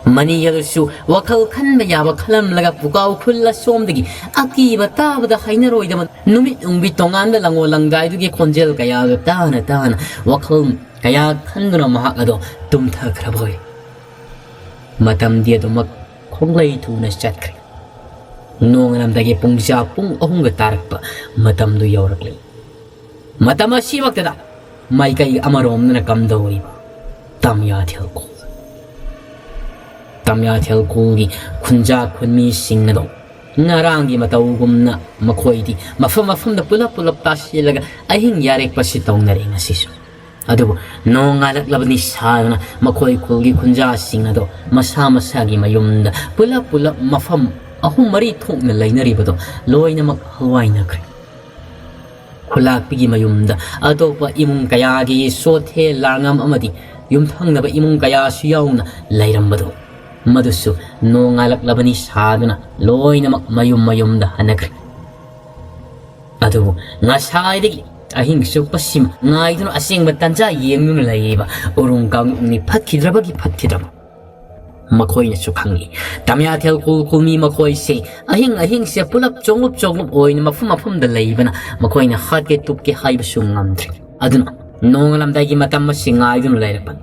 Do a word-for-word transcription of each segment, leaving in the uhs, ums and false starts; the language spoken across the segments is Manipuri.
ꯃꯅꯤ ꯑꯗꯨꯁꯨ ꯋꯥꯈꯜ ꯈꯟꯕ ꯌꯥꯕ ꯈꯜꯂꯝꯂꯒ ꯄꯨꯀꯥꯎ ꯈꯨꯜ ꯑꯁꯣꯝꯗꯒꯤ ꯑꯀꯤꯕ ꯇꯥꯕꯗ ꯍꯩꯅꯔꯣꯏꯗꯕ ꯅꯨꯃꯤꯠ ꯎꯪꯕꯤ ꯇꯣꯉꯥꯟꯕ ꯂꯪꯉꯣ ꯂꯪꯗꯥꯏꯗꯨꯒꯤ ꯈꯣꯟꯖꯦꯜ ꯀꯌꯥꯒ ꯇꯥꯅ ꯇꯥꯅ ꯋꯥꯈꯜ ꯀꯌꯥ ꯈꯟꯗꯨꯅ ꯃꯍꯥꯛ ꯑꯗꯣ ꯇꯨꯝꯊꯈ꯭ꯔꯕ ꯑꯣꯏ꯫ ꯃꯇꯝꯗꯤ ꯑꯗꯨꯃꯛ ꯈꯣꯡꯂꯩ ꯊꯨꯅ ꯆꯠꯈ꯭ꯔꯦ꯫ ꯅꯣꯡꯉꯥꯜꯂꯝꯗꯥꯏꯒꯤ ꯄꯨꯡꯖꯥ ꯄꯨꯡ ꯑꯍꯨꯝꯒ ꯇꯥꯔꯛꯄ ꯃꯇꯝꯗꯨ ꯌꯧꯔꯛꯂꯦ꯫ ꯃꯇꯝ ꯑꯁꯤꯃꯛꯇꯗ ꯃꯥꯏꯀꯩ ꯑꯃꯔꯣꯝꯗꯅ ꯀꯝꯗꯧꯔꯤꯕ ꯇꯝꯌꯥꯊꯦꯜ ꯈꯨꯜ, ꯇꯝꯌꯥꯊꯦꯜ ꯈꯨꯜꯒꯤ ꯈꯨꯟꯖꯥ ꯈꯨꯟꯃꯤꯁꯤꯡ ꯑꯗꯣ ꯉꯔꯥꯡꯒꯤ ꯃꯇꯧꯒꯨꯝꯅ ꯃꯈꯣꯏꯗꯤ ꯃꯐꯝ ꯃꯐꯝꯗ ꯄꯨꯂꯞ ꯄꯨꯂꯞ ꯇꯥꯁꯤꯜꯂꯒ ꯑꯍꯤꯡ ꯌꯥꯔꯦꯛꯄꯁꯤ ꯇꯧꯅꯔꯦ ꯉꯁꯤꯁꯨ꯫ ꯑꯗꯨꯕꯨ ꯅꯣꯡꯉꯥꯜꯂꯛꯂꯕꯅꯤ ꯁꯥꯗꯅ ꯃꯈꯣꯏ ꯈꯨꯜꯒꯤ ꯈꯨꯟꯖꯥꯁꯤꯡ ꯑꯗꯣ ꯃꯁꯥ ꯃꯁꯥꯒꯤ ꯃꯌꯨꯝꯗ ꯄꯨꯂꯞ ꯄꯨꯂꯞ ꯃꯐꯝ ꯑꯍꯨꯝ ꯃꯔꯤ ꯊꯣꯛꯅ ꯂꯩꯅꯔꯤꯕꯗꯣ ꯂꯣꯏꯅꯃꯛ ꯍꯜꯋꯥꯏꯅꯈ꯭ꯔꯦ꯫ ꯈꯨꯂꯥꯛꯄꯤꯒꯤ ꯃꯌꯨꯝꯗ ꯑꯇꯣꯞꯄ ꯏꯃꯨꯡ ꯀꯌꯥꯒꯤ ꯆꯣꯊꯦ ꯂꯥꯡꯉꯝ ꯑꯃꯗꯤ ꯌꯨꯝꯊꯪꯅꯕ ꯏꯃꯨꯡ ꯀꯌꯥꯁꯨ ꯌꯥꯎꯅ ꯂꯩꯔꯝꯕꯗꯣ ꯃꯗꯨꯁꯨ ꯅꯣꯡꯉꯥꯜꯂꯛꯂꯕꯅꯤ ꯁꯥꯗꯨꯅ ꯂꯣꯏꯅꯃꯛ ꯃꯌꯨꯝ ꯃꯌꯨꯝꯗ ꯍꯟꯅꯈ꯭ꯔꯦ꯫ ꯑꯗꯨꯕꯨ ꯉꯁꯥꯏꯗꯒꯤ ꯑꯍꯤꯡ ꯆꯨꯞꯄꯁꯤꯃ ꯉꯥꯏꯗꯨꯅ ꯑꯁꯦꯡꯕ ꯇꯟꯖꯥ ꯌꯦꯡꯗꯨꯅ ꯂꯩꯔꯤꯕ ꯎꯔꯨꯝ ꯀꯥꯡꯂꯨꯞꯅꯤ ꯐꯠꯈꯤꯗ꯭ꯔꯕꯒꯤ ꯐꯠꯈꯤꯗ꯭ꯔꯕ꯫ ꯃꯈꯣꯏꯅꯁꯨ ꯈꯪꯏ, ꯇꯝꯌꯥꯊꯦꯜ ꯈꯨꯜ ꯈꯨꯜꯃꯤ ꯃꯈꯣꯏꯁꯦ ꯑꯍꯤꯡ ꯑꯍꯤꯡꯁꯦ ꯄꯨꯂꯞ ꯆꯣꯡꯂꯨꯞ ꯆꯣꯡꯂꯨꯞ ꯑꯣꯏꯅ ꯃꯐꯝ ꯃꯐꯝꯗ ꯂꯩꯕꯅ ꯃꯈꯣꯏꯅ ꯍꯥꯠꯀꯦ ꯇꯨꯞꯀꯦ ꯍꯥꯏꯕꯁꯨ ꯉꯝꯗ꯭ꯔꯦ꯫ ꯑꯗꯨꯅ ꯅꯣꯡꯉꯥꯜꯂꯝꯗꯥꯏꯒꯤ ꯃꯇꯝ ꯑꯁꯤ ꯉꯥꯏꯗꯨꯅ ꯂꯩꯔꯛꯄꯅꯤ꯫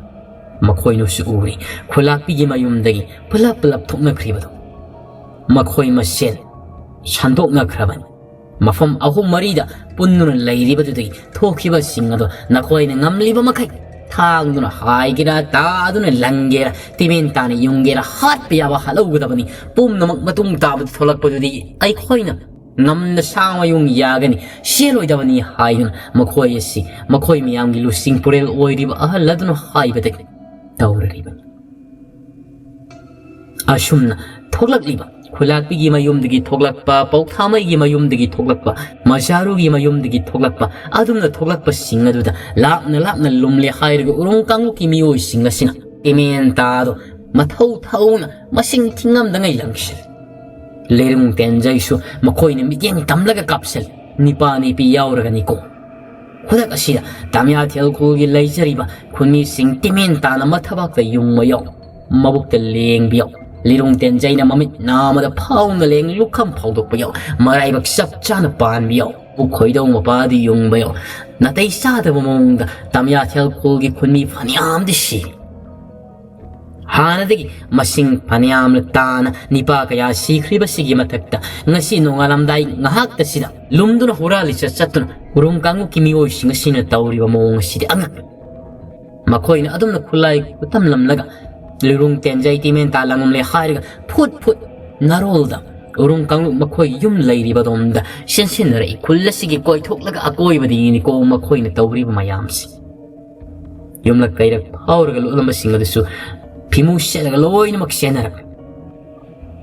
ꯃꯈꯣꯏꯅꯁꯨ ꯎꯔꯤ, ꯈꯨꯂꯥꯛꯄꯤꯒꯤ ꯃꯌꯨꯝꯗꯒꯤ ꯄꯨꯂꯞ ꯄꯨꯂꯞ ꯊꯣꯛꯅꯈ꯭ꯔꯤꯕꯗꯣ꯫ ꯃꯈꯣꯏ ꯃꯁꯦꯟ ꯁꯟꯗꯣꯛꯅꯈ꯭ꯔꯕꯅꯤ꯫ ꯃꯐꯝ ꯑꯍꯨꯝ ꯃꯔꯤꯗ ꯄꯨꯟꯗꯨꯅ ꯂꯩꯔꯤꯕꯗꯨꯗꯒꯤ ꯊꯣꯛꯈꯤꯕꯁꯤꯡ ꯑꯗꯣ ꯅꯈꯣꯏꯅ ꯉꯝꯂꯤꯕ ꯃꯈꯩ ꯊꯥꯡꯗꯨꯅ ꯍꯥꯏꯒꯦꯔꯥ, ꯇꯥꯗꯨꯅ ꯂꯪꯒꯦꯔꯥ, ꯇꯤꯃꯦꯟ ꯇꯥꯅ ꯌꯨꯡꯒꯦꯔꯥ, ꯍꯥꯠꯄ ꯌꯥꯕ ꯍꯥꯠꯍꯧꯒꯗꯕꯅꯤ꯫ ꯄꯨꯝꯅꯃꯛ ꯃꯇꯨꯡ ꯇꯥꯕꯗ ꯊꯣꯛꯂꯛꯄꯗꯨꯗꯤ ꯑꯩꯈꯣꯏꯅ ꯉꯝꯅ ꯁꯥ ꯃꯌꯨꯡ ꯌꯥꯒꯅꯤ, ꯆꯦꯜꯂꯣꯏꯗꯕꯅꯤ ꯍꯥꯏꯗꯨꯅ ꯃꯈꯣꯏ ꯑꯁꯤ ꯃꯈꯣꯏ ꯃꯌꯥꯝꯒꯤ ꯂꯨꯆꯤꯡ ꯄꯨꯔꯦꯜ ꯑꯣꯏꯔꯤꯕ ꯑꯍꯜ ꯑꯗꯨꯅ ꯍꯥꯏꯕꯗꯒꯤ ꯇꯧꯔꯔꯤꯕꯅꯤ꯫ ꯑꯁꯨꯝꯅ ꯊꯣꯛꯂꯛꯂꯤꯕ ꯈꯨꯂꯥꯛꯄꯤꯒꯤ ꯃꯌꯨꯝꯗꯒꯤ ꯊꯣꯛꯂꯛꯄ, ꯄꯧꯊꯥꯃꯩꯒꯤ ꯃꯌꯨꯝꯗꯒꯤ ꯊꯣꯛꯂꯛꯄ, ꯃꯖꯥꯔꯨꯒꯤ ꯃꯌꯨꯝꯗꯒꯤ ꯊꯣꯛꯂꯛꯄ, ꯑꯗꯨꯝꯅ ꯊꯣꯛꯂꯛꯄꯁꯤꯡ ꯑꯗꯨꯗ ꯂꯥꯞꯅ ꯂꯥꯞꯅ ꯂꯨꯝꯂꯦ ꯍꯥꯏꯔꯒ ꯎꯔꯨꯝ ꯀꯥꯡꯂꯨꯞꯀꯤ ꯃꯤꯑꯣꯏꯁꯤꯡ ꯑꯁꯤꯅ ꯇꯤꯃꯦꯟ ꯇꯥꯗꯣ ꯃꯊꯧ ꯊꯧꯅ ꯃꯁꯤꯡ ꯊꯤꯉꯝꯗꯉꯩ ꯂꯪꯁꯤꯜꯂꯤ꯫ ꯂꯩꯔꯨꯡ ꯇꯦꯟꯖꯩꯁꯨ ꯃꯈꯣꯏꯅ ꯃꯤꯠꯌꯦꯡ ꯇꯝꯂꯒ ꯀꯥꯞꯁꯤꯜꯂꯤ꯫ ꯅꯤꯄꯥ ꯅꯤꯄꯤ ꯌꯥꯎꯔꯒꯅꯤꯀꯣ꯫ ꯈꯨꯗꯛ ꯑꯁꯤꯗ ꯇꯥꯃꯤꯌꯥꯊꯦꯜ ꯈꯨꯜꯒꯤ ꯂꯩꯖꯔꯤꯕ ꯈꯨꯟꯃꯤꯁꯤꯡ ꯇꯤꯃꯦꯟ ꯇꯥꯅ ꯃꯊꯕꯥꯛꯇ ꯌꯨꯡꯕ ꯌꯥꯎ꯫ ꯃꯕꯨꯛꯇ ꯂꯦꯡꯕꯤꯌꯣ꯫ ꯂꯤꯔꯨꯡ ꯇꯦꯟꯖꯩꯅ ꯃꯃꯤꯠ ꯅꯥꯃꯗ ꯐꯥꯎꯅ ꯂꯦꯡ ꯂꯨꯈꯝ ꯐꯥꯎꯗꯣꯛꯄꯤꯌꯣ꯫ ꯃꯔꯥꯏꯕꯛ ꯆꯞ ꯆꯥꯅ ꯄꯥꯟꯕꯤꯌꯣ꯫ ꯎꯈꯣꯏꯗꯧ ꯃꯄꯥꯗꯤ ꯌꯨꯡꯕꯤꯌꯣ꯫ ꯅꯥꯇꯩ ꯆꯥꯗꯕ ꯃꯑꯣꯡꯗ ꯇꯥꯃꯤꯌꯥꯊꯦꯜ ꯈꯨꯜꯒꯤ ꯈꯨꯟꯃꯤ ꯐꯅꯌꯥꯝꯗꯤ ꯁꯤꯔꯦ꯫ ꯍꯥꯟꯅꯗꯒꯤ ꯃꯁꯤꯡ ꯐꯅꯌꯥꯝꯅ ꯇꯥꯅ ꯅꯤꯄꯥ ꯀꯌꯥ ꯁꯤꯈ꯭ꯔꯤꯕꯁꯤꯒꯤ ꯃꯊꯛꯇ ꯉꯁꯤ ꯅꯣꯡꯉꯥꯜꯂꯝꯗꯥꯏ ꯉꯥꯏꯍꯥꯛꯇꯁꯤꯗ ꯂꯨꯝꯗꯨꯅ ꯍꯨꯔꯥꯜꯂꯤ ꯆꯠ ꯆꯠꯇꯨꯅ ꯎꯔꯨꯝ ꯀꯥꯡꯂꯨꯞꯀꯤ ꯃꯤꯑꯣꯏꯁꯤꯡ ꯑꯁꯤꯅ ꯇꯧꯔꯤꯕ ꯃꯑꯣꯡ ꯑꯁꯤꯗꯤ ꯑꯉꯛꯄꯅꯤ꯫ ꯃꯈꯣꯏꯅ ꯑꯗꯨꯝꯅ ꯈꯨꯠꯂꯥꯏ ꯈꯨꯠꯇꯝꯂꯝꯂꯒ ꯂꯤꯔꯨꯡ ꯇꯦꯟꯖꯩ ꯇꯤꯃꯦꯟ ꯇꯥ ꯂꯪꯉꯝꯂꯦ ꯍꯥꯏꯔꯒ ꯐꯨꯠ ꯐꯨꯠ ꯅꯥꯔꯣꯜꯗ ꯎꯔꯨꯝ ꯀꯥꯡꯂꯨꯞ ꯃꯈꯣꯏ ꯌꯨꯝ ꯂꯩꯔꯤꯕꯗꯣꯝꯗ ꯆꯦꯟꯁꯤꯟꯅꯔꯛꯏ꯫ ꯈꯨꯜ ꯑꯁꯤꯒꯤ ꯀꯣꯏꯊꯣꯛꯂꯒ ꯑꯀꯣꯏꯕꯗꯒꯤꯅꯤꯀꯣ ꯃꯈꯣꯏꯅ ꯇꯧꯔꯤꯕ ꯃꯌꯥꯝꯁꯤ꯫ ꯌꯨꯝꯂꯛ ꯀꯩꯔꯛ ꯐꯥꯎꯔꯒ ꯂꯣꯠꯂꯝꯕꯁꯤꯡ ꯑꯗꯨꯁꯨ ꯐꯤꯃꯨ ꯁꯦꯠꯂꯒ ꯂꯣꯏꯅꯃꯛ ꯆꯦꯟꯅꯔꯛꯂꯦ꯫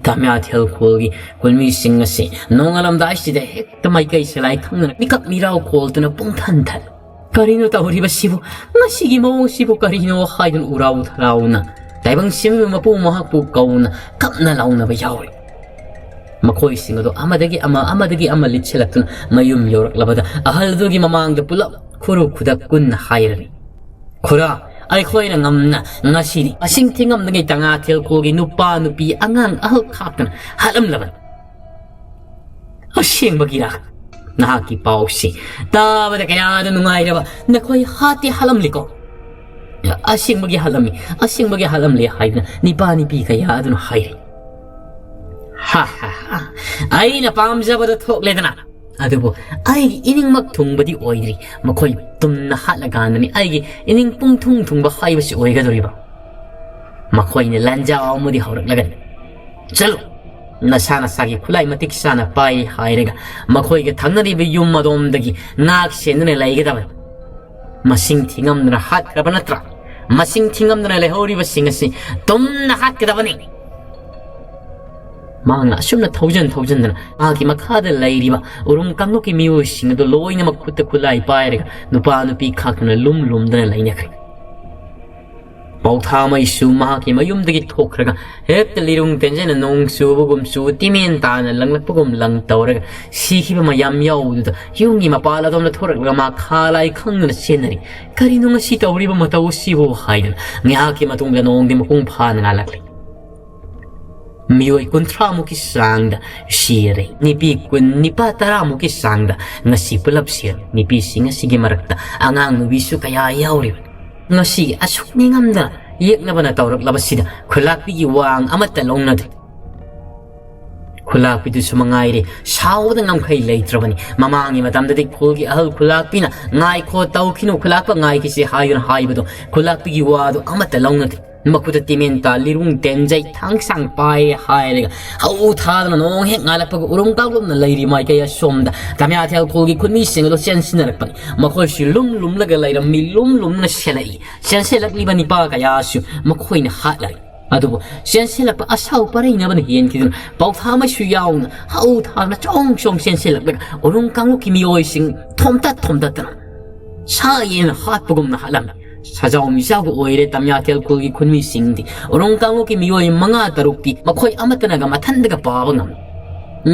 ꯇꯥꯃꯤꯌꯥꯊꯦꯜ ꯈꯨꯜꯒꯤ ꯈꯨꯜꯃꯤꯁꯤꯡ ꯑꯁꯤ ꯅꯣꯡꯉꯥꯜꯂꯝꯗꯥꯏꯁꯤꯗ ꯍꯦꯛꯇ ꯃꯥꯏꯀꯩ ꯁꯂꯥꯏ ꯈꯪꯗꯅ ꯃꯤꯀꯞ ꯃꯤꯔꯥꯎ ꯈꯣꯜꯗꯨꯅ ꯄꯨꯡꯊꯟ ꯊꯜꯂꯤ꯫ ꯀꯔꯤꯅꯣ ꯇꯧꯔꯤꯕꯁꯤꯕꯨ? ꯉꯁꯤꯒꯤ ꯃꯑꯣꯡꯁꯤꯕꯨ ꯀꯔꯤꯅꯣ ꯍꯥꯏꯗꯨꯅ ꯎꯔꯥꯎ ꯊꯔꯥꯎꯅ ꯇꯥꯏꯕꯪ ꯁꯦꯝꯕꯤꯕ ꯃꯄꯨ ꯃꯍꯥꯛꯄꯨ ꯀꯧꯅ ꯀꯞꯅ ꯂꯥꯎꯅꯕ ꯌꯥꯎꯔꯤ꯫ ꯃꯈꯣꯏꯁꯤꯡ ꯑꯗꯨ ꯑꯃꯗꯒꯤ ꯑꯃ, ꯑꯃꯗꯒꯤ ꯑꯃ ꯂꯤꯠꯁꯤꯜꯂꯛꯇꯨꯅ ꯃꯌꯨꯝ ꯌꯧꯔꯛꯂꯕꯗ ꯑꯍꯜꯗꯨꯒꯤ ꯃꯃꯥꯡꯗ ꯄꯨꯂꯞ ꯈꯨꯔꯨ ꯈꯨꯗꯛ ꯀꯨꯟꯅ ꯍꯥꯏꯔꯝꯃꯤ, "ꯈꯨꯔꯥ, ꯑꯩꯈꯣꯏꯅ ꯉꯝꯅ ꯉꯁꯤꯗꯤ ꯃꯁꯤꯡ ꯊꯤꯉꯝꯗꯉꯩ ꯇꯥꯃꯤꯌꯥꯊꯦꯜ ꯈꯨꯜꯒꯤ ꯅꯨꯄꯥ ꯅꯨꯄꯤ ꯑꯉꯥꯡ ꯑꯍꯜ ꯈꯥꯛꯇꯅ ꯍꯥꯠꯂꯝꯂꯕꯅꯤ꯫ ꯑꯁꯦꯡꯕꯒꯤꯔꯥ? ꯅꯍꯥꯛꯀꯤ ꯄꯥꯎꯁꯤ ꯇꯥꯕꯗ ꯀꯌꯥꯗ ꯅꯨꯡꯉꯥꯏꯔꯕ꯫ ꯅꯈꯣꯏ ꯍꯥꯠꯇꯤ ꯍꯥꯠꯂꯝꯂꯤꯀꯣ?" "ꯑꯁꯦꯡꯕꯒꯤ ꯍꯥꯠꯂꯝꯃꯤ, ꯑꯁꯦꯡꯕꯒꯤ ꯍꯥꯠꯂꯝꯂꯤ" ꯍꯥꯏꯗꯨꯅ ꯅꯤꯄꯥ ꯅꯤꯄꯤ ꯀꯌꯥ ꯑꯗꯨꯅ ꯍꯥꯏꯔꯤ꯫ "ꯍꯥ ꯍꯥ ꯍꯥ, ꯑꯩꯅ ꯄꯥꯝꯖꯕꯗ ꯊꯣꯛꯂꯦꯗꯅ꯫ ꯑꯗꯨꯕꯨ ꯑꯩꯒꯤ ꯏꯅꯤꯡꯃꯛ ꯊꯨꯡꯕꯗꯤ ꯑꯣꯏꯗ꯭ꯔꯤ꯫ ꯃꯈꯣꯏ ꯇꯨꯝꯅ ꯍꯥꯠꯂꯀꯥꯟꯗꯅꯤ ꯑꯩꯒꯤ ꯏꯅꯤꯡ ꯄꯨꯡ ꯊꯨꯡ ꯊꯨꯡꯕ ꯍꯥꯏꯕꯁꯤ ꯑꯣꯏꯒꯗꯧꯔꯤꯕ꯫" ꯃꯈꯣꯏꯅ ꯂꯥꯟꯖꯥꯎ ꯑꯃꯗꯤ ꯍꯧꯔꯛꯂꯒꯅꯤ꯫ "ꯆꯠꯂꯨ, ꯅꯁꯥ ꯅꯁꯥꯒꯤ ꯈꯨꯠꯂꯥꯏ ꯃꯇꯤꯛ ꯆꯥꯅ ꯄꯥꯏ" ꯍꯥꯏꯔꯒ ꯃꯈꯣꯏꯒ ꯊꯪꯅꯔꯤꯕ ꯌꯨꯝ ꯑꯗꯣꯝꯗꯒꯤ ꯉꯥꯛ ꯁꯦꯟꯗꯨꯅ ꯂꯩꯒꯗꯕꯅꯤ꯫ ꯃꯁꯤꯡ ꯊꯤꯉꯝꯗꯅ ꯍꯥꯠꯈ꯭ꯔꯕ ꯅꯠꯇ꯭ꯔꯥ? ꯃꯁꯤꯡ ꯊꯤꯉꯝꯗꯅ ꯂꯩꯍꯧꯔꯤꯕꯁꯤꯡ ꯑꯁꯤ ꯇꯨꯝꯅ ꯍꯥꯠꯀꯗꯕꯅꯤ꯫ ꯃꯍꯥꯛꯅ ꯑꯁꯨꯝꯅ ꯊꯧꯖꯟ ꯊꯧꯖꯟꯗꯅ ꯃꯍꯥꯛꯀꯤ ꯃꯈꯥꯗ ꯂꯩꯔꯤꯕ ꯎꯔꯨꯝ ꯀꯥꯡꯂꯨꯞꯀꯤ ꯃꯤꯑꯣꯏꯁꯤꯡ ꯑꯗꯨ ꯂꯣꯏꯅꯃꯛ ꯈꯨꯠꯇ ꯈꯨꯠꯂꯥꯏ ꯄꯥꯏꯔꯒ ꯅꯨꯄꯥ ꯅꯨꯄꯤ ꯈꯥꯛꯇꯅ ꯂꯨꯝ ꯂꯨꯝꯗꯅ ꯂꯩꯅꯈ꯭ꯔꯦ꯫ ꯄꯥꯎꯊꯥꯃꯩꯁꯨ ꯃꯍꯥꯛꯀꯤ ꯃꯌꯨꯝꯗꯒꯤ ꯊꯣꯛꯈ꯭ꯔꯒ ꯍꯦꯛꯇ ꯂꯤꯔꯨꯡ ꯇꯦꯟꯖꯅ ꯅꯣꯡ ꯆꯨꯕꯒꯨꯝ ꯆꯨ, ꯇꯤꯃꯦꯟ ꯇꯥꯅ ꯂꯪꯂꯛꯄꯒꯨꯝ ꯂꯪ ꯇꯧꯔꯒ ꯁꯤꯈꯤꯕ ꯃꯌꯥꯝ ꯌꯥꯎꯕꯗꯨꯗ ꯌꯨꯝꯒꯤ ꯃꯄꯥꯜ ꯑꯗꯣꯝꯗ ꯊꯣꯔꯛꯂꯒ ꯃꯥ ꯈꯥ ꯂꯥꯏ ꯈꯪꯗꯅ ꯆꯦꯟꯅꯔꯤ꯫ "ꯀꯔꯤꯅꯣ ꯉꯁꯤ ꯇꯧꯔꯤꯕ ꯃꯇꯧ ꯑꯁꯤꯕꯨ?" ꯍꯥꯏꯗꯅ ꯉꯥꯏꯍꯥꯛꯀꯤ ꯃꯇꯨꯡꯗ ꯅꯣꯡꯗꯤ ꯃꯄꯨꯡ ꯐꯥꯅ ꯉꯥꯜꯂꯛꯂꯦ꯫ ꯃꯤꯑꯣꯏ ꯀꯨꯟꯊ꯭ꯔꯥꯃꯨꯛꯀꯤ ꯆꯥꯡꯗ ꯁꯤꯔꯦ꯫ ꯅꯨꯄꯤ ꯀꯨꯟ, ꯅꯤꯄꯥ ꯇꯔꯥꯃꯨꯛꯀꯤ ꯆꯥꯡꯗ ꯉꯁꯤ ꯄꯨꯂꯞ ꯁꯤꯔꯦ꯫ ꯅꯨꯄꯤꯁꯤꯡ ꯑꯁꯤꯒꯤ ꯃꯔꯛꯇ ꯑꯉꯥꯡ ꯅꯨꯕꯤꯁꯨ ꯀꯌꯥ ꯌꯥꯎꯔꯤꯕꯅꯤ꯫ ꯉꯁꯤ ꯑꯁꯨꯛ ꯅꯤꯡꯉꯝꯗꯅ ꯌꯦꯛꯅꯕꯅ ꯇꯧꯔꯛꯂꯕꯁꯤꯗ ꯈꯨꯂꯥꯛꯄꯤꯒꯤ ꯋꯥ ꯑꯃꯠꯇ ꯂꯧꯅꯗꯦ꯫ ꯈꯨꯂꯥꯛꯄꯤꯗꯨꯁꯨ ꯃꯉꯥꯏꯔꯦ, ꯁꯥꯎꯕꯗ ꯉꯝꯈꯩ ꯂꯩꯇ꯭ꯔꯕꯅꯤ꯫ ꯃꯃꯥꯡꯒꯤ ꯃꯇꯝꯗꯗꯤ ꯈꯨꯜꯒꯤ ꯑꯍꯜ ꯈꯨꯂꯥꯛꯄꯤꯅ "ꯉꯥꯏꯈꯣ, ꯇꯧꯈꯤꯅꯨ, ꯈꯨꯂꯥꯛꯄ ꯉꯥꯏꯈꯤꯁꯤ" ꯍꯥꯏꯗꯨꯅ ꯍꯥꯏꯕꯗꯣ ꯈꯨꯂꯥꯛꯄꯤꯒꯤ ꯋꯥꯗꯣ ꯑꯃꯠꯇ ꯂꯧꯅꯗꯦ꯫ ꯃꯈꯨꯠꯇ ꯇꯤꯃꯦꯟꯇꯥ, ꯂꯤꯔꯨꯡ ꯇꯦꯟꯖꯩ, ꯊꯥꯡꯁꯥꯡ ꯄꯥꯏꯔꯦ ꯍꯥꯏꯔꯒ ꯍꯧ ꯊꯥꯗꯅ ꯅꯣꯡ ꯍꯦꯛ ꯉꯥꯜꯂꯛꯄꯒ ꯎꯔꯨꯝ ꯀꯥꯡꯂꯨꯞꯅ ꯂꯩꯔꯤ ꯃꯥꯏꯀꯩ ꯑꯁꯣꯝꯗ ꯇꯝꯌꯥꯊꯦꯜ ꯈꯨꯜꯒꯤ ꯈꯨꯟꯃꯤꯁꯤꯡ ꯑꯗꯨ ꯆꯦꯟꯁꯤꯟꯅꯔꯛꯄꯅꯤ꯫ ꯃꯈꯣꯏꯁꯨ ꯂꯨꯝ ꯂꯨꯝꯂꯒ ꯂꯩꯔꯝꯃꯤ, ꯂꯨꯝ ꯂꯨꯝꯅ ꯁꯦꯜꯂꯛꯏ꯫ ꯆꯦꯟꯁꯤꯜꯂꯛꯂꯤꯕ ꯅꯤꯄꯥ ꯀꯌꯥꯁꯨ ꯃꯈꯣꯏꯅ ꯍꯥꯠꯂꯔꯤ꯫ ꯑꯗꯨꯕꯨ ꯆꯦꯟꯁꯤꯜꯂꯛꯄ ꯑꯁꯥꯎ ꯄꯔꯩꯅꯕꯅ ꯍꯦꯟꯈꯤꯗꯨꯅ ꯄꯥꯎꯊꯥꯃꯩꯁꯨ ꯌꯥꯎꯅ ꯍꯧ ꯊꯥꯗꯨꯅ ꯆꯣꯡ ꯆꯣꯡ ꯆꯦꯟꯁꯤꯜꯂꯛꯂꯒ ꯎꯔꯨꯝ ꯀꯥꯡꯂꯨꯞꯀꯤ ꯃꯤꯑꯣꯏꯁꯤꯡ ꯊꯣꯝꯇꯠ ꯊꯣꯝꯇꯠꯇꯅ ꯁꯥ ꯌꯦꯟ ꯍꯥꯠꯄꯒꯨꯝꯅ ꯍꯥꯠꯂꯝꯃꯤ꯫ ꯁꯖꯥꯎ ꯃꯤꯖꯥꯎꯒ ꯑꯣꯏꯔꯦ ꯇꯝꯌꯥꯊꯦꯜ ꯈꯨꯜꯒꯤ ꯈꯨꯟꯃꯤꯁꯤꯡꯗꯤ꯫ ꯎꯔꯨꯝ ꯀꯥꯡꯂꯨꯞꯀꯤ ꯃꯤꯑꯣꯏ ꯃꯉꯥ ꯇꯔꯨꯛꯇꯤ ꯃꯈꯣꯏ ꯑꯃꯠꯇꯅꯒ ꯃꯊꯟꯗꯒ ꯄꯥꯕ ꯉꯝꯃꯤ꯫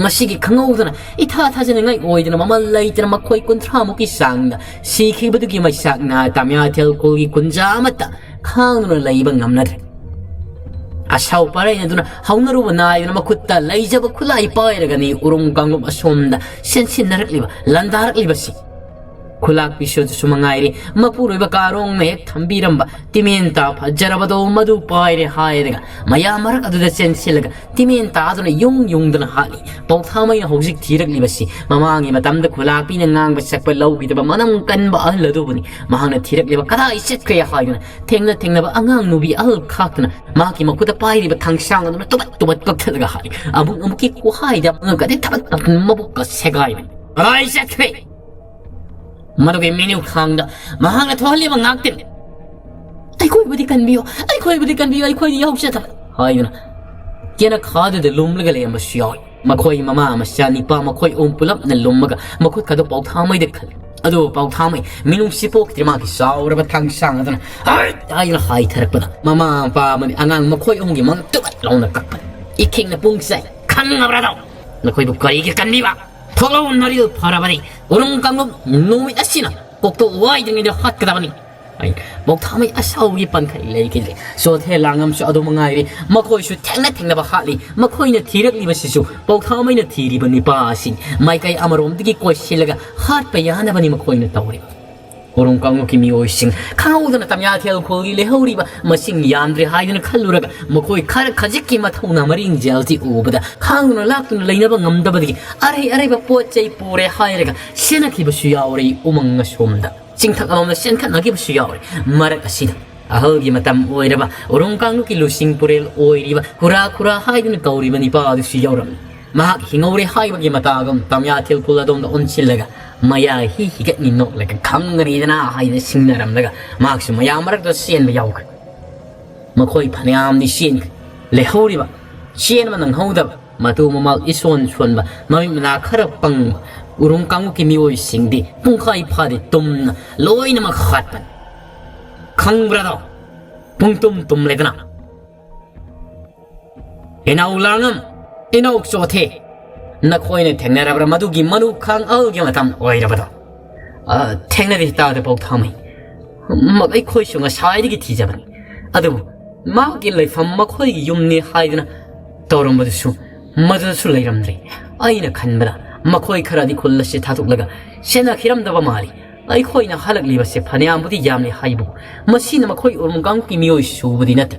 ꯃꯁꯤꯒꯤ ꯈꯪꯍꯧꯗꯅ ꯏꯊꯥ ꯊꯥꯖꯅꯤꯡꯉꯥꯏ ꯑꯣꯏꯗꯅ ꯃꯃꯜ ꯂꯩꯇꯅ ꯃꯈꯣꯏ ꯀꯨꯟꯊ꯭ꯔꯥꯃꯨꯛꯀꯤ ꯆꯥꯡꯗ ꯁꯤꯈꯤꯕꯗꯨꯒꯤ ꯃꯩꯆꯥꯛꯅ ꯇꯝꯌꯥꯊꯦꯜ ꯈꯨꯜꯒꯤ ꯀꯨꯟꯖꯥ ꯑꯃꯠꯇ ꯈꯥꯡꯗꯨꯅ ꯂꯩꯕ ꯉꯝꯅꯗ꯭ꯔꯦ꯫ ꯑꯁꯥꯎ ꯄꯔꯩꯅꯗꯨꯅ ꯍꯧꯅꯔꯨꯕ ꯅꯥꯏꯗꯅ ꯃꯈꯨꯠꯇ ꯂꯩꯖꯕ ꯈꯨꯠꯂꯥꯏ ꯄꯥꯏꯔꯒꯅꯤ ꯎꯔꯨꯝ ꯀꯥꯡꯂꯨꯞ ꯑꯁꯣꯝꯗ ꯆꯦꯟꯁꯤꯟꯅꯔꯛꯂꯤꯕ, ꯂꯥꯟꯗꯥꯔꯛꯂꯤꯕꯁꯤ꯫ ꯈꯨꯂꯥꯛꯄꯤꯁꯨ ꯑꯗꯨꯁꯨ ꯃꯉꯥꯏꯔꯦ, ꯃꯄꯨꯔꯣꯏꯕ ꯀꯥꯔꯣꯡꯅ ꯍꯦꯛ ꯊꯝꯕꯤꯔꯝꯕ ꯇꯤꯃꯦꯟꯇꯥ ꯐꯖꯔꯕꯗꯣ ꯃꯗꯨ ꯄꯥꯏꯔꯦ ꯍꯥꯏꯔꯒ ꯃꯌꯥꯝ ꯃꯔꯛ ꯑꯗꯨꯗ ꯆꯦꯟꯁꯤꯜꯂꯒ ꯇꯤꯃꯦꯟꯇꯥꯗꯨꯅ ꯌꯨꯡ ꯌꯨꯡꯗꯅ ꯍꯥꯠꯂꯤ꯫ ꯄꯥꯎꯊꯥꯃꯩꯅ ꯍꯧꯖꯤꯛ ꯊꯤꯔꯛꯂꯤꯕꯁꯤ ꯃꯃꯥꯡꯒꯤ ꯃꯇꯝꯗ ꯈꯨꯂꯥꯛꯄꯤꯅ ꯉꯥꯡꯕ ꯁꯛꯄ ꯂꯧꯈꯤꯗꯕ ꯃꯅꯝ ꯀꯟꯕ ꯑꯍꯜ ꯑꯗꯨꯕꯨꯅꯤ꯫ ꯃꯍꯥꯛꯅ ꯊꯤꯔꯛꯂꯤꯕ ꯀꯗꯥꯏ ꯆꯠꯈ꯭ꯔꯦ ꯍꯥꯏꯗꯨꯅ ꯊꯦꯡꯅ ꯊꯦꯡꯅꯕ ꯑꯉꯥꯡ ꯅꯨꯕꯤ ꯑꯍꯜ ꯈꯥꯛꯇꯅ ꯃꯍꯥꯛꯀꯤ ꯃꯈꯨꯠꯇ ꯄꯥꯏꯔꯤꯕ ꯊꯥꯡꯁꯥꯡ ꯑꯗꯨꯅ ꯇꯨꯕꯠ ꯇꯨꯕꯠ ꯀꯛꯊꯠꯂꯒ ꯍꯥꯠꯂꯤ꯫ ꯑꯃꯨꯛ ꯑꯃꯨꯛꯀꯤ ꯈꯨꯍꯥꯏꯗ ꯑꯃꯨꯛꯀꯗꯤ ꯊꯕꯠ ꯊꯕꯠ ꯃꯕꯨꯛꯀ ꯁꯦꯒꯥꯏꯕꯅꯤ꯫ "ꯀꯗꯥꯏ ꯆꯠꯈ꯭ꯔꯦ? ꯃꯗꯨꯒꯤ ꯃꯤꯅꯨ ꯈꯥꯡꯗ ꯃꯍꯥꯛꯅ ꯊꯣꯛꯍꯜꯂꯤꯕ ꯉꯥꯛꯇꯅꯤ꯫ ꯑꯩꯈꯣꯏꯕꯨꯗꯤ ꯀꯟꯕꯤꯌꯨ, ꯑꯩꯈꯣꯏꯕꯨꯗꯤ ꯀꯟꯕꯤꯌꯨ, ꯑꯩꯈꯣꯏꯗꯤ ꯌꯥꯎꯖꯗꯕ" ꯍꯥꯏꯗꯨꯅ ꯀꯦꯅꯈꯥꯗꯨꯗ ꯂꯨꯝꯂꯒ ꯂꯩꯔꯝꯕꯁꯨ ꯌꯥꯎꯏ꯫ ꯃꯈꯣꯏ ꯃꯃꯥ ꯃꯆꯥ ꯅꯤꯄꯥ ꯃꯈꯣꯏ ꯑꯍꯨꯝ ꯄꯨꯂꯞꯅ ꯂꯨꯝꯃꯒ ꯃꯈꯨꯠ ꯈꯗꯣ ꯄꯥꯎꯊꯥꯃꯩꯗ ꯈꯜꯂꯤ꯫ ꯑꯗꯨꯕꯨ ꯄꯥꯎꯊꯥꯡꯃꯩ ꯃꯤꯅꯨꯡꯁꯤ ꯄꯣꯛꯇ꯭ꯔꯤ ꯃꯥꯒꯤ ꯆꯥꯎꯔꯕ ꯊꯥꯡꯁꯥꯡ ꯑꯗꯨꯅ "ꯍꯥꯏꯠ!" ꯍꯥꯏꯅ ꯍꯥꯏꯊꯔꯛꯄꯗ, ꯃꯃꯥ ꯃꯄꯥ ꯑꯃꯗꯤ ꯑꯉꯥꯡ ꯃꯈꯣꯏ ꯑꯍꯨꯝꯒꯤ ꯃꯥꯡ ꯇꯨꯀꯠ ꯂꯥꯎꯅ ꯀꯛꯄꯅꯤ꯫ "ꯏꯈꯤꯡꯅ ꯄꯨꯡ ꯆꯥꯏ, ꯈꯪꯉꯕ꯭ꯔꯥꯗꯣ? ꯅꯈꯣꯏꯕꯨ ꯀꯔꯤꯒꯤ ꯀꯟꯕꯤꯕ? ꯊꯣꯛꯂꯛꯎ, ꯅꯔꯤꯜ ꯐꯔꯕꯗꯤ ꯎꯔꯨꯝ ꯀꯥꯡꯂꯨꯞ ꯅꯨꯃꯤꯠ ꯑꯁꯤꯅ ꯀꯣꯛꯇꯣꯛ ꯋꯥꯏꯗ꯭ꯔꯤꯉꯩꯗ ꯍꯥꯠꯀꯗꯕꯅꯤ!" ꯑꯩ ꯄꯥꯎꯊꯥꯃꯩ ꯑꯁꯥꯎꯕꯒꯤ ꯄꯟꯈꯩ ꯂꯩꯈꯤꯗ꯭ꯔꯦ꯫ ꯆꯣꯊꯦ ꯂꯥꯡꯉꯝꯁꯨ ꯑꯗꯨ ꯃꯉꯥꯏꯔꯦ꯫ ꯃꯈꯣꯏꯁꯨ ꯊꯦꯡꯅ ꯊꯦꯡꯅꯕ ꯍꯥꯠꯂꯤ꯫ ꯃꯈꯣꯏꯅ ꯊꯤꯔꯛꯂꯤꯕꯁꯤꯁꯨ ꯄꯥꯎꯊꯥꯃꯩꯅ ꯊꯤꯔꯤꯕ ꯅꯤꯄꯥ ꯑꯁꯤ ꯃꯥꯏꯀꯩ ꯑꯃꯔꯣꯝꯗꯒꯤ ꯀꯣꯏꯁꯤꯜꯂꯒ ꯍꯥꯠꯄ ꯌꯥꯅꯕꯅꯤ ꯃꯈꯣꯏꯅ ꯇꯧꯔꯤꯕ꯫ ꯎꯔꯨꯝ ꯀꯥꯡꯂꯨꯞꯀꯤ ꯃꯤꯑꯣꯏꯁꯤꯡ ꯈꯪꯍꯧꯗꯅ ꯇꯝꯌꯥꯊꯦꯜ ꯈꯨꯜꯒꯤ ꯂꯩꯍꯧꯔꯤꯕ ꯃꯁꯤꯡ ꯌꯥꯝꯗ꯭ꯔꯦ ꯍꯥꯏꯗꯨꯅ ꯈꯜꯂꯨꯔꯒ ꯃꯈꯣꯏ ꯈꯔ ꯈꯖꯤꯛꯀꯤ ꯃꯊꯧꯅꯥ ꯃꯔꯤꯡꯖꯦꯜꯁꯤ ꯎꯕꯗ ꯈꯥꯡꯗꯨꯅ ꯂꯥꯛꯇꯨꯅ ꯂꯩꯅꯕ ꯉꯝꯗꯕꯗꯒꯤ ꯑꯔꯩ ꯑꯔꯩꯕ ꯄꯣꯠ ꯆꯩ ꯄꯨꯔꯦ ꯍꯥꯏꯔꯒ ꯆꯦꯟꯅꯈꯤꯕꯁꯨ ꯌꯥꯎꯔꯦ ꯎꯃꯪ ꯑꯁꯣꯝꯗ꯫ ꯆꯤꯡꯊꯛ ꯑꯃꯃꯝꯗ ꯆꯦꯟꯈꯠꯅꯈꯤꯕꯁꯨ ꯌꯥꯎꯔꯦ꯫ ꯃꯔꯛ ꯑꯁꯤꯗ ꯑꯍꯜꯒꯤ ꯃꯇꯝ ꯑꯣꯏꯔꯕ ꯎꯔꯨꯝ ꯀꯥꯡꯂꯨꯞꯀꯤ ꯂꯨꯆꯤꯡ ꯄꯨꯔꯦꯜ ꯑꯣꯏꯔꯤꯕ ꯈꯨꯔꯥ ꯈꯨꯔꯥ ꯍꯥꯏꯗꯨꯅ ꯀꯧꯔꯤꯕ ꯅꯤꯄꯥ ꯑꯗꯨꯁꯨ ꯌꯥꯎꯔꯝꯃꯤ꯫ ꯃꯍꯥꯛ ꯍꯤꯡꯍꯧꯔꯦ ꯍꯥꯏꯕꯒꯤ ꯃꯇꯥꯒꯨꯝ ꯇꯝꯌꯥꯊꯦꯜ ꯈꯨꯜ ꯑꯗꯣꯝꯗ ꯑꯣꯟꯁꯤꯜꯂꯒ ꯃꯌꯥ ꯍꯤ ꯍꯤꯒꯠꯅꯤ ꯅꯣꯛꯂꯒ "ꯈꯪꯒꯅꯤꯗꯅ" ꯍꯥꯏꯗꯅ ꯁꯤꯡꯅꯔꯝꯂꯒ ꯃꯍꯥꯛꯁꯨ ꯃꯌꯥꯝ ꯃꯔꯛꯇ ꯆꯦꯟꯕ ꯌꯥꯎꯈ꯭ꯔꯦ꯫ ꯃꯈꯣꯏ ꯐꯅꯌꯥꯝꯗꯤ ꯆꯦꯟꯈ꯭ꯔꯦ꯫ ꯂꯩꯍꯧꯔꯤꯕ ꯆꯦꯟꯕ ꯅꯪꯍꯧꯗꯕ ꯃꯇꯨ ꯃꯃꯥꯜ ꯏꯁꯣꯟ ꯁꯣꯟꯕ, ꯃꯃꯤꯠ ꯃꯅꯥ ꯈꯔ ꯄꯪꯕ ꯎꯔꯨꯝ ꯀꯥꯡꯂꯨꯞꯀꯤ ꯃꯤꯑꯣꯏꯁꯤꯡꯗꯤ ꯄꯨꯡꯈꯥꯏ ꯐꯥꯗꯦ ꯇꯨꯝꯅ ꯂꯣꯏꯅꯃꯛ ꯍꯥꯠꯄꯅꯤ꯫ ꯈꯪꯕ꯭ꯔꯥꯗꯣ? ꯄꯨꯡꯇꯨꯝ ꯇꯨꯝꯂꯦꯗꯅ꯫ ꯏꯅꯥꯎ ꯂꯥꯡꯉꯝ, ꯏꯅꯥꯎ ꯆꯣꯊꯦ, ꯅꯈꯣꯏꯅ ꯊꯦꯡꯅꯔꯕ꯭ꯔꯥ ꯃꯗꯨꯒꯤ ꯃꯅꯨ ꯈꯥꯡ ꯑꯍꯜꯒꯤ ꯃꯇꯝ ꯑꯣꯏꯔꯕꯗꯣ? "ꯑ, ꯊꯦꯡꯅꯗꯦ, ꯇꯥꯗ ꯄꯥꯎ ꯊꯥꯃꯩ꯫ ꯃ-, ꯑꯩꯈꯣꯏꯁꯨ ꯉꯁꯥꯏꯗꯒꯤ ꯊꯤꯖꯕꯅꯤ꯫ ꯑꯗꯨꯕꯨ ꯃꯥꯒꯤ ꯂꯩꯐꯝ ꯃꯈꯣꯏꯒꯤ ꯌꯨꯝꯅꯤ ꯍꯥꯏꯗꯨꯅ ꯇꯧꯔꯝꯕꯗꯨꯁꯨ ꯃꯗꯨꯗꯁꯨ ꯂꯩꯔꯝꯗ꯭ꯔꯦ꯫ ꯑꯩꯅ ꯈꯟꯕꯗ ꯃꯈꯣꯏ ꯈꯔꯗꯤ ꯈꯨꯜ ꯑꯁꯤ ꯊꯥꯗꯣꯛꯂꯒ ꯆꯦꯟꯅꯈꯤꯔꯝꯗꯕ ꯃꯥꯜꯂꯤ꯫ ꯑꯩꯈꯣꯏꯅ ꯍꯜꯂꯛꯂꯤꯕꯁꯦ ꯐꯅꯌꯥꯝꯕꯨꯗꯤ ꯌꯥꯝꯂꯤ ꯍꯥꯏꯕꯨ ꯃꯁꯤꯅ ꯃꯈꯣꯏ ꯎꯔꯨꯝ ꯀꯥꯡꯂꯨꯞꯀꯤ ꯃꯤꯑꯣꯏ ꯁꯨꯕꯗꯤ ꯅꯠꯇꯦ꯫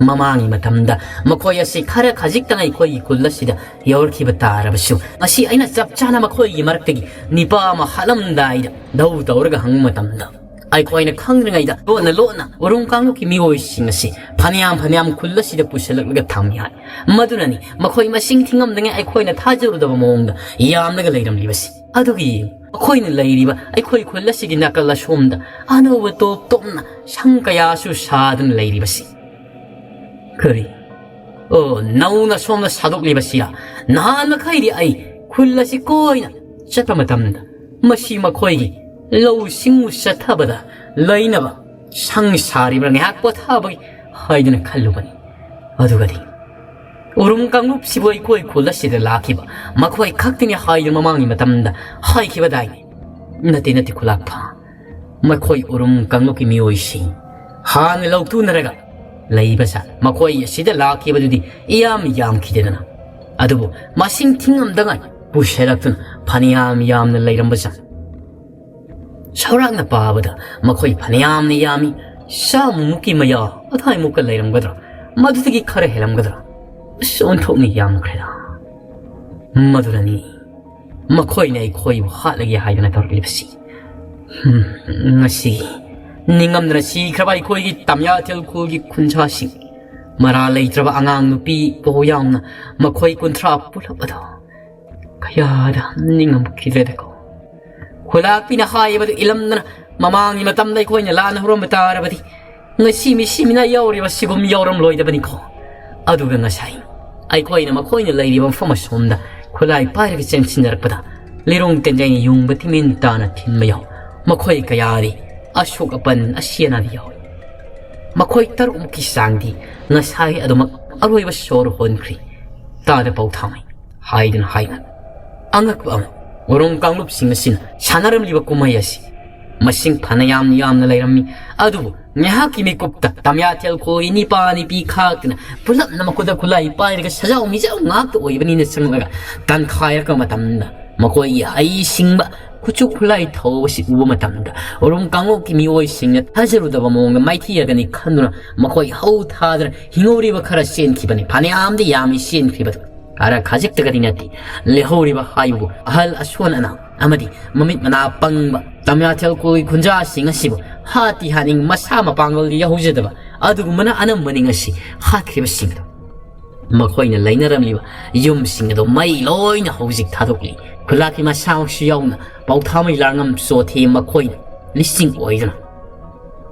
ꯃꯃꯥꯡꯒꯤ ꯃꯇꯝꯗ ꯃꯈꯣꯏ ꯑꯁꯤ ꯈꯔ ꯈꯖꯤꯛꯇꯪ ꯑꯩꯈꯣꯏꯒꯤ ꯈꯨꯜ ꯑꯁꯤꯗ ꯌꯧꯔꯛꯈꯤꯕ ꯇꯥꯔꯕꯁꯨ, ꯉꯁꯤ ꯑꯩꯅ ꯆꯞ ꯆꯥꯅ ꯃꯈꯣꯏꯒꯤ ꯃꯔꯛꯇꯒꯤ ꯅꯤꯄꯥ ꯑꯃ ꯍꯥꯠꯂꯝꯗꯥꯏꯗ ꯙꯧ ꯇꯧꯔꯒ ꯍꯪꯕ ꯃꯇꯝꯗ, ꯑꯩꯈꯣꯏꯅ ꯈꯪꯗ꯭ꯔꯤꯉꯩꯗ ꯂꯣꯟꯅ ꯂꯣꯟꯅ ꯎꯔꯨꯝ ꯀꯥꯡꯂꯨꯞꯀꯤ ꯃꯤꯑꯣꯏꯁꯤꯡ ꯑꯁꯤ ꯐꯅꯌꯥꯝ ꯐꯅꯌꯥꯝ ꯈꯨꯜ ꯑꯁꯤꯗ ꯄꯨꯁꯤꯜꯂꯛꯂꯒ ꯊꯝꯃꯤ ꯍꯥꯏ꯫ ꯃꯗꯨꯅꯅꯤ ꯃꯈꯣꯏ ꯃꯁꯤꯡ ꯊꯤꯉꯝꯗꯉꯩ ꯑꯩꯈꯣꯏꯅ ꯊꯥꯖꯔꯨꯗꯕ ꯃꯑꯣꯡꯗ ꯌꯥꯝꯂꯒ ꯂꯩꯔꯝꯂꯤꯕꯁꯤ꯫ ꯑꯗꯨꯒꯤ ꯌꯦꯡꯉꯨ, ꯑꯩꯈꯣꯏꯅ ꯂꯩꯔꯤꯕ ꯑꯩꯈꯣꯏ ꯈꯨꯜ ꯑꯁꯤꯒꯤ ꯅꯥꯀꯜ ꯑꯁꯣꯝꯗ ꯑꯅꯧꯕ ꯇꯣꯞ ꯇꯣꯞꯅ ꯁꯪ ꯀꯌꯥꯁꯨ ꯁꯥꯗꯨꯅ ꯂꯩꯔꯤꯕꯁꯤ꯫ ꯀꯔꯤ? ꯑꯣ, ꯅꯧꯅ ꯁꯣꯝꯗ ꯁꯥꯗꯣꯛꯂꯤꯕꯁꯤꯔ? ꯅꯍꯥꯟ ꯃꯈꯩꯗꯤ ꯑꯩ ꯈꯨꯜ ꯑꯁꯤ ꯀꯣꯏꯅ ꯆꯠꯄ ꯃꯇꯝꯗ ꯃꯁꯤ ꯃꯈꯣꯏꯒꯤ ꯂꯧ ꯁꯤꯡꯎ ꯆꯠꯊꯕꯗ ꯂꯩꯅꯕ ꯁꯪ ꯁꯥꯔꯤꯕ꯭ꯔꯥ, ꯉꯥꯏꯍꯥꯛ ꯄꯣꯊꯥꯕꯒꯤ ꯍꯥꯏꯗꯨꯅ ꯈꯜꯂꯨꯕꯅꯤ꯫ ꯑꯗꯨꯒꯗꯤ ꯎꯔꯨꯝ ꯀꯥꯡꯂꯨꯞꯁꯤꯕꯨ ꯑꯩꯈꯣꯏ ꯈꯨꯜ ꯑꯁꯤꯗ ꯂꯥꯛꯈꯤꯕ ꯃꯈꯣꯏ ꯈꯛꯇꯅꯤ ꯍꯥꯏꯗꯨꯅ ꯃꯃꯥꯡꯒꯤ ꯃꯇꯝꯗ ꯍꯥꯏꯈꯤꯕꯗꯥꯏꯅꯦ? ꯅꯠꯇꯦ, ꯅꯠꯇꯦ, ꯈꯨꯂꯥꯛꯄ꯫ ꯃꯈꯣꯏ ꯎꯔꯨꯝ ꯀꯥꯡꯂꯨꯞꯀꯤ ꯃꯤꯑꯣꯏꯁꯤꯡ ꯍꯥꯟꯅ ꯂꯧꯊꯨꯅꯔꯒ ꯂꯩꯕ ꯖꯥꯠ꯫ ꯃꯈꯣꯏ ꯑꯁꯤꯗ ꯂꯥꯛꯈꯤꯕꯗꯨꯗꯤ ꯌꯥꯝ ꯌꯥꯝꯈꯤꯗꯦꯗꯅ, ꯑꯗꯨꯕꯨ ꯃꯁꯤꯡ ꯊꯤꯉꯝꯗꯉꯥꯏ ꯄꯨꯁꯤꯜꯂꯛꯇꯨꯅ ꯐꯅꯌꯥꯝ ꯌꯥꯝꯅ ꯂꯩꯔꯝꯕ ꯖꯥꯠ꯫ ꯆꯥꯎꯔꯥꯛꯅ ꯄꯥꯕꯗ ꯃꯈꯣꯏ ꯐꯅꯌꯥꯝꯅ ꯌꯥꯝꯃꯤ, ꯆꯥꯝꯃꯃꯨꯛꯀꯤ ꯃꯌꯥ ꯑꯗꯨꯋꯥꯏꯃꯨꯛꯀ ꯂꯩꯔꯝꯒꯗ꯭ꯔꯥ, ꯃꯗꯨꯗꯒꯤ ꯈꯔ ꯍꯦꯜꯂꯝꯒꯗ꯭ꯔꯥ? ꯑꯁ, ꯑꯣꯟꯊꯣꯛꯅ ꯌꯥꯝꯈ꯭ꯔꯦꯗ꯫ ꯃꯗꯨꯅꯅꯤ ꯃꯈꯣꯏꯅ ꯑꯩꯈꯣꯏꯕꯨ ꯍꯥꯠꯂꯒꯦ ꯍꯥꯏꯗꯅ ꯇꯧꯔꯛꯂꯤꯕꯁꯤ꯫ ꯍꯝ, ꯉꯁꯤ ꯅꯤꯡꯉꯝꯗꯅ ꯁꯤꯈ꯭ꯔꯕ ꯑꯩꯈꯣꯏꯒꯤ ꯇꯝꯌꯥꯊꯦꯜ ꯈꯨꯜꯒꯤ ꯈꯨꯟꯖꯥꯁꯤꯡ, ꯃꯔꯥ ꯂꯩꯇ꯭ꯔꯕ ꯑꯉꯥꯡ ꯅꯨꯄꯤ ꯐꯥꯎ ꯌꯥꯎꯅ ꯃꯈꯣꯏ ꯀꯨꯟꯊ꯭ꯔꯥ ꯄꯨꯂꯞ ꯑꯗꯣ ꯀꯌꯥꯗ ꯅꯤꯡꯉꯝꯈꯤꯗ꯭ꯔꯦꯗꯀꯣ꯫ ꯈꯨꯂꯥꯛꯄꯤꯅ ꯍꯥꯏꯕꯗꯨ ꯏꯜꯂꯝꯗꯅ ꯃꯃꯥꯡꯒꯤ ꯃꯇꯝꯗ ꯑꯩꯈꯣꯏꯅ ꯂꯥꯟꯅ ꯍꯧꯔꯝꯕ ꯇꯥꯔꯕꯗꯤ ꯉꯁꯤ ꯃꯤꯁꯤ ꯃꯤꯅꯥ ꯌꯥꯎꯔꯤꯕ ꯁꯤꯒꯨꯝ ꯌꯥꯎꯔꯝꯂꯣꯏꯗꯕꯅꯤꯀꯣ꯫ ꯑꯗꯨꯒ ꯉꯁꯥꯏ ꯑꯩꯈꯣꯏꯅ ꯃꯈꯣꯏꯅ ꯂꯩꯔꯤꯕ ꯃꯐꯝ ꯑꯁꯣꯝꯗ ꯈꯨꯠꯂꯥꯏ ꯄꯥꯏꯔꯒ ꯆꯦꯟꯁꯤꯟꯅꯔꯛꯄꯗ ꯂꯤꯔꯣꯡ ꯇꯦꯟꯖꯩꯅ ꯌꯨꯡꯕ ꯊꯤꯃꯤꯟ ꯇꯥꯅ ꯊꯤꯟꯕ ꯌꯥꯎ꯫ ꯃꯈꯣꯏ ꯀꯌꯥꯗꯤ ꯑꯁꯣꯛ ꯑꯄꯟ ꯑꯁꯤ ꯑꯅꯥꯗꯤ ꯌꯥꯎꯏ꯫ ꯃꯈꯣꯏ ꯇꯔꯨꯛꯃꯨꯛꯀꯤ ꯆꯥꯡꯗꯤ ꯉꯁꯥꯏ ꯑꯗꯨꯃꯛ ꯑꯔꯣꯏꯕ ꯁꯣꯔ ꯍꯣꯟꯈ꯭ꯔꯤ꯫ ꯇꯥꯗ ꯄꯥꯎꯊꯥꯡꯉꯩ ꯍꯥꯏꯗꯨꯅ ꯍꯥꯏꯅ ꯑꯉꯛꯄ ꯑꯃ, ꯎꯔꯨꯝ ꯀꯥꯡꯂꯨꯞꯁꯤꯡ ꯑꯁꯤꯅ ꯁꯥꯟꯅꯔꯝꯂꯤꯕ ꯀꯨꯝꯍꯩ ꯑꯁꯤ ꯃꯁꯤꯡ ꯐꯅ ꯌꯥꯝ ꯌꯥꯝꯅ ꯂꯩꯔꯝꯃꯤ꯫ ꯑꯗꯨꯕꯨ ꯉꯥꯏꯍꯥꯛꯀꯤ ꯃꯤꯀꯨꯞꯇ ꯇꯝꯌꯥꯊꯦꯜ ꯈꯣꯏ ꯅꯤꯄꯥ ꯅꯤꯄꯤ ꯈꯥꯛꯇꯅ ꯄꯨꯂꯞꯅ ꯃꯈꯨꯠꯇ ꯈꯨꯠꯂꯥꯏ ꯄꯥꯏꯔꯒ ꯁꯖꯥꯎ ꯃꯤꯖꯥꯎ ꯉꯥꯛꯇ ꯑꯣꯏꯕꯅꯤꯅ ꯆꯪꯂꯒ ꯇꯟꯈꯥꯏꯔꯛꯄ ꯃꯇꯝꯗ ꯃꯈꯣꯏꯒꯤ ꯍꯩꯁꯤꯡꯕ ꯈꯨꯠꯁꯨ ꯈꯨꯠꯂꯥꯏ ꯊꯧꯕꯁꯤ ꯎꯕ ꯃꯇꯝꯗ ꯎꯔꯨꯝ ꯀꯥꯡꯂꯨꯞꯀꯤ ꯃꯤꯑꯣꯏꯁꯤꯡꯅ ꯊꯥꯖꯔꯨꯗꯕ ꯃꯑꯣꯡꯗ ꯃꯥꯏꯊꯤꯔꯒꯅꯤ ꯈꯟꯗꯨꯅ ꯃꯈꯣꯏ ꯍꯧ ꯊꯥꯗꯅ ꯍꯤꯡꯍꯧꯔꯤꯕ ꯈꯔ ꯆꯦꯟꯈꯤꯕꯅꯤ꯫ ꯐꯅꯌꯥꯝꯗꯤ ꯌꯥꯝꯃꯤ ꯆꯦꯟꯈꯤꯕꯗꯨ꯫ ꯈꯔ ꯈꯖꯤꯛꯇꯒꯗꯤ ꯅꯠꯇꯦ꯫ ꯂꯦꯍꯧꯔꯤꯕ ꯍꯥꯏꯕꯕꯨ ꯑꯍꯜ ꯑꯁꯣꯟ ꯑꯅꯥ ꯑꯃꯗꯤ ꯃꯃꯤꯠ ꯃꯅꯥ ꯄꯪꯕ ꯇꯝꯌꯥꯊꯦꯜ ꯈꯨꯜꯒꯤ ꯈꯨꯟꯖꯥꯁꯤꯡ ꯑꯁꯤꯕꯨ ꯍꯥꯠꯇꯤ ꯍꯥꯠꯅꯤꯡ ꯃꯁꯥ ꯃꯄꯥꯡꯒꯜꯗꯤ ꯌꯥꯎꯖꯗꯕ ꯑꯗꯨꯒꯨꯝꯕꯅ ꯑꯅꯝꯕꯅꯤ ꯉꯁꯤ ꯍꯥꯠꯈ꯭ꯔꯤꯕꯁꯤꯡꯗꯣ꯫ ꯃꯈꯣꯏꯅ ꯂꯩꯅꯔꯝꯂꯤꯕ ꯌꯨꯝꯁꯤꯡ ꯑꯗꯨ ꯃꯩ ꯂꯣꯏꯅ ꯍꯧꯖꯤꯛ ꯊꯥꯗꯣꯛꯂꯤ꯫ ꯈꯨꯂꯥꯛꯀꯤ ꯃꯁꯥꯃꯛꯁꯨ ꯌꯥꯎꯅ ꯄꯥꯎꯊꯥꯃꯩ ꯂꯥꯡꯉꯝ ꯆꯣꯊꯤ ꯃꯈꯣꯏꯅ ꯂꯤꯁꯤꯡ ꯑꯣꯏꯗꯨꯅ꯫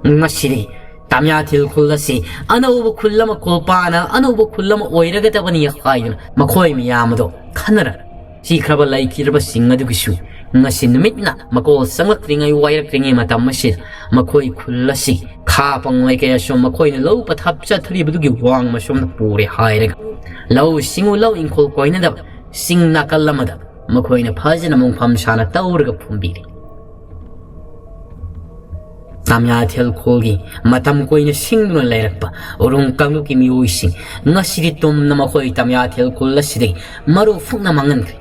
ꯉꯁꯤꯗꯤ ꯇꯥꯃꯤꯌꯥꯊꯤꯜ ꯈꯨꯜ ꯑꯁꯤ ꯑꯅꯧꯕ ꯈꯨꯜ ꯑꯃ ꯀꯣꯜꯄꯥꯅ ꯑꯅꯧꯕ ꯈꯨꯜ ꯑꯃ ꯑꯣꯏꯔꯒꯗꯕꯅꯤ ꯍꯥꯏꯗꯨꯅ ꯃꯈꯣꯏ ꯃꯌꯥꯝ ꯑꯗꯣ ꯈꯟꯅꯔ ꯁꯤꯈ꯭ꯔꯕ ꯂꯩꯈꯤꯗ꯭ꯔꯕꯁꯤꯡ ꯑꯗꯨꯒꯤꯁꯨ ꯉꯁꯤ ꯅꯨꯃꯤꯠꯅ ꯃꯀꯣꯜ ꯆꯪꯂꯛꯇ꯭ꯔꯤꯉꯩ ꯋꯥꯏꯔꯛꯇ꯭ꯔꯤꯉꯩ ꯃꯇꯝ ꯑꯁꯤꯗ ꯃꯈꯣꯏ ꯈꯨꯜ ꯑꯁꯤ ꯈꯥ ꯄꯪꯂꯣꯏ ꯀꯌꯥꯁꯨ ꯃꯈꯣꯏꯅ ꯂꯧ ꯄꯊꯥꯞ ꯆꯠꯊꯔꯤꯕꯗꯨꯒꯤ ꯋꯥꯡꯃ ꯁꯣꯝꯗ ꯄꯨꯔꯦ ꯍꯥꯏꯔꯒ ꯂꯧ ꯁꯤꯡꯎ ꯂꯧ ꯏꯪꯈꯣꯜ ꯀꯣꯏꯅꯗꯕ ꯆꯤꯡ ꯅꯥꯀꯜ ꯑꯃꯗ ꯃꯈꯣꯏꯅ ꯐꯖꯅ ꯃꯣꯡꯐꯝ ꯁꯥꯅ ꯇꯧꯔꯒ ꯐꯨꯝꯕꯤꯔꯤ꯫ ꯇꯥꯃꯤꯌꯥꯊꯦꯜ ꯈꯨꯜꯒꯤ ꯃꯇꯝ ꯀꯨꯏꯅ ꯁꯤꯡꯗꯨꯅ ꯂꯩꯔꯛꯄ ꯎꯔꯨꯝ ꯀꯥꯡꯂꯨꯞꯀꯤ ꯃꯤꯑꯣꯏꯁꯤꯡ ꯉꯁꯤꯗꯤ ꯇꯨꯝꯅ ꯃꯈꯣꯏ ꯇꯥꯃꯤꯌꯥꯊꯦꯜ ꯈꯨꯜ ꯑꯁꯤꯗꯒꯤ ꯃꯔꯨ ꯐꯨꯛꯅ ꯃꯥꯡꯍꯟꯈ꯭ꯔꯦ꯫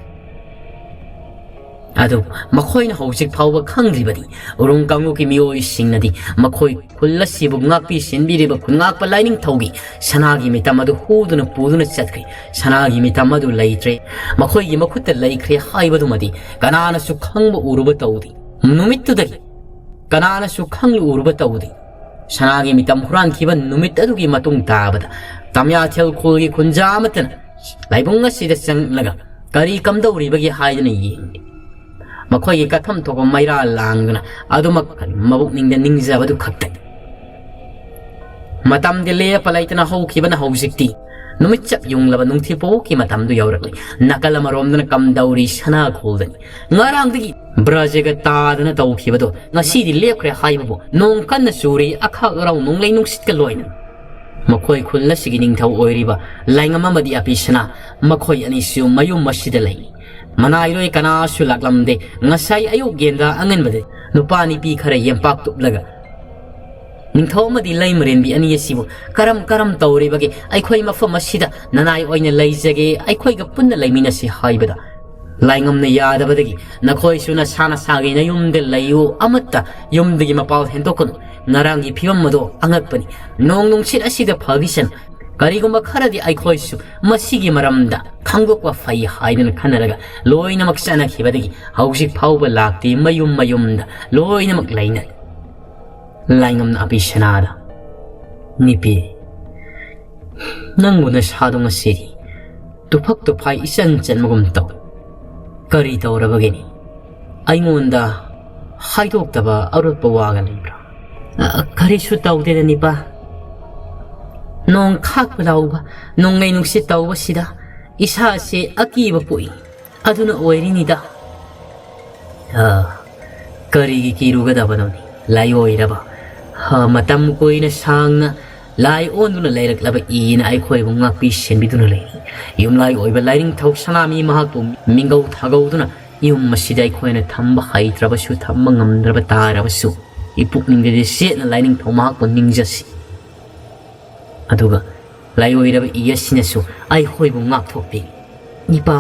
ꯑꯗꯨꯕꯨ ꯃꯈꯣꯏꯅ ꯍꯧꯖꯤꯛ ꯐꯥꯎꯕ ꯈꯪꯗ꯭ꯔꯤꯕꯗꯤ ꯎꯔꯨꯝ ꯀꯥꯡꯂꯨꯞꯀꯤ ꯃꯤꯑꯣꯏꯁꯤꯡꯅꯗꯤ ꯃꯈꯣꯏ ꯈꯨꯜ ꯑꯁꯤꯕꯨ ꯉꯥꯛꯄꯤ ꯁꯦꯟꯕꯤꯔꯤꯕ ꯈꯨꯟꯉꯥꯛꯄ ꯂꯥꯏꯅꯤꯡꯊꯧꯒꯤ ꯁꯅꯥꯒꯤ ꯃꯤꯇꯝ ꯑꯗꯨ ꯍꯨꯗꯨꯅ ꯄꯨꯗꯨꯅ ꯆꯠꯈ꯭ꯔꯦ꯫ ꯁꯅꯥꯒꯤ ꯃꯤꯇꯝ ꯑꯗꯨ ꯂꯩꯇ꯭ꯔꯦ, ꯃꯈꯣꯏꯒꯤ ꯃꯈꯨꯠꯇ ꯂꯩꯈ꯭ꯔꯦ ꯍꯥꯏꯕꯗꯨꯃꯗꯤ ꯀꯅꯥꯅꯁꯨ ꯈꯪꯕ ꯎꯔꯨꯕ ꯇꯧꯗꯦ꯫ ꯅꯨꯃꯤꯠꯇꯨꯗꯒꯤ ꯀꯅꯥꯅꯁꯨ ꯈꯪꯂꯨ ꯎꯔꯨꯕ ꯇꯧꯗꯦ꯫ ꯁꯅꯥꯒꯤ ꯃꯤꯇꯝ ꯍꯨꯔꯥꯟꯈꯤꯕ ꯅꯨꯃꯤꯠ ꯑꯗꯨꯒꯤ ꯃꯇꯨꯡ ꯇꯥꯕꯗ ꯇꯥꯃꯤꯌꯥꯊꯦꯜ ꯈꯨꯜꯒꯤ ꯈꯨꯟꯖꯥ ꯑꯃꯠꯇꯅ ꯂꯥꯏꯕꯨꯡ ꯑꯁꯤꯗ ꯆꯪꯂꯒ ꯀꯔꯤ ꯀꯝꯗꯧꯔꯤꯕꯒꯦ ꯍꯥꯏꯗꯨꯅ ꯌꯦꯡꯂꯤ꯫ ꯃꯈꯣꯏꯒꯤ ꯀꯠꯐꯝ ꯊꯣꯛꯄ ꯃꯩꯔꯥ ꯂꯥꯡꯗꯨꯅ ꯑꯗꯨꯃꯛ ꯃꯕꯨꯛꯅꯤꯡꯗ ꯅꯤꯡꯖꯕꯗꯨ ꯈꯛꯇꯅꯤ꯫ ꯃꯇꯝꯗꯤ ꯂꯦꯞꯄ ꯂꯩꯇꯅ ꯍꯧꯈꯤꯕꯅ ꯍꯧꯖꯤꯛꯇꯤ ꯅꯨꯃꯤꯠ ꯆꯞ ꯌꯨꯡꯂꯕ ꯅꯨꯡꯊꯤꯜ ꯄꯣꯛꯀꯤ ꯃꯇꯝꯗꯨ ꯌꯧꯔꯛꯂꯤ꯫ ꯅꯥꯀꯜ ꯑꯃꯔꯣꯝꯗꯅ ꯀꯝꯗꯧꯔꯤ ꯁꯅꯥ ꯈꯨꯜꯗꯅꯤ꯫ ꯉꯔꯥꯡꯗꯒꯤ ꯕ꯭ꯔꯖꯒ ꯇꯥꯗꯅ ꯇꯧꯈꯤꯕꯗꯣ ꯉꯁꯤꯗꯤ ꯂꯦꯞꯈ꯭ꯔꯦ ꯍꯥꯏꯕꯕꯨ ꯅꯣꯡ ꯀꯟꯅ ꯆꯨꯔꯤ, ꯑꯈꯥꯛ ꯑꯔꯥꯎ ꯅꯣꯡꯂꯩ ꯅꯨꯡꯁꯤꯠꯀ ꯂꯣꯏꯅꯅ꯫ ꯃꯈꯣꯏ ꯈꯨꯜ ꯑꯁꯤꯒꯤ ꯅꯤꯡꯊꯧ ꯑꯣꯏꯔꯤꯕ ꯂꯥꯏꯉꯝ ꯑꯃꯗꯤ ꯑꯄꯤꯁꯅꯥ, ꯃꯈꯣꯏ ꯑꯅꯤꯁꯨ ꯃꯌꯨꯝ ꯑꯁꯤꯗ ꯂꯩ꯫ ꯃꯅꯥꯏꯔꯣꯏ ꯀꯅꯥꯁꯨ ꯂꯥꯛꯂꯝꯗꯦ꯫ ꯉꯁꯥꯏ ꯑꯌꯨꯛ ꯌꯦꯟꯗꯥ ꯑꯉꯟꯕꯗ ꯅꯨꯄꯥ ꯅꯨꯄꯤ ꯈꯔ ꯌꯦꯝꯄꯥꯛ ꯇꯨꯞꯂꯒ, "ꯅꯤꯡꯊꯧ ꯑꯃꯗꯤ ꯂꯩꯃꯔꯦꯟꯕꯤ ꯑꯅꯤ ꯑꯁꯤꯕꯨ ꯀꯔꯝ ꯀꯔꯝ ꯇꯧꯔꯤꯕꯒꯦ? ꯑꯩꯈꯣꯏ ꯃꯐꯝ ꯑꯁꯤꯗ ꯅꯅꯥꯏ ꯑꯣꯏꯅ ꯂꯩꯖꯒꯦ, ꯑꯩꯈꯣꯏꯒ ꯄꯨꯟꯅ ꯂꯩꯃꯤꯟꯅꯁꯤ" ꯍꯥꯏꯕꯗ, ꯂꯥꯏꯉꯝꯅ ꯌꯥꯗꯕꯗꯒꯤ, "ꯅꯈꯣꯏꯁꯨ ꯅꯁꯥ ꯅꯁꯥꯒꯤ ꯅꯌꯨꯝꯗ ꯂꯩꯌꯨ, ꯑꯃꯠꯇ ꯌꯨꯝꯗꯒꯤ ꯃꯄꯥꯜ ꯍꯦꯟꯗꯣꯛꯀꯅꯨ꯫ ꯉꯔꯥꯡꯒꯤ ꯐꯤꯕꯝ ꯑꯗꯣ ꯑꯉꯛꯄꯅꯤ꯫ ꯅꯣꯡ ꯅꯨꯡꯁꯤꯠ ꯑꯁꯤꯗ ꯐꯈꯤꯁꯅꯨ꯫ ꯀꯔꯤꯒꯨꯝꯕ ꯈꯔꯗꯤ ꯑꯩꯈꯣꯏꯁꯨ ꯃꯁꯤꯒꯤ ꯃꯔꯝꯗ ꯈꯪꯗꯣꯛꯄ ꯐꯩ" ꯍꯥꯏꯗꯨꯅ ꯈꯟꯅꯔꯒ ꯂꯣꯏꯅꯃꯛ ꯆꯠꯅꯈꯤꯕꯗꯒꯤ ꯍꯧꯖꯤꯛ ꯐꯥꯎꯕ ꯂꯥꯛꯇꯦ꯫ ꯃꯌꯨꯝ ꯃꯌꯨꯝꯗ ꯂꯣꯏꯅꯃꯛ ꯂꯩꯅꯔꯤ꯫ ꯂꯥꯏꯉꯝꯅ ꯑꯄꯤꯁꯅꯥꯗ, "ꯅꯨꯄꯤ, ꯅꯪꯕꯨ ꯅꯁꯥꯗꯣ ꯉꯁꯤꯗꯤ ꯇꯨꯐꯛ ꯇꯨꯐꯥꯏ ꯏꯆꯟ ꯆꯟꯕꯒꯨꯝ ꯇꯧ꯫ ꯀꯔꯤ ꯇꯧꯔꯕꯒꯦꯅꯤ? ꯑꯩꯉꯣꯟꯗ ꯍꯥꯏꯗꯣꯛꯇꯕ ꯑꯔꯣꯠꯄ ꯋꯥꯒ ꯂꯩꯕ꯭ꯔꯥ?" "ꯑ, ꯀꯔꯤꯁꯨ ꯇꯧꯗꯦꯗ ꯅꯤꯄꯥ꯫ ꯅꯣꯡ ꯈꯥꯛꯄ ꯂꯥꯎꯕ, ꯅꯣꯡꯂꯩ ꯅꯨꯡꯁꯤꯠ ꯇꯧꯕꯁꯤꯗ ꯏꯁꯥꯁꯦ ꯑꯀꯤꯕ ꯄꯣꯛꯏ꯫ ꯑꯗꯨꯅ ꯑꯣꯏꯔꯤꯅꯤꯗ꯫ ꯑ, ꯀꯔꯤꯒꯤ ꯀꯤꯔꯨꯒꯗꯕꯅꯣꯅꯦ? ꯂꯥꯏꯑꯣꯏꯔꯕ, ꯍ, ꯃꯇꯝ ꯀꯨꯏꯅ ꯁꯥꯡꯅ ꯂꯥꯏ ꯑꯣꯟꯗꯨꯅ ꯂꯩꯔꯛꯂꯕ ꯏꯅ ꯑꯩꯈꯣꯏꯕꯨ ꯉꯥꯛꯄꯤ ꯁꯦꯟꯕꯤꯗꯨꯅ ꯂꯩꯔꯤ꯫ ꯌꯨꯝꯂꯥꯏ ꯑꯣꯏꯕ ꯂꯥꯏꯅꯤꯡꯊꯧ ꯁꯅꯥꯃꯤ ꯃꯍꯥꯛꯄꯨ ꯃꯤꯡꯒꯧ ꯊꯥꯒꯧꯗꯨꯅ ꯌꯨꯝ ꯑꯁꯤꯗ ꯑꯩꯈꯣꯏꯅ ꯊꯝꯕ ꯍꯩꯇ꯭ꯔꯕꯁꯨ, ꯊꯝꯕ ꯉꯝꯗ꯭ꯔꯕ ꯇꯥꯔꯕꯁꯨ, ꯏꯄꯨꯛꯅꯤꯡꯗꯗꯤ ꯆꯦꯠꯅ ꯂꯥꯏꯅꯤꯡꯊꯧ ꯃꯍꯥꯛꯄꯨ ꯅꯤꯡꯖꯁꯤ꯫ ꯑꯗꯨꯒ ꯂꯥꯏꯑꯣꯏꯔꯕ ꯏ ꯑꯁꯤꯅꯁꯨ ꯑꯩꯈꯣꯏꯕꯨ ꯉꯥꯛꯊꯣꯛꯄꯤ꯫ ꯏꯄꯥ,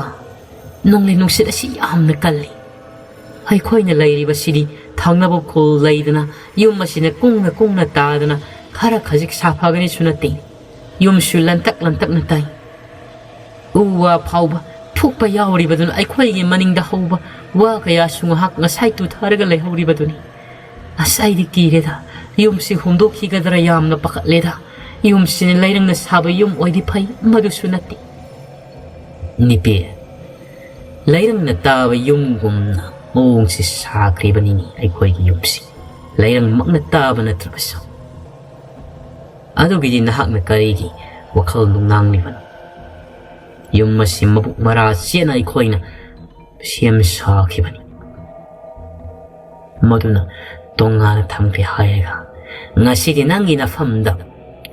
ꯅꯣꯡꯂꯩ ꯅꯨꯡꯁꯤꯠ ꯑꯁꯤ ꯌꯥꯝꯅ ꯀꯜꯂꯤ꯫ ꯑꯩꯈꯣꯏꯅ ꯂꯩꯔꯤꯕꯁꯤꯗꯤ ꯊꯪꯅꯕ ꯈꯨꯜ ꯂꯩꯗꯅ, ꯌꯨꯝ ꯑꯁꯤꯅ ꯀꯨꯡꯅ ꯀꯨꯡꯅ ꯇꯥꯗꯅ ꯈꯔ ꯈꯖꯤꯛ ꯁꯥꯐꯒꯅꯤꯁꯨ ꯅꯠꯇꯦ꯫ ꯌꯨꯝꯁꯨ ꯂꯟꯇꯛ ꯂꯟꯇꯛꯅ ꯇꯥꯏ꯫ ꯎ ꯋꯥ ꯐꯥꯎꯕ ꯐꯨꯛꯄ ꯌꯥꯎꯔꯤꯕꯗꯨꯅ ꯑꯩꯈꯣꯏꯒꯤ ꯃꯅꯤꯡꯗ ꯍꯧꯕ ꯋꯥ ꯀꯌꯥꯁꯨ ꯉꯥꯏꯍꯥꯛ ꯉꯁꯥꯏ ꯇꯨꯊꯔꯒ ꯂꯩꯍꯧꯔꯤꯕꯗꯨꯅꯤ꯫ ꯑꯁ, ꯑꯩꯗꯤ ꯀꯤꯔꯦꯗ꯫ ꯌꯨꯝꯁꯤ ꯍꯨꯝꯗꯣꯛꯈꯤꯒꯗ꯭ꯔꯥ ꯌꯥꯝꯅ ꯄꯥꯈꯠꯂꯦꯗ꯫ ꯌꯨꯝꯁꯤꯅ ꯂꯩꯔꯪꯅ ꯁꯥꯕ ꯌꯨꯝ ꯑꯣꯏꯗꯤ ꯐꯩ, ꯃꯗꯨꯁꯨ ꯅꯠꯇꯦ꯫ ꯅꯤꯄꯦ, ꯂꯩꯔꯪꯅ ꯇꯥꯕ ꯌꯨꯝꯒꯨꯝꯅ ꯃꯑꯣꯡꯁꯤ ꯁꯥꯈ꯭ꯔꯤꯕꯅꯤꯅꯦ ꯑꯩꯈꯣꯏꯒꯤ ꯌꯨꯝꯁꯤ꯫ ꯂꯩꯔꯪꯃꯛꯅ ꯇꯥꯕ ꯅꯠꯇ꯭ꯔꯕꯁꯨ꯫ ꯑꯗꯨꯒꯤꯗꯤ ꯅꯍꯥꯛꯅ ꯀꯔꯤꯒꯤ ꯋꯥꯈꯜ ꯅꯨꯡꯅꯥꯡꯂꯤꯕꯅꯣ? ꯌꯨꯝ ꯑꯁꯤ ꯃꯕꯨꯛ ꯃꯔꯥ ꯆꯦꯠꯅ ꯑꯩꯈꯣꯏꯅ ꯁꯦꯝ ꯁꯥꯈꯤꯕꯅꯤ꯫ ꯃꯗꯨꯅ ꯇꯣꯉꯥꯟꯅ ꯊꯝꯈ꯭ꯔꯦ ꯍꯥꯏꯔꯒ, ꯉꯁꯤꯗꯤ ꯅꯪꯒꯤ ꯅꯐꯝꯗ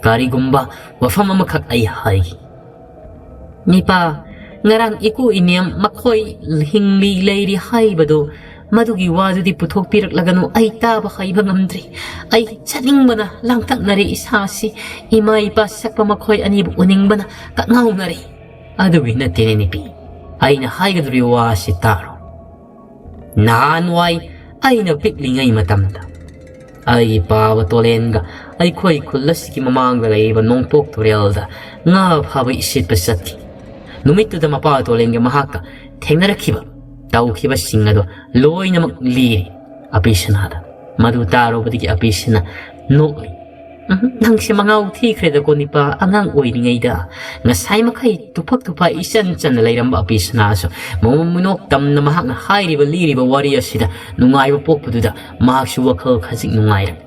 ꯀꯔꯤꯒꯨꯝꯕ ꯋꯥꯐꯝ ꯑꯃꯈꯛ ꯑꯩ ꯍꯥꯏꯒꯦ꯫ ꯅꯤꯄꯥ, ꯉꯔꯥꯡ ꯏꯀꯨ ꯏꯅꯦꯝ ꯃꯈꯣꯏ ꯍꯤꯡꯂꯤ ꯂꯩꯔꯤ ꯍꯥꯏꯕꯗꯨ, ꯃꯗꯨꯒꯤ ꯋꯥꯗꯨꯗꯤ ꯄꯨꯊꯣꯛꯄꯤꯔꯛꯂꯒꯅꯨ꯫ ꯑꯩ ꯇꯥꯕ ꯍꯩꯕ ꯉꯝꯗ꯭ꯔꯤ꯫ ꯑꯩ ꯆꯠꯅꯤꯡꯕꯅ ꯂꯥꯡꯇꯛꯅꯔꯦ ꯏꯁꯥꯁꯤ꯫ ꯏꯃꯥ ꯏꯄꯥ ꯁꯛꯄ ꯃꯈꯣꯏ ꯑꯅꯤꯕꯨ ꯎꯅꯤꯡꯕꯅ ꯀꯛꯉꯥꯎꯅꯔꯦ꯫ ꯑꯗꯨꯒꯤ ꯅꯠꯇꯦꯅꯦ ꯅꯤꯄꯤ, ꯑꯩꯅ ꯍꯥꯏꯒꯗꯧꯔꯤꯕ ꯋꯥ ꯑꯁꯤ ꯇꯥꯔꯣ꯫ ꯅꯍꯥꯟꯋꯥꯏ ꯑꯩꯅ ꯄꯤꯛꯂꯤꯉꯩ ꯃꯇꯝꯗ ꯑꯩꯒꯤ ꯄꯥꯕ ꯇꯣꯂꯦꯟꯒ ꯑꯩꯈꯣꯏ ꯈꯨꯜ ꯑꯁꯤꯒꯤ ꯃꯃꯥꯡꯗ ꯂꯩꯔꯤꯕ ꯅꯣꯡꯄꯣꯛ ꯇꯨꯔꯦꯜꯗ ꯉꯥ ꯐꯥꯕ ꯏꯁꯤꯠꯄ ꯆꯠꯈꯤ꯫ ꯅꯨꯃꯤꯠꯇꯨꯗ ꯃꯄꯥ ꯇꯣꯂꯦꯟꯒ ꯃꯍꯥꯛꯀ ꯊꯦꯡꯅꯔꯛꯈꯤꯕ, ꯇꯧꯈꯤꯕꯁꯤꯡ ꯑꯗꯣ ꯂꯣꯏꯅꯃꯛ ꯂꯤꯔꯤ ꯑꯄꯤꯁꯅꯥꯗ꯫ ꯃꯗꯨ ꯇꯥꯔꯨꯕꯗꯒꯤ ꯑꯄꯤꯁꯅꯥ ꯅꯣꯛꯂꯤ꯫ "ꯎꯝ, ꯅꯪꯁꯦ ꯃꯉꯥꯎ ꯊꯤꯈ꯭ꯔꯦꯗꯀꯣ ꯅꯤꯄꯥ, ꯑꯉꯥꯡ ꯑꯣꯏꯔꯤꯉꯩꯗ ꯉꯁꯥꯏ ꯃꯈꯩ ꯇꯨꯐꯛ ꯇꯨꯐꯥ ꯏꯆꯟ ꯆꯟꯅ ꯂꯩꯔꯝꯕ ꯑꯄꯤꯁꯅꯥꯁꯨ ꯃꯃꯧ ꯃꯤꯅꯣꯛ ꯇꯝꯅ ꯃꯍꯥꯛꯅ ꯍꯥꯏꯔꯤꯕ ꯂꯤꯔꯤꯕ ꯋꯥꯔꯤ ꯑꯁꯤꯗ ꯅꯨꯡꯉꯥꯏꯕ ꯄꯣꯛꯄꯗꯨꯗ ꯃꯍꯥꯛꯁꯨ ꯋꯥꯈꯜ ꯈꯖꯤꯛ ꯅꯨꯡꯉꯥꯏꯔꯝꯃꯤ꯫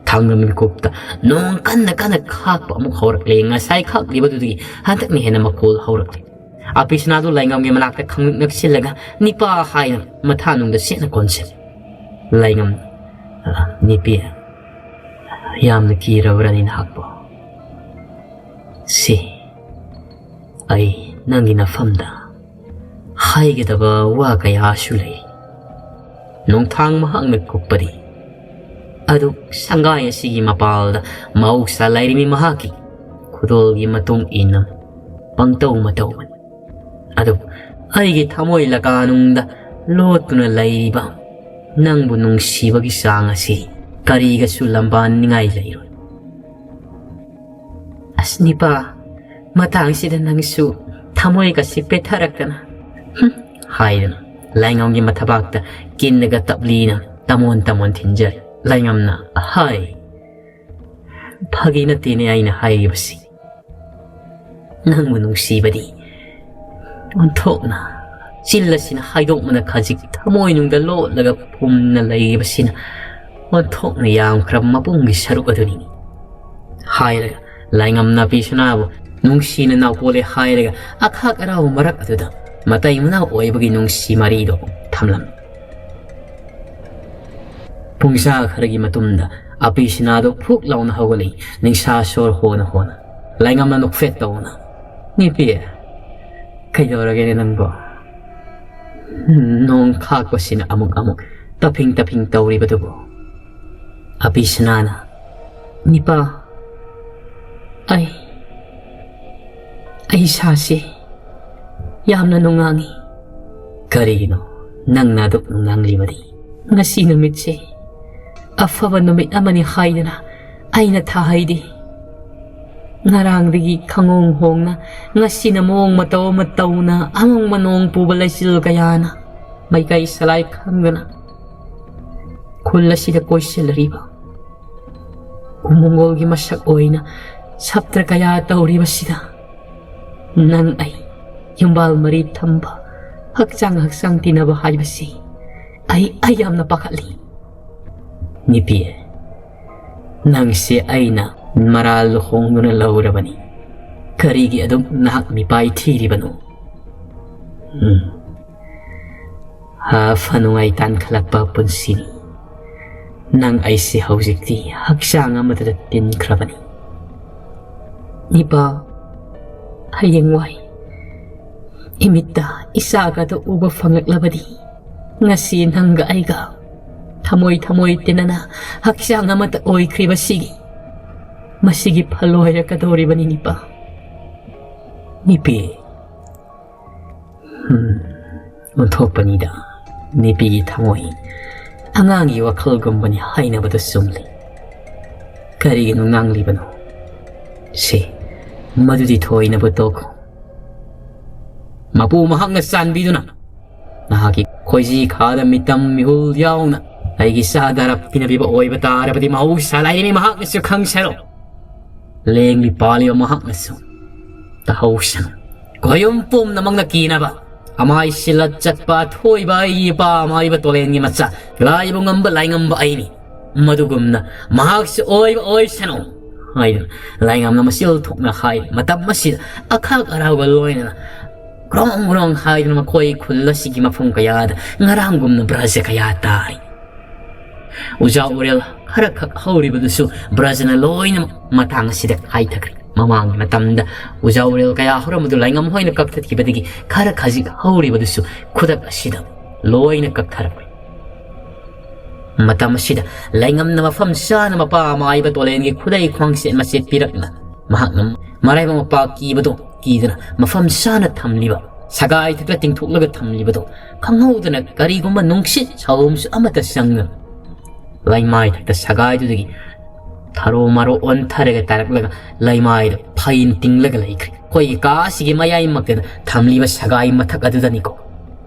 ꯊꯥꯡꯗ ꯃꯤꯀꯨꯞꯇ ꯅꯣꯡ ꯀꯟꯅ ꯀꯟꯅ ꯈꯥꯛꯄ ꯑꯃꯨꯛ ꯍꯧꯔꯛꯂꯦ꯫ ꯉꯁꯥꯏ ꯈꯥꯛꯂꯤꯕꯗꯨꯗꯒꯤ ꯍꯟꯗꯛꯅ ꯍꯦꯟꯅ ꯃꯈꯣꯜ ꯍꯧꯔꯛꯂꯦ꯫ ꯑꯄꯤꯁꯅꯥꯗꯨ ꯂꯥꯏꯉꯝꯒꯤ ꯃꯅꯥꯛꯇ ꯈꯪꯅꯤꯡ ꯅꯛꯁꯤꯜꯂꯒ ꯅꯤꯄꯥ ꯍꯥꯏꯅ ꯃꯊꯥꯅꯨꯡꯗ ꯁꯦꯠꯅ ꯀꯣꯟꯁꯤꯜꯂꯤ꯫ ꯂꯥꯏꯉꯝ, "ꯑ, ꯅꯤꯄꯤ, ꯌꯥꯝꯅ ꯀꯤꯔꯕ꯭ꯔꯅꯤ ꯅꯍꯥꯛꯄꯨ? ꯁꯤ, ꯑꯩ ꯅꯪꯒꯤ ꯅꯐꯝꯗ ꯍꯥꯏꯒꯗꯕ ꯋꯥ ꯀꯌꯥꯁꯨ ꯂꯩ꯫ ꯅꯣꯡꯊꯥꯡ ꯃꯍꯥꯛꯅ ꯀꯨꯞꯄꯗꯤ, ꯑꯗꯨ ꯁꯪꯒꯥꯏ ꯑꯁꯤꯒꯤ ꯃꯄꯥꯜꯗ ꯃꯍꯧꯁꯥ ꯂꯥꯏꯔꯦꯝꯕꯤ ꯃꯍꯥꯛꯀꯤ ꯈꯨꯗꯣꯜꯒꯤ ꯃꯇꯨꯡ ꯏꯟꯅ ꯄꯪꯇꯧ ꯃꯇꯧꯕꯅꯤ꯫ ꯑꯗꯨꯕꯨ ꯑꯩꯒꯤ ꯊꯃꯣꯏ ꯂꯀꯥꯅꯨꯡꯗ ꯂꯣꯠꯇꯨꯅ ꯂꯩꯔꯤꯕ ꯅꯪꯕꯨ ꯅꯨꯡꯁꯤꯕꯒꯤ ꯆꯥꯡ ꯑꯁꯤ ꯀꯔꯤꯒꯁꯨ ꯂꯝꯕꯥꯟꯅꯤꯡꯉꯥꯏ ꯂꯩꯔꯣꯏ꯫ ꯑꯁ ꯅꯤꯄꯥ, ꯃꯇꯥꯡꯁꯤꯗ ꯅꯪꯁꯨ ꯊꯃꯣꯏꯒꯁꯤ ꯄꯦꯠꯊꯔꯛꯇꯅ, ꯍꯨꯝ," ꯍꯥꯏꯗꯨꯅ ꯂꯥꯏꯉꯝꯒꯤ ꯃꯊꯕꯥꯛꯇ ꯀꯤꯟꯅꯒ ꯇꯞꯂꯤꯅ ꯇꯃꯣꯟ ꯇꯃꯣꯟ ꯊꯤꯟꯖꯔꯦ꯫ ꯂꯥꯏꯉꯝꯅ, "ꯍꯥꯏ, ꯐꯥꯒꯤ ꯅꯠꯇꯦꯅꯦ ꯑꯩꯅ ꯍꯥꯏꯔꯤꯕꯁꯤ꯫ ꯅꯪꯕꯨ ꯅꯨꯡꯁꯤꯕꯗꯤ ꯑꯣꯟꯊꯣꯛꯅ ꯆꯤꯜ ꯑꯁꯤꯅ ꯍꯥꯏꯗꯣꯛꯃꯅ ꯈꯖꯤꯛ ꯊꯃꯣꯏꯅꯨꯡꯗ ꯂꯣꯠꯂꯒ ꯐꯨꯝꯅ ꯂꯩꯔꯤꯕꯁꯤꯅ ꯑꯣꯟꯊꯣꯛꯅ ꯌꯥꯝꯈ꯭ꯔꯕ ꯃꯄꯨꯡꯒꯤ ꯁꯔꯨꯛ ꯑꯗꯨꯅꯤ," ꯍꯥꯏꯔꯒ ꯂꯥꯏꯉꯝꯅ ꯑꯄꯤꯁꯅꯥꯕꯨ ꯅꯨꯡꯁꯤꯅ ꯅꯥꯎꯀꯣꯜꯂꯦ ꯍꯥꯏꯔꯒ ꯑꯈꯥꯛ ꯑꯔꯥꯎ ꯃꯔꯛ ꯑꯗꯨꯗ ꯃꯇꯩ ꯃꯅꯥꯎ ꯑꯣꯏꯕꯒꯤ ꯅꯨꯡꯁꯤ ꯃꯔꯤꯗꯣ ꯊꯝꯂꯝꯃꯤ꯫ ꯄꯨꯡꯖꯥ ꯈꯔꯒꯤ ꯃꯇꯨꯡꯗ ꯑꯄꯤꯁꯅꯥꯗꯣ ꯐꯨꯛ ꯂꯥꯎꯅ ꯍꯧꯒꯠꯂꯛꯏ꯫ ꯅꯤꯡꯁꯥ ꯁꯣꯔ ꯍꯣꯅ ꯍꯣꯅ ꯂꯥꯏꯉꯝꯅ ꯅꯣꯛꯐꯦꯠ ꯇꯧꯅ, "ꯅꯤꯄꯤ, ꯀꯩꯗꯧꯔꯒꯦꯅꯦ ꯅꯪꯕꯣ? ꯅꯣꯡ ꯈꯥꯛꯄꯁꯤꯅ ꯑꯃꯨꯛ ꯑꯃꯨꯛ ꯇꯞꯐꯤꯡ ꯇꯞꯐꯤꯡ ꯇꯧꯔꯤꯕꯗꯨꯕꯨ?" ꯑꯄꯤꯁꯅꯥꯅ, "ꯅꯤꯄꯥ, ꯑꯩ, ꯑꯩ ꯏꯁꯥꯁꯤ ꯌꯥꯝꯅ ꯅꯨꯡꯉꯥꯡꯉꯤ꯫" "ꯀꯔꯤꯒꯤꯅꯣ ꯅꯪꯅ ꯑꯗꯨꯛ ꯅꯨꯡꯉꯥꯡꯂꯤꯕꯗꯤ?" "ꯉꯁꯤ ꯅꯨꯃꯤꯠꯁꯦ ꯑꯐꯕ ꯅꯨꯃꯤꯠ ꯑꯃꯅꯤ ꯍꯥꯏꯗꯅ ꯑꯩꯅ ꯊꯥꯍꯩꯗꯦ꯫ ꯉꯔꯥꯡꯗꯒꯤ ꯈꯪꯍꯣꯡ ꯍꯣꯡꯅ ꯉꯁꯤꯅ ꯃꯑꯣꯡ ꯃꯇꯧ ꯑꯃ ꯇꯧꯅ ꯑꯃꯪꯕ ꯅꯣꯡ ꯄꯨꯕ ꯂꯩꯆꯤꯜ ꯀꯌꯥꯅ ꯃꯥꯏꯀꯩ ꯁꯂꯥꯏ ꯈꯪꯗꯅ ꯈꯨꯜ ꯑꯁꯤꯗ ꯀꯣꯏꯁꯤꯜꯂꯔꯤꯕ ꯃꯣꯡꯒꯣꯜꯒꯤ ꯃꯁꯛ ꯑꯣꯏꯅ ꯁꯞꯇ꯭ꯔ ꯀꯌꯥ ꯇꯧꯔꯤꯕꯁꯤꯗ ꯅꯪ ꯑꯩ ꯌꯨꯝꯕꯥꯜ ꯃꯔꯤ ꯊꯝꯕ, ꯍꯛꯆꯥꯡ ꯍꯛꯆꯥꯡ ꯇꯤꯟꯅꯕ ꯍꯥꯏꯕꯁꯤ ꯑꯩ, ꯑꯩ ꯌꯥꯝꯅ ꯄꯥꯈꯠꯂꯤ꯫" "ꯅꯤꯄꯤ, ꯅꯪꯁꯦ ꯑꯩꯅ ꯃꯔꯥꯜ ꯂꯨꯍꯣꯡꯗꯨꯅ ꯂꯧꯔꯕꯅꯤ꯫ ꯀꯔꯤꯒꯤ ꯑꯗꯨꯝ ꯅꯍꯥꯛ ꯃꯤꯄꯥꯏ ꯊꯤꯔꯤꯕꯅꯣ?" ꯎꯝ꯫ ꯍꯥ, ꯐ ꯅꯨꯡꯉꯥꯏ ꯇꯥꯟꯈꯠꯂꯛꯄ ꯄꯨꯟꯁꯤꯅꯤ꯫ ꯅꯪ ꯑꯩꯁꯦ ꯍꯧꯖꯤꯛꯇꯤ ꯍꯛꯆꯥꯡ ꯑꯃꯗꯗ ꯇꯤꯟꯈ꯭ꯔꯕꯅꯤ꯫ ꯏꯄꯥ, ꯍꯌꯦꯡꯋꯥꯏ ꯏꯃꯤꯠꯇ ꯏꯆꯥꯒꯗꯣ ꯎꯕ ꯐꯪꯂꯛꯂꯕꯗꯤ, ꯉꯁꯤ ꯅꯪꯒ ꯑꯩꯒ ꯊꯃꯣꯏ ꯊꯃꯣꯏ ꯇꯤꯟꯅꯅ ꯍꯛꯆꯥꯡ ꯑꯃꯠꯇ ꯑꯣꯏꯈ꯭ꯔꯤꯕꯁꯤꯒꯤ, ꯃꯁꯤꯒꯤ ꯐꯜ ꯑꯣꯏꯔꯛꯀꯗꯧꯔꯤꯕꯅꯤ, ꯏꯄꯥ꯫ ꯏꯄꯤ꯫ ꯎꯝ, ꯑꯣꯟꯊꯣꯛꯄꯅꯤꯗ, ꯅꯨꯄꯤꯒꯤ ꯊꯃꯣꯏ꯫ ꯑꯉꯥꯡꯒꯤ ꯋꯥꯈꯜꯒꯨꯝꯕꯅꯤ ꯍꯥꯏꯅꯕꯗꯨ ꯆꯨꯝꯂꯤ꯫ ꯀꯔꯤꯒꯤꯅꯣ ꯉꯥꯡꯂꯤꯕꯅꯣ? ꯁꯦ, ꯃꯗꯨꯗꯤ ꯊꯣꯏꯅꯕꯨ ꯇꯣꯛꯈꯣ꯫ ꯃꯄꯨ ꯃꯍꯥꯛꯅ ꯆꯥꯟꯕꯤꯗꯨꯅ ꯅꯍꯥꯛꯀꯤ ꯈꯣꯏꯖꯤ ꯈꯥꯗ ꯃꯤꯇꯝ ꯃꯤꯍꯨꯜ ꯌꯥꯎꯅ ꯑꯩꯒꯤ ꯆꯥꯗ ꯍꯥꯔꯞ ꯄꯤꯅꯕꯤꯕ ꯑꯣꯏꯕ ꯇꯥꯔꯕꯗꯤ, ꯃꯍꯧꯁꯥ ꯂꯥꯏꯔꯦꯝꯕꯤ ꯃꯍꯥꯛꯅꯁꯨ ꯈꯪꯁꯅꯨ, ꯂꯦꯡꯂꯤ ꯄꯥꯜꯂꯤꯕ ꯃꯍꯥꯛꯅꯁꯨ ꯇꯥꯍꯧꯁꯅꯨ꯫ ꯈꯣꯌꯨꯝ ꯄꯨꯝꯅꯃꯛꯅ ꯀꯤꯅꯕ ꯑꯃꯥꯏ ꯁꯤꯜꯂ ꯆꯠꯄ ꯑꯊꯣꯏꯕ ꯑꯩꯒꯤ ꯏꯄꯥ ꯑꯃꯥꯏꯕ ꯇꯣꯂꯦꯟꯒꯤ ꯃꯆꯥ, ꯂꯥꯏꯕꯨ ꯉꯝꯕ ꯂꯥꯏꯉꯝꯕ ꯑꯩꯅꯤ꯫ ꯃꯗꯨꯒꯨꯝꯅ ꯃꯍꯥꯛꯁꯨ ꯑꯣꯏꯕ ꯑꯣꯏꯁꯅꯨ ꯍꯥꯏꯗꯨꯅ ꯂꯥꯏꯉꯝꯅ ꯃꯆꯤꯜ ꯊꯣꯛꯅ ꯍꯥꯏ꯫ ꯃꯇꯝ ꯑꯁꯤꯗ ꯑꯈꯥꯛ ꯑꯔꯥꯎꯒ ꯂꯣꯏꯅꯅ ꯒ꯭ꯔꯣꯡ ꯒ꯭ꯔꯣꯡ ꯍꯥꯏꯗꯨꯅ ꯃꯈꯣꯏ ꯈꯨꯜ ꯑꯁꯤꯒꯤ ꯃꯐꯝ ꯀꯌꯥꯗ ꯉꯔꯥꯡꯒꯨꯝꯅ ꯕ꯭ꯔꯖ ꯀꯌꯥ ꯇꯥꯔꯤ꯫ ꯎꯖꯥ ꯎꯔꯦꯜ ꯈꯔꯈꯛ ꯍꯧꯔꯤꯕꯗꯨꯁꯨ ꯕ꯭ꯔꯖꯅ ꯂꯣꯏꯅꯃꯛ ꯃꯇꯥꯡ ꯑꯁꯤꯗ ꯀꯥꯏꯊꯈ꯭ꯔꯦ꯫ ꯃꯃꯥꯡꯒꯤ ꯃꯇꯝꯗ ꯎꯖꯥ ꯎꯔꯦꯜ ꯀꯌꯥ ꯍꯧꯔꯝꯕꯗꯨ ꯂꯥꯏꯉꯝ ꯍꯣꯏꯅ ꯀꯛꯊꯠꯈꯤꯕꯗꯒꯤ ꯈꯔ ꯈꯖꯤꯛ ꯍꯧꯔꯤꯕꯗꯨꯁꯨ ꯈꯨꯗꯛ ꯑꯁꯤꯗ ꯂꯣꯏꯅ ꯀꯛꯊꯔꯛꯂꯦ꯫ ꯃꯇꯝ ꯑꯁꯤꯗ ꯂꯥꯏꯉꯝꯅ ꯃꯐꯝ ꯆꯥꯅ ꯃꯄꯥ ꯑꯃꯥꯏꯕ ꯇꯣꯂꯦꯟꯒꯤ ꯈꯨꯗꯩ ꯈ꯭ꯋꯥꯡꯁꯦꯠ ꯃꯆꯦꯠ ꯄꯤꯔꯛꯅ ꯃꯍꯥꯛꯅ ꯃꯔꯥꯏꯕꯛ ꯃꯄꯥ ꯀꯤꯕꯗꯣ ꯀꯤꯗꯅ ꯃꯐꯝ ꯆꯥꯅ ꯊꯝꯂꯤꯕ ꯁꯒꯥꯏ ꯊꯛꯇ ꯇꯤꯡꯊꯣꯛꯂꯒ ꯊꯝꯂꯤꯕꯗꯣ ꯈꯪꯍꯧꯗꯅ ꯀꯔꯤꯒꯨꯝꯕ ꯅꯨꯡꯁꯤꯠ ꯁꯥꯎꯝꯁꯨ ꯑꯃꯠꯇ ꯆꯪꯗꯅ ꯂꯩꯃꯥꯏ ꯊꯛꯇ ꯁꯒꯥꯏꯗꯨꯗꯒꯤ ꯊꯔꯣ ꯃꯔꯣ ꯑꯣꯟꯊꯔꯒ ꯇꯥꯔꯛꯂꯒ ꯂꯩꯃꯥꯏꯗ ꯐꯩꯅ ꯇꯤꯡꯂꯒ ꯂꯩꯈ꯭ꯔꯦ꯫ ꯑꯩꯈꯣꯏꯒꯤ ꯀꯥ ꯑꯁꯤꯒꯤ ꯃꯌꯥꯏꯃꯛꯇꯗ ꯊꯝꯂꯤꯕ ꯁꯒꯥꯏ ꯃꯊꯛ ꯑꯗꯨꯗꯅꯤꯀꯣ꯫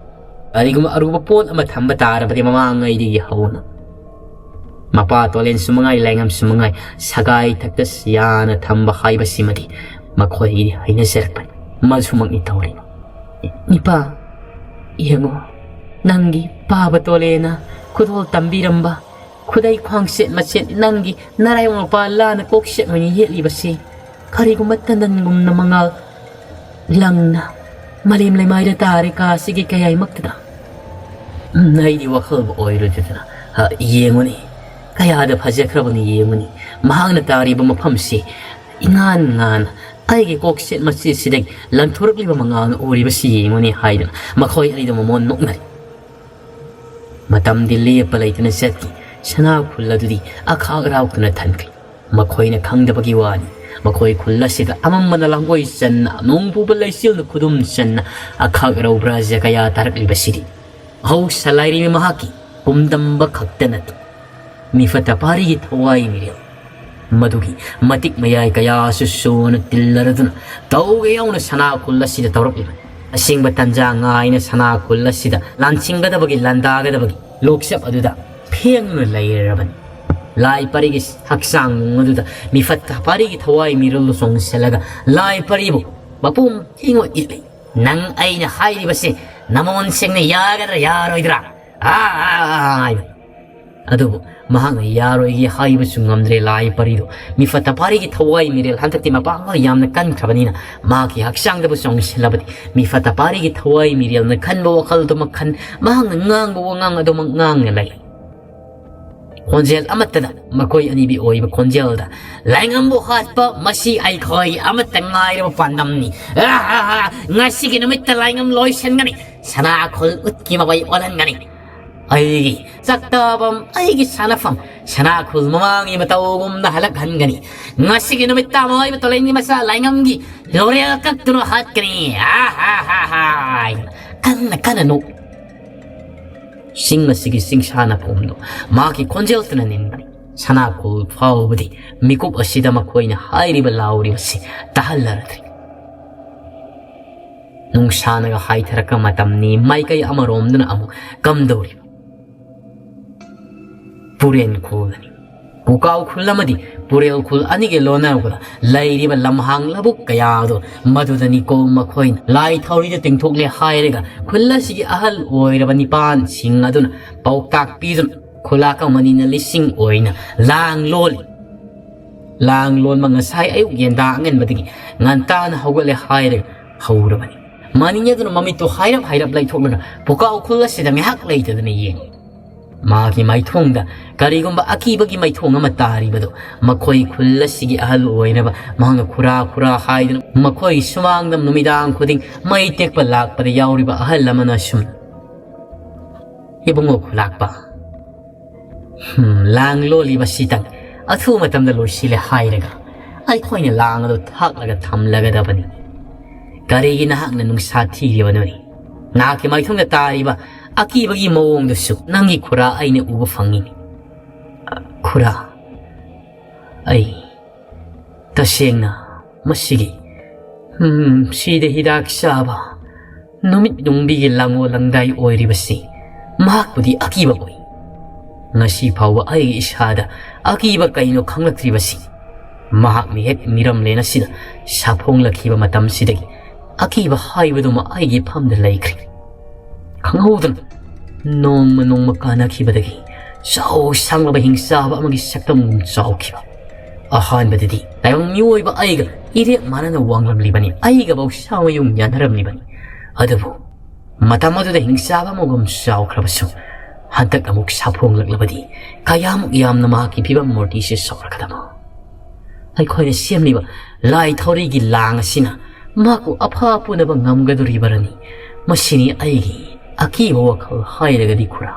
ꯀꯔꯤꯒꯨꯝꯕ ꯑꯔꯨꯕ ꯄꯣꯠ ꯑꯃ ꯊꯝꯕ ꯇꯥꯔꯕꯗꯤ ꯃꯃꯥꯡꯉꯩꯗꯒꯤ ꯍꯧꯅ ꯃꯄꯥ ꯇꯣꯂꯦꯟꯁꯨ ꯃꯉꯥꯏ, ꯂꯥꯏꯉꯝꯁꯨ ꯃꯉꯥꯏ, ꯁꯒꯥꯏ ꯊꯛꯇ ꯌꯥꯅ ꯊꯝꯕ ꯍꯥꯏꯕꯁꯤꯃꯗꯤ ꯃꯈꯣꯏꯒꯤꯗꯤ ꯍꯩꯅꯖꯔꯛꯄꯅꯤ꯫ ꯃꯗꯨꯃꯛꯅꯤ ꯇꯧꯔꯤꯕ꯫ ꯏꯄꯥ, ꯌꯦꯡꯉꯣ, ꯅꯪꯒꯤ ꯄꯥꯕ ꯇꯣꯂꯦꯅ ꯈꯨꯗꯣꯜ ꯇꯝꯕꯤꯔꯝꯕ ꯈꯨꯗꯩ ꯈ꯭ꯋꯥꯡꯁꯦꯠ ꯃꯆꯦꯠ ꯅꯪꯒꯤ ꯅꯔꯥꯏꯕꯛ ꯃꯄꯥ ꯂꯥꯅ ꯀꯣꯛꯁꯦꯠ ꯑꯣꯏꯅ ꯌꯦꯠꯂꯤꯕꯁꯤ ꯀꯔꯤꯒꯨꯝꯕ ꯇꯟꯗꯟꯒꯨꯝꯅ ꯃꯉꯥꯜ ꯂꯪꯅ ꯃꯥꯂꯦꯝ ꯂꯩꯃꯥꯏꯗ ꯇꯥꯔꯦ ꯀꯥꯁꯤꯒꯤ ꯀꯌꯥꯏꯃꯛꯇꯗ꯫ ꯎꯝ, ꯑꯩꯗꯤ ꯋꯥꯈꯜꯕꯨ ꯑꯣꯏꯔꯨꯗꯦꯗꯅ꯫ ꯍ, ꯌꯦꯡꯉꯨꯅꯤ, ꯀꯌꯥꯗ ꯐꯖꯈ꯭ꯔꯕꯅꯤ ꯌꯦꯡꯉꯨꯅꯤ꯫ ꯃꯍꯥꯛꯅ ꯇꯥꯔꯤꯕ ꯃꯐꯝꯁꯤ ꯏꯉꯥꯟ ꯉꯥꯟꯅ ꯑꯩꯒꯤ ꯀꯣꯛꯁꯦꯠ ꯃꯆꯦꯠꯁꯤꯗꯒꯤ ꯂꯪꯊꯣꯔꯛꯂꯤꯕ ꯃꯉꯥꯜꯅ ꯎꯔꯤꯕꯁꯤ ꯌꯦꯡꯉꯨꯅꯤ ꯍꯥꯏꯗꯨꯅ ꯃꯈꯣꯏ ꯑꯅꯤꯗꯨ ꯃꯃꯣꯟ ꯅꯣꯛꯅꯔꯤ꯫ ꯃꯇꯝꯗꯤ ꯂꯦꯞꯄ ꯂꯩꯇꯅ ꯆꯠꯈꯤ꯫ ꯁꯅꯥ ꯈꯨꯜ ꯑꯗꯨꯗꯤ ꯑꯈꯥꯛ ꯑꯔꯥꯎꯇꯅ ꯊꯟꯈ꯭ꯔꯦ꯫ ꯃꯈꯣꯏꯅ ꯈꯪꯗꯕꯒꯤ ꯋꯥꯅꯤ꯫ ꯃꯈꯣꯏ ꯈꯨꯜ ꯑꯁꯤꯗ ꯑꯃꯝꯕꯅ ꯂꯥꯡꯒꯣꯏ ꯆꯟꯅ, ꯅꯣꯡ ꯄꯨꯕ ꯂꯩꯆꯤꯜꯅ ꯈꯨꯗꯨꯝ ꯆꯟꯅ ꯑꯈꯥꯛ ꯑꯔꯧ ꯕ꯭ꯔꯥꯖ ꯀꯌꯥ ꯇꯥꯔꯛꯂꯤꯕꯁꯤꯗꯤ ꯃꯍꯧꯁꯥ ꯂꯥꯏꯔꯦꯝꯕꯤ ꯃꯍꯥꯛꯀꯤ ꯄꯨꯝꯗꯝꯕ ꯈꯛꯇ ꯅꯠꯇꯦ, ꯃꯤꯐꯠꯇ ꯄꯥꯔꯤꯒꯤ ꯊꯋꯥꯏ ꯃꯤꯔꯦꯜ ꯃꯗꯨꯒꯤ ꯃꯇꯤꯛ ꯃꯌꯥꯏ ꯀꯌꯥꯁꯨ ꯁꯨꯅ ꯇꯤꯜꯂꯔꯗꯨꯅ ꯇꯧꯒꯦ ꯌꯥꯎꯅ ꯁꯅꯥ ꯈꯨꯜ ꯑꯁꯤꯗ ꯇꯧꯔꯛꯂꯤꯕꯅꯤ꯫ ꯑꯁꯦꯡꯕ ꯇꯟꯖꯥ ꯉꯥꯏꯅ ꯁꯅꯥ ꯈꯨꯜ ꯑꯁꯤꯗ ꯂꯥꯟꯁꯤꯡꯒꯗꯕꯒꯤ, ꯂꯥꯟꯗꯥꯒꯗꯕꯒꯤ ꯂꯣꯛꯆꯞ ꯑꯗꯨꯗ ꯐꯦꯡꯗꯨꯅ ꯂꯩꯔꯕꯅꯤ꯫ ꯂꯥꯏ ꯄꯔꯤꯒꯤ ꯍꯛꯆꯥꯡ ꯅꯨꯡ ꯑꯗꯨꯗ ꯃꯤꯐꯠꯇ ꯄꯥꯔꯤꯒꯤ ꯊꯋꯥꯏ ꯃꯤꯔꯣꯜꯗꯨ ꯆꯣꯡꯁꯤꯜꯂꯒ ꯂꯥꯏ ꯄꯔꯤꯕꯨ ꯃꯄꯨꯝ ꯊꯤꯡꯉꯣ ꯏꯠꯂꯤ꯫ "ꯅꯪ ꯑꯩꯅ ꯍꯥꯏꯔꯤꯕꯁꯦ ꯅꯃꯣꯟ ꯁꯦꯡꯅ ꯌꯥꯒꯗ꯭ꯔꯥ ꯌꯥꯔꯣꯏꯗ꯭ꯔꯥ?" ꯑꯥ, ꯑꯥ, ꯑꯥ, ꯑꯥ ꯍꯥꯏꯕ꯫ ꯑꯗꯨꯕꯨ ꯃꯍꯥꯛꯅ ꯌꯥꯔꯣꯏꯒꯦ ꯍꯥꯏꯕꯁꯨ ꯉꯝꯗ꯭ꯔꯦ꯫ ꯂꯥꯏ ꯄꯔꯤꯗꯨ ꯃꯤꯐꯠꯇ ꯄꯥꯔꯤꯒꯤ ꯊꯋꯥꯏ ꯃꯤꯔꯦꯜ ꯍꯟꯗꯛꯇꯤ ꯃꯄꯥꯡꯒꯜ ꯌꯥꯝꯅ ꯀꯟꯈ꯭ꯔꯕꯅꯤꯅ ꯃꯍꯥꯛꯀꯤ ꯍꯛꯆꯥꯡꯗꯕꯨ ꯆꯣꯡꯁꯤꯜꯂꯕꯗꯤ ꯃꯤꯐꯠꯇ ꯄꯥꯔꯤꯒꯤ ꯊꯋꯥꯏ ꯃꯤꯔꯦꯜꯅ ꯈꯟꯕ ꯋꯥꯈꯜꯗꯨꯃꯛ ꯈꯟ, ꯃꯍꯥꯛꯅ ꯉꯥꯡꯕ ꯋꯥꯉꯥꯡ ꯑꯗꯨꯃꯛ ꯉꯥꯡꯅ ꯂꯩ꯫ ꯈꯣꯟꯖꯦꯜ ꯑꯃꯠꯇꯗ ꯃꯈꯣꯏ ꯑꯅꯤꯒꯤ ꯑꯣꯏꯕ ꯈꯣꯟꯖꯦꯜꯗ, "ꯂꯥꯏꯉꯝꯕꯨ ꯍꯥꯠꯄ ꯃꯁꯤ ꯑꯩꯈꯣꯏ ꯑꯃꯠꯇ ꯉꯥꯏꯔꯕ ꯄꯥꯟꯗꯝꯅꯤ꯫ ꯑꯥ, ꯑꯥ, ꯑꯥ, ꯉꯁꯤꯒꯤ ꯅꯨꯃꯤꯠꯇ ꯂꯥꯏꯉꯝ ꯂꯣꯏꯁꯤꯟꯒꯅꯤ, ꯁꯅꯥꯈꯨꯜ ꯎꯠꯀꯤ ꯃꯄꯩ ꯑꯣꯜꯍꯟꯒꯅꯤ꯫ ꯑꯩꯒꯤ ꯆꯥꯛꯇꯥꯐꯝ, ꯑꯩꯒꯤ ꯁꯥꯟꯅꯐꯝ, ꯁꯅꯥꯈꯨꯜ ꯃꯃꯥꯡꯒꯤ ꯃꯇꯧꯒꯨꯝꯅ ꯍꯜꯂꯛꯍꯟꯒꯅꯤ꯫ ꯉꯁꯤꯒꯤ ꯅꯨꯃꯤꯠꯇ ꯃꯣꯏꯕꯨ ꯇꯣꯂꯦꯟꯒꯤ ꯃꯆꯥ ꯂꯥꯏꯉꯝꯒꯤ ꯂꯣꯔꯦꯜ ꯀꯛꯇꯨꯅ ꯍꯥꯠꯀꯅꯤ꯫ ꯑꯥ, ꯍꯥ, ꯍꯥ, ꯍꯥ," ꯍꯥꯏꯅ ꯀꯟꯅ ꯀꯟꯅ ꯅꯣꯛ꯫ ꯆꯤꯡ ꯑꯁꯤꯒꯤ ꯆꯤꯡꯁꯥꯅ ꯄꯨꯝꯗꯣ ꯃꯍꯥꯛꯀꯤ ꯈꯣꯟꯖꯦꯜꯇꯅ ꯅꯤꯟꯕꯅꯤ꯫ ꯁꯅꯥꯈꯨꯜ ꯐꯥꯎꯕꯗꯤ ꯃꯤꯀꯨꯞ ꯑꯁꯤꯗ ꯃꯈꯣꯏꯅ ꯍꯥꯏꯔꯤꯕ ꯂꯥꯎꯔꯤꯕꯁꯤ ꯇꯥꯍꯜꯂꯔꯗ꯭ꯔꯤ꯫ ꯅꯨꯡꯁꯥꯅꯒ ꯍꯥꯏꯊꯔꯛꯄ ꯃꯇꯝꯅꯤ꯫ ꯃꯥꯏꯀꯩ ꯑꯃꯔꯣꯝꯗꯅ ꯑꯃꯨꯛ ꯀꯝꯗꯧꯔꯤꯕ? ꯄꯨꯔꯦꯟ ꯈꯨꯜꯗꯅꯤ꯫ ꯄꯨꯀꯥꯎ ꯈꯨꯜ ꯑꯃꯗꯤ ꯄꯨꯔꯦꯜ ꯈꯨꯜ ꯑꯅꯤꯒꯤ ꯂꯣꯟꯅꯔꯛꯄꯗ ꯂꯩꯔꯤꯕ ꯂꯝꯍꯥꯡ ꯂꯧꯕꯨꯛ ꯀꯌꯥ ꯑꯗꯨ ꯃꯗꯨꯗꯅꯤꯀꯣ ꯃꯈꯣꯏꯅ ꯂꯥꯏ ꯊꯧꯔꯤꯗ ꯇꯤꯡꯊꯣꯛꯂꯦ ꯍꯥꯏꯔꯒ ꯈꯨꯜ ꯑꯁꯤꯒꯤ ꯑꯍꯜ ꯑꯣꯏꯔꯕ ꯅꯤꯄꯥꯟꯁꯤꯡ ꯑꯗꯨꯅ ꯄꯥꯎꯇꯥꯛ ꯄꯤꯗꯨꯅ ꯈꯨꯂꯥꯛ ꯑꯃꯅꯤꯅ ꯂꯤꯁꯤꯡ ꯑꯣꯏꯅ ꯂꯥꯡ ꯂꯣꯜꯂꯤ꯫ ꯂꯥꯡ ꯂꯣꯟꯕ ꯉꯁꯥꯏ ꯑꯌꯨꯛ ꯌꯦꯟꯗꯥ ꯑꯉꯟꯕꯗꯒꯤ ꯉꯟꯇꯥꯅ ꯍꯧꯒꯠꯂꯦ ꯍꯥꯏꯔꯒ ꯍꯧꯔꯕꯅꯤ꯫ ꯃꯥꯅꯤꯡꯉꯦ ꯑꯗꯨꯅ ꯃꯃꯤꯠꯇꯨ ꯍꯥꯏꯔꯞ ꯍꯥꯏꯔꯞ ꯂꯩꯊꯣꯛꯂꯒ ꯄꯨꯀꯥꯎ ꯈꯨꯜ ꯑꯁꯤꯗ ꯉꯥꯏꯍꯥꯛ ꯂꯩꯇꯗꯅ ꯌꯦꯡꯉꯤ꯫ ꯃꯥꯒꯤ ꯃꯥꯏꯊꯣꯡꯗ ꯀꯔꯤꯒꯨꯝꯕ ꯑꯀꯤꯕꯒꯤ ꯃꯥꯏꯊꯣꯡ ꯑꯃ ꯇꯥꯔꯤꯕꯗꯨ ꯃꯈꯣꯏ ꯈꯨꯜ ꯑꯁꯤꯒꯤ ꯑꯍꯜ ꯑꯣꯏꯔꯕ ꯃꯍꯥꯛꯅ ꯈꯨꯔꯥ ꯈꯨꯔꯥ ꯍꯥꯏꯗꯨꯅ ꯃꯈꯣꯏꯒꯤ ꯁꯨꯃꯥꯡꯗ ꯅꯨꯃꯤꯗꯥꯡ ꯈꯨꯗꯤꯡ ꯃꯩ ꯇꯦꯛꯄ ꯂꯥꯛꯄꯗ ꯌꯥꯎꯔꯤꯕ ꯑꯍꯜ ꯑꯃꯅ ꯁꯨꯝ, "ꯏꯕꯨꯡꯉꯣ ꯈꯨꯂꯥꯛꯄ, ꯍꯝ, ꯂꯥꯡ ꯂꯣꯜꯂꯤꯕꯁꯤꯇꯪ ꯑꯊꯨꯕ ꯃꯇꯝꯗ ꯂꯣꯏꯁꯤꯜꯂꯦ ꯍꯥꯏꯔꯒ ꯑꯩꯈꯣꯏꯅ ꯂꯥꯡ ꯑꯗꯨ ꯊꯥꯛꯂꯒ ꯊꯝꯂꯒꯗꯕꯅꯤ꯫ ꯀꯔꯤꯒꯤ ꯅꯍꯥꯛꯅ ꯅꯨꯡꯁꯥ ꯊꯤꯔꯤꯕꯅꯣꯅꯦ? ꯅꯍꯥꯛꯀꯤ ꯃꯥꯏꯊꯣꯡꯗ ꯇꯥꯔꯤꯕ ꯑꯀꯤꯕꯒꯤ ꯃꯑꯣꯡꯗꯨꯁꯨ ꯅꯪꯒꯤ ꯈꯨꯔꯥ ꯑꯩꯅ ꯎꯕ ꯐꯪꯉꯤꯅꯦ꯫ ꯈꯨꯔꯥ, ꯑꯩ ꯇꯁꯦꯡꯅ ꯃꯁꯤꯒꯤ, ꯎꯝ, ꯁꯤꯗ ꯍꯤꯗꯥꯛ ꯆꯥꯕ ꯅꯨꯃꯤꯠ ꯅꯨꯡꯕꯤꯒꯤ ꯂꯥꯡꯑꯣ ꯂꯪꯗꯥꯏ ꯑꯣꯏꯔꯤꯕꯁꯤ ꯃꯍꯥꯛꯄꯨꯗꯤ ꯑꯀꯤꯕ ꯑꯣꯏ꯫ ꯉꯁꯤ ꯐꯥꯎꯕ ꯑꯩꯒꯤ ꯏꯁꯥꯗ ꯑꯀꯤꯕ ꯀꯩꯅꯣ ꯈꯪꯂꯛꯇ꯭ꯔꯤꯕꯁꯤ ꯃꯍꯥꯛꯅ ꯍꯦꯛ ꯃꯤꯔꯝꯂꯦꯟ ꯑꯁꯤꯗ ꯁꯥꯐꯣꯡꯂꯛꯈꯤꯕ ꯃꯇꯝꯁꯤꯗꯒꯤ ꯑꯀꯤꯕ ꯍꯥꯏꯕꯗꯨꯃ ꯑꯩꯒꯤ ꯐꯝꯗ ꯂꯩꯈ꯭ꯔꯦ꯫ ꯈꯪꯍꯧꯗꯅ ꯅꯣꯡꯃ ꯅꯣꯡꯃ ꯀꯥꯟꯅꯈꯤꯕꯗꯒꯤ ꯆꯥꯎ ꯁꯥꯡꯂꯕ ꯍꯤꯡꯆꯥꯕ ꯑꯃꯒꯤ ꯁꯛꯇꯝꯒꯨꯝ ꯆꯥꯎꯈꯤꯕ꯫ ꯑꯍꯥꯟꯕꯗꯗꯤ ꯇꯥꯏꯕꯪ ꯃꯤꯑꯣꯏꯕ ꯑꯩꯒ ꯏꯔꯦꯞ ꯃꯥꯟꯅꯅ ꯋꯥꯡꯂꯝꯂꯤꯕꯅꯤ, ꯑꯩꯒꯕꯧ ꯁꯥꯃꯌꯨꯡ ꯌꯥꯅꯔꯝꯂꯤꯕꯅꯤ꯫ ꯑꯗꯨꯕꯨ ꯃꯇꯝ ꯑꯗꯨꯗ ꯍꯤꯡꯆꯥꯕ ꯑꯃꯒꯨꯝ ꯆꯥꯎꯈ꯭ꯔꯕꯁꯨ ꯍꯟꯗꯛ ꯑꯃꯨꯛ ꯁꯥꯐꯣꯡꯂꯛꯂꯕꯗꯤ ꯀꯌꯥꯃꯨꯛ ꯌꯥꯝꯅ ꯃꯍꯥꯛꯀꯤ ꯐꯤꯕꯝ ꯃꯨꯔꯇꯤꯁꯦ ꯆꯥꯎꯔꯛꯀꯗꯕ? ꯑꯩꯈꯣꯏꯅ ꯁꯦꯝꯂꯤꯕ ꯂꯥꯏ ꯊꯧꯔꯤꯒꯤ ꯂꯥꯡ ꯑꯁꯤꯅ ꯃꯍꯥꯛꯄꯨ ꯑꯐ ꯑꯄꯨꯅꯕ ꯉꯝꯒꯗꯣꯔꯤꯕꯔꯅꯤ꯫ ꯃꯁꯤꯅꯤ ꯑꯩꯒꯤ ꯑꯀꯤꯕ ꯋꯥꯈꯜ ꯍꯥꯏꯔꯒꯗꯤ ꯈꯨꯔꯥ꯫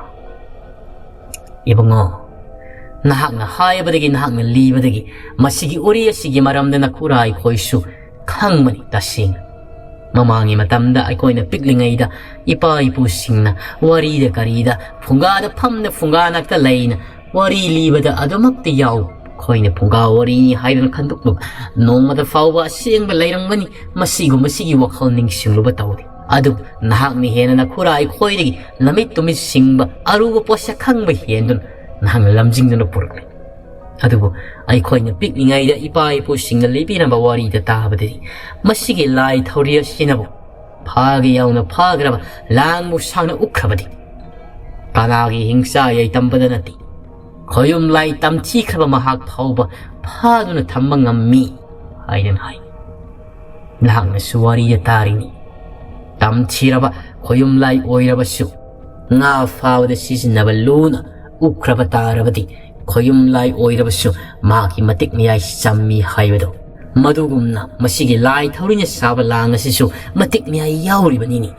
ꯏꯕꯨꯡꯉꯣ, ꯅꯍꯥꯛꯅ ꯍꯥꯏꯕꯗꯒꯤ, ꯅꯍꯥꯛꯅ ꯂꯤꯕꯗꯒꯤ ꯃꯁꯤꯒꯤ ꯎꯔꯤ ꯑꯁꯤꯒꯤ ꯃꯔꯝꯗ ꯅꯈꯨꯔꯥ ꯑꯩꯈꯣꯏꯁꯨ ꯈꯪꯕꯅꯤ ꯇꯁꯦꯡꯅ꯫ ꯃꯃꯥꯡꯒꯤ ꯃꯇꯝꯗ ꯑꯩꯈꯣꯏꯅ ꯄꯤꯛꯂꯤꯉꯩꯗ ꯏꯄꯥ ꯏꯄꯨꯁꯤꯡꯅ ꯋꯥꯔꯤꯗ ꯀꯔꯤꯗ ꯐꯨꯡꯒꯥꯗ ꯐꯝꯅ ꯐꯨꯡꯒꯥ ꯅꯥꯛꯇ ꯂꯩꯅ ꯋꯥꯔꯤ ꯂꯤꯕꯗ ꯑꯗꯨꯃꯛꯇ ꯌꯥꯎ꯫ ꯑꯩꯈꯣꯏꯅ ꯐꯨꯡꯒꯥ ꯋꯥꯔꯤꯅꯤ ꯍꯥꯏꯗꯨꯅ ꯈꯟꯗꯣꯛꯂꯨꯕ ꯅꯣꯡꯃꯗ ꯐꯥꯎꯕ ꯑꯁꯦꯡꯕ ꯂꯩꯔꯝꯒꯅꯤ꯫ ꯃꯁꯤꯒꯨꯝꯕꯁꯤꯒꯤ ꯋꯥꯈꯜ ꯅꯤꯡꯁꯤꯡꯂꯨꯕ ꯇꯧꯗꯦ꯫ ꯑꯗꯨꯕꯨ ꯅꯍꯥꯛꯅ ꯍꯦꯟꯅ ꯅꯈꯨꯔꯥ ꯑꯩꯈꯣꯏꯗꯒꯤ ꯂꯝꯃꯤꯠ ꯇꯨꯃꯤꯠ ꯁꯤꯡꯕ ꯑꯔꯨꯕ ꯄꯣꯠꯁꯛ ꯈꯪꯕ ꯍꯦꯟꯗꯨꯅ ꯅꯍꯥꯛꯅ ꯂꯝꯖꯤꯡꯗꯨꯅ ꯄꯨꯔꯛꯂꯤ꯫ ꯑꯗꯨꯕꯨ ꯑꯩꯈꯣꯏꯅ ꯄꯤꯛꯂꯤꯉꯩꯗ ꯏꯄꯥ ꯏꯄꯨꯁꯤꯡꯅ ꯂꯤꯕꯤꯔꯝꯕ ꯋꯥꯔꯤꯗ ꯇꯥꯕꯗꯗꯤ ꯃꯁꯤꯒꯤ ꯂꯥꯏ ꯊꯧꯔꯤ ꯑꯁꯤꯅꯕꯨ ꯐꯥꯒꯦ ꯌꯥꯎꯅ ꯐꯥꯈ꯭ꯔꯕ ꯂꯥꯡꯕꯨ ꯁꯥꯡꯅ ꯎꯛꯈ꯭ꯔꯕꯗꯤ ꯀꯅꯥꯒꯤ ꯍꯤꯡꯆꯥ ꯌꯥꯏꯇꯝꯕꯗ ꯅꯠꯇꯦ, ꯈꯣꯌꯨꯝ ꯂꯥꯏ ꯇꯝꯊꯤꯈ꯭ꯔꯕ ꯃꯍꯥꯛ ꯐꯥꯎꯕ ꯐꯥꯗꯨꯅ ꯊꯝꯕ ꯉꯝꯃꯤ ꯍꯥꯏꯗꯨꯅ ꯍꯥꯏ꯫ ꯅꯍꯥꯛꯅꯁꯨ ꯋꯥꯔꯤꯗ ꯇꯥꯔꯤꯅꯤ꯫ ꯇꯝꯊꯤꯔꯕ ꯈꯣꯌꯨꯝꯂꯥꯏ ꯑꯣꯏꯔꯕꯁꯨ, ꯉꯥ ꯐꯥꯕꯗ ꯁꯤꯖꯤꯟꯅꯕ ꯂꯨꯅ ꯎꯞꯈ꯭ꯔꯕ ꯇꯥꯔꯕꯗꯤ, ꯈꯣꯌꯨꯝꯂꯥꯏ ꯑꯣꯏꯔꯕꯁꯨ ꯃꯍꯥꯛꯀꯤ ꯃꯇꯤꯛ ꯃꯌꯥꯏ ꯆꯝꯃꯤ ꯍꯥꯏꯕꯗꯣ꯫ ꯃꯗꯨꯒꯨꯝꯅ ꯃꯁꯤꯒꯤ ꯂꯥꯏ ꯊꯧꯔꯤꯅ ꯁꯥꯕ ꯂꯥꯡ ꯑꯁꯤꯁꯨ ꯃꯇꯤꯛ ꯃꯌꯥꯏ ꯌꯥꯎꯔꯤꯕꯅꯤꯅꯦ꯫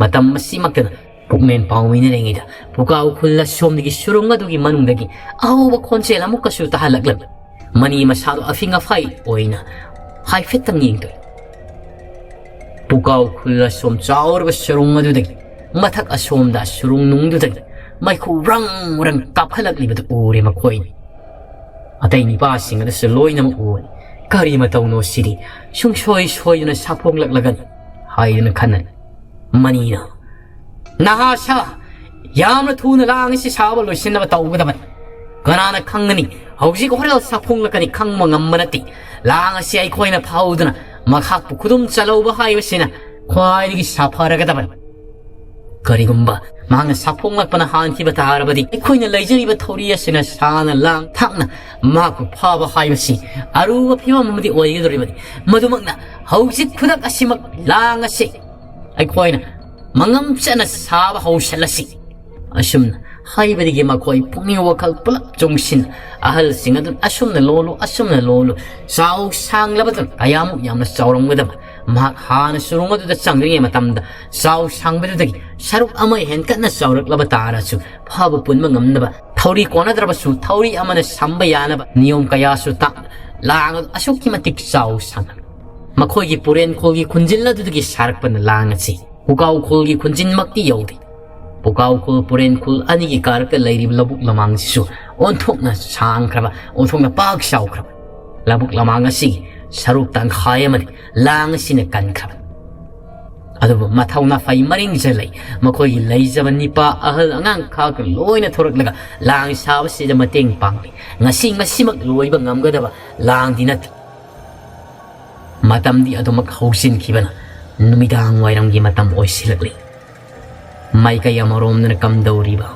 ꯃꯇꯝ ꯑꯁꯤꯃꯛꯇꯗ ꯄꯨꯛꯃꯦꯟ ꯄꯥꯎꯃꯤꯅ ꯂꯩꯉꯩꯗ ꯄꯨꯀꯥꯎ ꯈꯨꯜ ꯑꯁꯣꯝꯗꯒꯤ ꯁꯨꯔꯨꯡ ꯑꯗꯨꯒꯤ ꯃꯅꯨꯡꯗꯒꯤ ꯑꯍꯧꯕ ꯈꯣꯟꯖꯦꯜ ꯑꯃꯨꯛꯀꯁꯨ ꯇꯥꯍꯜꯂꯛꯂꯝꯃꯤ꯫ ꯃꯅꯤ ꯃꯁꯥꯗꯣ ꯑꯐꯤꯡ ꯑꯐꯥꯏ ꯑꯣꯏꯅ ꯍꯥꯏꯐꯦꯠꯇꯪ ꯌꯦꯡꯗꯣꯛꯏ꯫ ꯄꯨꯀꯥꯎ ꯈꯨꯜ ꯑꯁꯣꯝ ꯆꯥꯎꯔꯕ ꯁꯨꯔꯨꯡ ꯑꯗꯨꯗꯒꯤ, ꯃꯊꯛ ꯑꯁꯣꯝꯗ ꯁꯨꯔꯨꯡ ꯅꯨꯡꯗꯨꯗꯒꯤ ꯃꯩꯈꯨ ꯔꯪ ꯔꯪ ꯀꯥꯞꯈꯠꯂꯛꯂꯤꯕꯗꯨ ꯎꯔꯦ ꯃꯈꯣꯏꯅ꯫ ꯑꯇꯩ ꯅꯤꯄꯥꯁꯤꯡ ꯑꯗꯨꯁꯨ ꯂꯣꯏꯅꯃꯛ ꯎꯔꯦ꯫ "ꯀꯔꯤ ꯃꯇꯧꯅꯣ ꯁꯤꯗꯤ? ꯁꯨꯡꯁꯣꯏ ꯁꯣꯏꯗꯅ ꯁꯥꯐꯣꯡꯂꯛꯂꯒꯅꯤ" ꯍꯥꯏꯗꯨꯅ ꯈꯟꯅꯔꯦ꯫ ꯃꯅꯤꯅ, "ꯅꯍꯥ ꯁꯥ, ꯌꯥꯝꯅ ꯊꯨꯅ ꯂꯥꯡ ꯑꯁꯤ ꯁꯥꯕ ꯂꯣꯏꯁꯤꯟꯅꯕ ꯇꯧꯒꯗꯕꯅꯤ꯫ ꯀꯅꯥꯅ ꯈꯪꯒꯅꯤ, ꯍꯧꯖꯤꯛ ꯍꯣꯔꯦꯜ ꯁꯥꯐꯣꯡꯂꯛꯀꯅꯤ, ꯈꯪꯕ ꯉꯝꯕ ꯅꯠꯇꯦ꯫ ꯂꯥꯡ ꯑꯁꯤ ꯑꯩꯈꯣꯏꯅ ꯐꯥꯍꯧꯗꯨꯅ ꯃꯍꯥꯛꯄꯨ ꯈꯨꯗꯨꯝ ꯆꯜꯍꯧꯕ ꯍꯥꯏꯕꯁꯤꯅ ꯈ꯭ꯋꯥꯏꯗꯒꯤ ꯁꯥꯐꯔꯒꯗꯕꯅꯤ꯫ ꯀꯔꯤꯒꯨꯝꯕ ꯃꯍꯥꯛꯅ ꯁꯥꯐꯣꯡꯂꯛꯄꯅ ꯍꯥꯟꯈꯤꯕ ꯇꯥꯔꯕꯗꯤ, ꯑꯩꯈꯣꯏꯅ ꯂꯩꯖꯔꯤꯕ ꯊꯧꯔꯤ ꯑꯁꯤꯅ ꯁꯥꯅ ꯂꯥꯡ ꯊꯥꯛꯅ ꯃꯍꯥꯛꯄꯨ ꯐꯥꯕ ꯍꯥꯏꯕꯁꯤ ꯑꯔꯨꯕ ꯐꯤꯕꯝ ꯑꯃꯗꯤ ꯑꯣꯏꯒꯗꯧꯔꯤꯕꯅꯤ꯫ ꯃꯗꯨꯃꯛꯅ ꯍꯧꯖꯤꯛ ꯈꯨꯗꯛ ꯑꯁꯤꯃꯛ ꯂꯥꯡ ꯑꯁꯤ ꯑꯩꯈꯣꯏꯅ ꯃꯉꯝ ꯆꯠꯅ ꯁꯥꯕ ꯍꯧꯁꯜꯂꯁꯤ꯫" ꯑꯁꯨꯝꯅ ꯍꯥꯏꯕꯗꯒꯤ ꯃꯈꯣꯏ ꯄꯨꯛꯅꯤꯡ ꯋꯥꯈꯜ ꯄꯨꯂꯞ ꯆꯨꯡꯁꯤꯟ, ꯑꯍꯜꯁꯤꯡ ꯑꯗꯨꯅ ꯑꯁꯨꯝꯅ ꯂꯣꯜꯂꯨ, ꯑꯁꯨꯝꯅ ꯂꯣꯜꯂꯨ, ꯆꯥꯎ ꯁꯥꯡꯂꯕꯗꯨꯅ ꯀꯌꯥꯃꯨꯛ ꯌꯥꯝꯅ ꯆꯥꯎꯔꯝꯒꯗꯕ꯫ ꯃꯍꯥꯛ ꯍꯥꯟꯅ ꯁꯨꯔꯨꯡ ꯑꯗꯨꯗ ꯆꯪꯗ꯭ꯔꯤꯉꯩ ꯃꯇꯝꯗ ꯆꯥꯎ ꯁꯥꯡꯕꯗꯨꯗꯒꯤ ꯁꯔꯨꯛ ꯑꯃ ꯍꯦꯟꯀꯠꯅ ꯆꯥꯎꯔꯛꯂꯕ ꯇꯥꯔꯁꯨ, ꯐꯥꯕ ꯄꯨꯟꯕ ꯉꯝꯅꯕ ꯊꯧꯔꯤ ꯀꯣꯟꯅꯗ꯭ꯔꯕꯁꯨ ꯊꯧꯔꯤ ꯑꯃꯅ ꯁꯝꯕ ꯌꯥꯅꯕ ꯅꯤꯌꯣꯝ ꯀꯌꯥꯁꯨ ꯇꯥꯛꯅ ꯂꯥꯡ ꯑꯗꯨ ꯑꯁꯨꯛꯀꯤ ꯃꯇꯤꯛ ꯆꯥꯎ ꯁꯥꯡꯂꯝꯃꯤ꯫ ꯃꯈꯣꯏꯒꯤ ꯄꯨꯔꯦꯟ ꯈꯨꯜꯒꯤ ꯈꯨꯟꯖꯤꯜ ꯑꯗꯨꯗꯒꯤ ꯁꯥꯔꯛꯄꯅ ꯂꯥꯡ ꯑꯁꯤ ꯄꯨꯀꯥꯎ ꯈꯨꯜꯒꯤ ꯈꯨꯟꯖꯤꯟꯃꯛꯇꯤ ꯌꯧꯗꯦ꯫ ꯄꯨꯀꯥꯎ ꯈꯨꯜ ꯄꯨꯔꯦꯟ ꯈꯨꯜ ꯑꯅꯤꯒꯤ ꯀꯥꯔꯛꯇ ꯂꯩꯔꯤꯕ ꯂꯧꯕꯨꯛ ꯂꯃꯥꯡꯁꯤꯁꯨ ꯑꯣꯟꯊꯣꯛꯅ ꯁꯥꯡꯈ꯭ꯔꯕ, ꯑꯣꯟꯊꯣꯛꯅ ꯄꯥꯛ ꯆꯥꯎꯈ꯭ꯔꯕ꯫ ꯂꯧꯕꯨꯛ ꯂꯃꯥꯡ ꯑꯁꯤꯒꯤ ꯁꯔꯨꯛ ꯇꯪꯈꯥꯏ ꯑꯃꯗꯤ ꯂꯥꯡ ꯑꯁꯤꯅ ꯀꯟꯈ꯭ꯔꯕꯅꯤ꯫ ꯑꯗꯨꯕꯨ ꯃꯊꯧꯅꯥ ꯐꯩ, ꯃꯔꯤꯡꯖ ꯂꯩ꯫ ꯃꯈꯣꯏꯒꯤ ꯂꯩꯖꯕ ꯅꯤꯄꯥ ꯑꯍꯜ ꯑꯉꯥꯡ ꯈꯥꯛꯇ ꯂꯣꯏꯅ ꯊꯣꯔꯛꯂꯒ ꯂꯥꯡ ꯁꯥꯕꯁꯤꯗ ꯃꯇꯦꯡ ꯄꯥꯡꯂꯤ꯫ ꯉꯁꯤ ꯃꯁꯤꯃꯛ ꯂꯣꯏꯕ ꯉꯝꯒꯗꯕ ꯂꯥꯡꯗꯤ ꯅꯠꯇꯦ꯫ ꯃꯇꯝꯗꯤ ꯑꯗꯨꯃꯛ ꯍꯧꯖꯤꯟꯈꯤꯕꯅ ꯅꯨꯃꯤꯗꯥꯡ ꯋꯥꯏꯔꯝꯒꯤ ꯃꯇꯝ ꯑꯣꯏꯁꯤꯜꯂꯛꯂꯤ꯫ ꯃꯥꯏꯀꯩ ꯑꯃꯔꯣꯝꯗꯅ ꯀꯝꯗꯧꯔꯤꯕ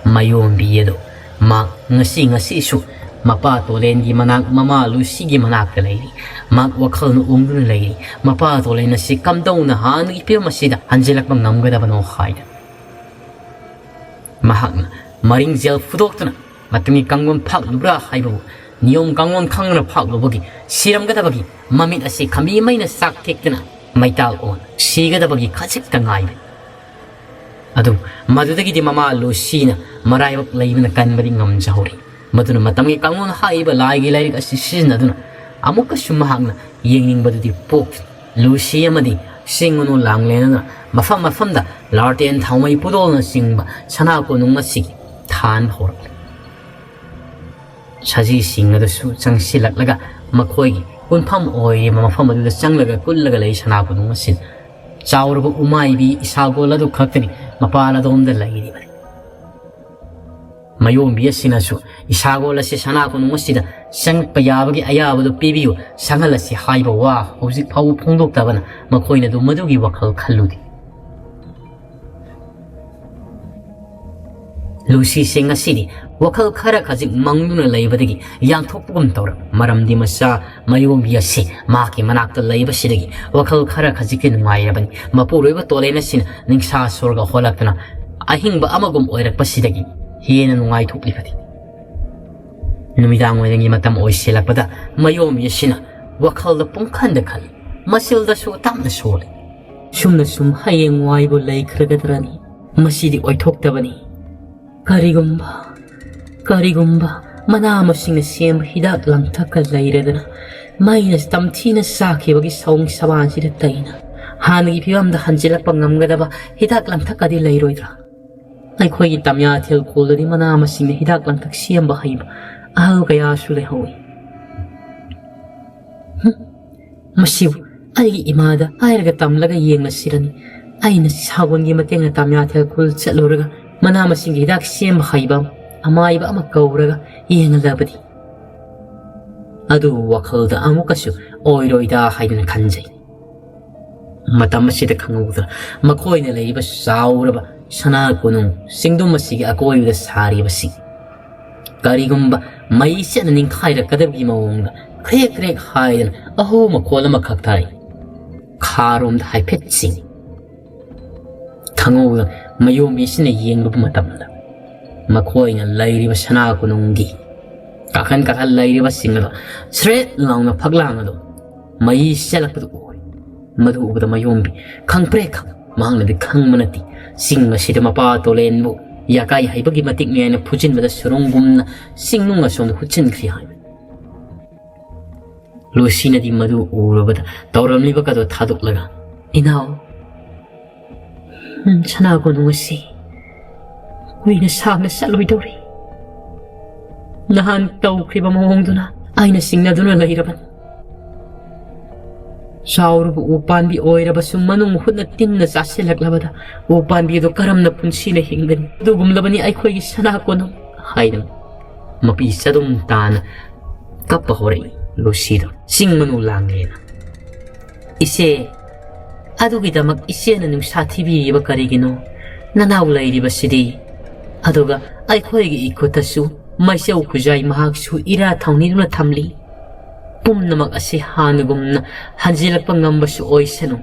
ꯃꯥꯏꯑꯣꯟꯕꯤ ꯑꯗꯨ ꯃꯍꯥꯛ ꯉꯁꯤ ꯉꯁꯤꯁꯨ ꯃꯄꯥ ꯇꯣꯂꯦꯟꯒꯤ ꯃꯅꯥꯛ, ꯃꯃꯥ ꯂꯨꯁꯤꯒꯤ ꯃꯅꯥꯛꯇ ꯂꯩꯔꯤ꯫ ꯃꯍꯥꯛ ꯋꯥꯈꯜꯅ ꯎꯪꯗꯨꯅ ꯂꯩꯔꯤ꯫ ꯃꯄꯥ ꯇꯣꯂꯦꯟ ꯑꯁꯤ ꯀꯝꯗꯧꯅ ꯍꯥꯟꯅꯒꯤ ꯐꯤꯕꯝ ꯑꯁꯤꯗ ꯍꯟꯖꯤꯜꯂꯛꯄ ꯉꯝꯒꯗꯕꯅꯣ ꯍꯥꯏꯗꯅ꯫ ꯃꯍꯥꯛꯅ ꯃꯔꯤꯡꯖꯦꯜ ꯐꯨꯗꯣꯛꯇꯨꯅ ꯃꯇꯝꯒꯤ ꯀꯥꯡꯂꯣꯟ ꯐꯥꯛꯂꯨꯕ꯭ꯔꯥ ꯍꯥꯏꯕꯕꯨ, ꯅꯤꯌꯣꯝ ꯀꯥꯡꯂꯣꯟ ꯈꯪꯗꯅ ꯐꯥꯛꯂꯨꯕꯒꯤ ꯁꯤꯔꯝꯒꯗꯕꯒꯤ ꯃꯃꯤꯠ ꯑꯁꯤ ꯈꯝꯕꯤ ꯃꯩꯅ ꯆꯥꯛ ꯊꯦꯛꯇꯨꯅ ꯃꯩꯇꯥꯜ ꯑꯣꯟ ꯁꯤꯒꯗꯕꯒꯤ ꯈꯖꯤꯛꯇ ꯉꯥꯏꯕꯅꯤ꯫ ꯑꯗꯨꯕꯨ ꯃꯗꯨꯗꯒꯤꯗꯤ ꯃꯃꯥ ꯂꯨꯁꯤꯅ ꯃꯔꯥꯏꯕꯛ ꯂꯩꯕꯅ ꯀꯟꯕꯗꯤ ꯉꯝꯖꯍꯧꯔꯤ꯫ ꯃꯗꯨꯅ ꯃꯇꯝꯒꯤ ꯀꯥꯡꯂꯣꯟ ꯍꯥꯏꯔꯤꯕ ꯂꯥꯏꯒꯤ ꯂꯥꯏꯔꯤꯛ ꯑꯁꯤ ꯁꯤꯖꯤꯟꯅꯗꯨꯅ ꯑꯃꯨꯛꯀꯁꯨ ꯃꯍꯥꯛꯅ ꯌꯦꯡꯅꯤꯡꯕꯗꯨꯗꯤ ꯄꯣꯛꯇ꯭ꯔꯤ꯫ ꯂꯨꯁꯤ ꯑꯃꯗꯤ ꯆꯤꯡ ꯃꯅꯨ ꯂꯥꯡꯂꯦꯟꯅ ꯃꯐꯝ ꯃꯐꯝꯗ ꯂꯥꯔꯇꯦꯟ ꯊꯥꯎꯃꯩ ꯄꯨꯗꯣꯜꯅꯆꯤꯡꯕ ꯁꯅꯥ ꯀꯣꯅꯨꯡ ꯑꯁꯤꯒꯤ ꯊꯥꯟꯕ ꯍꯧꯔꯛꯂꯤ꯫ ꯁꯖꯤꯁꯤꯡ ꯑꯗꯨꯁꯨ ꯆꯪꯁꯤꯜꯂꯛꯂꯒ ꯃꯈꯣꯏꯒꯤ ꯄꯨꯟꯐꯝ ꯑꯣꯏꯔꯤꯕ ꯃꯐꯝ ꯑꯗꯨꯗ ꯆꯪꯂꯒ ꯀꯨꯜꯂꯒ ꯂꯩ꯫ ꯁꯅꯥ ꯀꯣꯅꯨꯡ ꯑꯁꯤ ꯆꯥꯎꯔꯕ ꯎꯃꯥꯏꯕꯤ ꯏꯁꯥꯒꯣꯜ ꯑꯗꯨ ꯈꯛꯇꯅꯤ ꯃꯄꯥꯟ ꯑꯗꯣꯝꯗ ꯂꯩꯔꯤꯕꯅꯤ꯫ ꯃꯌꯣꯝꯕꯤ ꯑꯁꯤꯅꯁꯨ ꯏꯁꯥꯒꯣꯜ ꯑꯁꯤ ꯁꯅꯥ ꯀꯣꯅꯨꯡ ꯑꯁꯤꯗ ꯆꯪꯂꯛꯄ ꯌꯥꯕꯒꯤ ꯑꯌꯥꯕꯗꯨ ꯄꯤꯕꯤꯌꯨ, ꯁꯪꯍꯜꯂꯁꯤ ꯍꯥꯏꯕ ꯋꯥ ꯍꯧꯖꯤꯛ ꯐꯥꯎꯕ ꯐꯣꯡꯗꯣꯛꯇꯕꯅ ꯃꯈꯣꯏꯅ ꯑꯗꯨ ꯃꯗꯨꯒꯤ ꯋꯥꯈꯜ ꯈꯜꯂꯨꯗꯦ꯫ ꯂꯨꯁꯤꯁꯦ ꯉꯁꯤꯗꯤ ꯋꯥꯈꯜ ꯈꯔ ꯈꯖꯤꯛ ꯃꯪꯗꯨꯅ ꯂꯩꯕꯗꯒꯤ ꯌꯥꯡꯊꯣꯛꯄꯒꯨꯝ ꯇꯧꯔꯦ, ꯃꯔꯝꯗꯤ ꯃꯆꯥ ꯃꯌꯣꯝꯕꯤ ꯑꯁꯤ ꯃꯍꯥꯛꯀꯤ ꯃꯅꯥꯛꯇ ꯂꯩꯕꯁꯤꯗꯒꯤ ꯋꯥꯈꯜ ꯈꯔ ꯈꯖꯤꯛꯇꯤ ꯅꯨꯡꯉꯥꯏꯔꯕꯅꯤ꯫ ꯃꯄꯨꯔꯣꯏꯕ ꯇꯣꯂꯦꯟ ꯑꯁꯤꯅ ꯅꯤꯡꯁꯥ ꯁꯣꯔꯒ ꯍꯣꯜꯂꯛꯇꯨꯅ ꯑꯍꯤꯡꯕ ꯑꯃꯒꯨꯝ ꯑꯣꯏꯔꯛꯄꯁꯤꯗꯒꯤ ꯍꯦꯟꯅ ꯅꯨꯡꯉꯥꯏꯊꯣꯛꯂꯤꯕꯅꯤ꯫ ꯅꯨꯃꯤꯗꯥꯡ ꯋꯥꯏꯔꯝꯒꯤ ꯃꯇꯝ ꯑꯣꯏꯁꯤꯜꯂꯛꯄꯗ ꯃꯌꯣꯝꯕꯤ ꯑꯁꯤꯅ ꯋꯥꯈꯜꯗ ꯄꯨꯡꯈꯟꯗ ꯈꯜꯂꯤ, ꯃꯆꯤꯜꯗꯁꯨ ꯇꯞꯅ ꯁꯣꯜꯂꯤ꯫ ꯁꯨꯝꯅ ꯁꯨꯝ ꯍꯌꯦꯡ ꯋꯥꯏꯕꯨ ꯂꯩꯈ꯭ꯔꯒꯗ꯭ꯔꯅꯤ? ꯃꯁꯤꯗꯤ ꯑꯣꯏꯊꯣꯛꯇꯕꯅꯤ꯫ ꯀꯔꯤꯒꯨꯝꯕ, ꯀꯔꯤꯒꯨꯝꯕ ꯃꯅꯥ ꯃꯁꯤꯡꯅ ꯁꯦꯝꯕ ꯍꯤꯗꯥꯛ ꯂꯥꯡꯊꯛꯀ ꯂꯩꯔꯗꯅ ꯃꯩꯅ ꯇꯝꯊꯤꯅ ꯆꯥꯈꯤꯕꯒꯤ ꯁꯑꯣꯡ ꯁꯕꯥꯟꯁꯤꯗ ꯇꯩꯅ ꯍꯥꯟꯅꯒꯤ ꯐꯤꯕꯝꯗ ꯍꯟꯖꯤꯜꯂꯛꯄ ꯉꯝꯒꯗꯕ ꯍꯤꯗꯥꯛ ꯂꯥꯡꯊꯛꯀꯗꯤ ꯂꯩꯔꯣꯏꯗ꯭ꯔꯥ? ꯑꯩꯈꯣꯏꯒꯤ ꯇꯝꯌꯥꯊꯦꯜ ꯈꯨꯜꯗꯗꯤ ꯃꯅꯥ ꯃꯁꯤꯡꯅ ꯍꯤꯗꯥꯛ ꯂꯥꯡꯊꯛ ꯁꯦꯝꯕ ꯍꯩꯕ ꯑꯍꯜ ꯀꯌꯥꯁꯨ ꯂꯩꯍꯧꯏ꯫ ꯍꯨꯝ, ꯃꯁꯤꯕꯨ ꯑꯩꯒꯤ ꯏꯃꯥꯗ ꯍꯥꯏꯔꯒ ꯇꯝꯂꯒ ꯌꯦꯡꯂꯁꯤꯔꯅꯤ꯫ ꯑꯩꯅ ꯁꯥꯒꯣꯟꯒꯤ ꯃꯇꯦꯡꯅ ꯇꯝꯌꯥꯊꯦꯜ ꯈꯨꯜ ꯆꯠꯂꯨꯔꯒ ꯃꯅꯥ ꯃꯁꯤꯡꯒꯤ ꯍꯤꯗꯥꯛ ꯁꯦꯝꯕ ꯍꯩꯕ ꯑꯃꯥꯏꯕ ꯑꯃ ꯀꯧꯔꯒ ꯌꯦꯡꯍꯜꯂꯕꯗꯤ꯫ ꯑꯗꯨꯕꯨ ꯋꯥꯈꯜꯗ ꯑꯃꯨꯛꯀꯁꯨ ꯑꯣꯏꯔꯣꯏꯗ ꯍꯥꯏꯗꯨꯅ ꯈꯟꯖꯩ꯫ ꯃꯇꯝ ꯑꯁꯤꯗ ꯈꯪꯍꯧꯗꯅ ꯃꯈꯣꯏꯅ ꯂꯩꯔꯤꯕ ꯆꯥꯎꯔꯕ ꯁꯅꯥ ꯀꯣꯅꯨꯡ ꯆꯤꯡꯗꯨꯝ ꯑꯁꯤꯒꯤ ꯑꯀꯣꯏꯕꯗ ꯁꯥꯔꯤꯕꯁꯤꯡ ꯀꯔꯤꯒꯨꯝꯕ ꯃꯩ ꯆꯠꯅ ꯅꯤꯡꯈꯥꯏꯔꯛꯀꯗꯕꯒꯤ ꯃꯑꯣꯡꯗ ꯀ꯭ꯔꯦꯛ ꯀ꯭ꯔꯦꯛ ꯍꯥꯏꯗꯅ ꯑꯍꯧ ꯃꯈꯣꯜ ꯑꯃꯈꯛ ꯇꯥꯔꯛꯏ꯫ ꯈꯥꯔꯣꯝꯗ ꯍꯥꯏꯐꯦꯠ ꯆꯤꯡꯏ꯫ ꯈꯪꯍꯧꯗꯅ ꯃꯌꯣꯝꯕꯤꯁꯤꯅ ꯌꯦꯡꯂꯨꯕ ꯃꯇꯝꯗ ꯃꯈꯣꯏꯅ ꯂꯩꯔꯤꯕ ꯁꯅꯥ ꯀꯣꯅꯨꯡꯒꯤ ꯀꯥꯈꯟ ꯀꯥꯈꯟ ꯂꯩꯔꯤꯕꯁꯤꯡ ꯑꯗꯣ ꯁ꯭ꯔꯦꯠ ꯂꯥꯎꯅ ꯐꯛꯂꯥꯡ ꯑꯗꯣ ꯃꯩ ꯆꯦꯜꯂꯛꯄꯗꯨ ꯎꯔꯦ꯫ ꯃꯗꯨ ꯎꯕꯗ ꯃꯌꯣꯝꯕꯤ ꯈꯪꯄ꯭ꯔꯦꯛ ꯈꯪ, ꯃꯍꯥꯛꯅꯗꯤ ꯈꯪꯕ ꯅꯠꯇꯦ꯫ ꯆꯤꯡ ꯑꯁꯤꯗ ꯃꯄꯥ ꯇꯣꯂꯦꯟꯕꯨ ꯌꯥꯀꯥꯏ ꯍꯩꯕꯒꯤ ꯃꯇꯤꯛ ꯃꯌꯥꯏꯅ ꯐꯨꯖꯤꯟꯕꯗ ꯁꯨꯔꯨꯡꯒꯨꯝꯅ ꯆꯤꯡꯅꯨꯡ ꯑꯁꯣꯝꯗ ꯍꯨꯠꯆꯤꯟꯈ꯭ꯔꯤ ꯍꯥꯏꯕꯅꯤ꯫ ꯂꯨꯁꯤꯅꯗꯤ ꯃꯗꯨ ꯎꯔꯕꯗ ꯇꯧꯔꯝꯂꯤꯕꯒꯗꯣ ꯊꯥꯗꯣꯛꯂꯒ, "ꯏꯅꯥꯎ, ꯎꯝ, ꯁꯅꯥ ꯀꯣꯅꯨꯡ ꯑꯁꯤ ꯀꯨꯏꯅ ꯁꯥꯡꯅ ꯆꯠꯂꯣꯏꯗꯧꯔꯤ꯫ ꯅꯍꯥꯟ ꯇꯧꯈ꯭ꯔꯤꯕ ꯃꯑꯣꯡꯗꯨꯅ ꯑꯩꯅ ꯆꯤꯡꯅꯗꯨꯅ ꯂꯩꯔꯕꯅꯤ꯫ ꯆꯥꯎꯔꯕ ꯎ ꯄꯥꯝꯕꯤ ꯑꯣꯏꯔꯕꯁꯨ ꯃꯅꯨꯡ ꯍꯨꯠꯅ ꯇꯤꯟꯅ ꯆꯥꯁꯤꯜꯂꯛꯂꯕꯗ ꯎ ꯄꯥꯝꯕꯤ ꯑꯗꯨ ꯀꯔꯝꯅ ꯄꯨꯟꯁꯤꯅ ꯍꯤꯡꯒꯅꯤ? ꯑꯗꯨꯒꯨꯝꯂꯕꯅꯤ ꯑꯩꯈꯣꯏꯒꯤ ꯁꯅꯥ ꯀꯣꯅꯨꯡ" ꯍꯥꯏꯗꯅ ꯃꯄꯤ ꯆꯗꯨꯝ ꯇꯥꯅ ꯀꯞꯄ ꯍꯧꯔꯛꯏ ꯂꯨꯁꯤꯗꯣ꯫ ꯆꯤꯡ ꯃꯅꯨ ꯂꯥꯡꯂꯦꯅ꯫ "ꯏꯆꯦ, ꯑꯗꯨꯒꯤꯗꯃꯛ ꯏꯆꯦꯅ ꯅꯨꯡꯁꯥ ꯊꯤꯕꯤꯔꯤꯕ ꯀꯔꯤꯒꯤꯅꯣ? ꯅꯅꯥꯎ ꯂꯩꯔꯤꯕꯁꯤꯗꯤ꯫ ꯑꯗꯨꯒ ꯑꯩꯈꯣꯏꯒꯤ ꯏꯈꯨꯠꯇꯁꯨ ꯃꯩꯆꯧ ꯈꯨꯖꯥꯏ ꯃꯍꯥꯛꯁꯨ ꯏꯔꯥ ꯊꯧꯅꯤꯗꯨꯅ ꯊꯝꯂꯤ꯫ ꯄꯨꯝꯅꯃꯛ ꯑꯁꯤ ꯍꯥꯟꯅꯒꯨꯝꯅ ꯍꯟꯖꯤꯜꯂꯛꯄ ꯉꯝꯕꯁꯨ ꯑꯣꯏꯁꯅꯨ꯫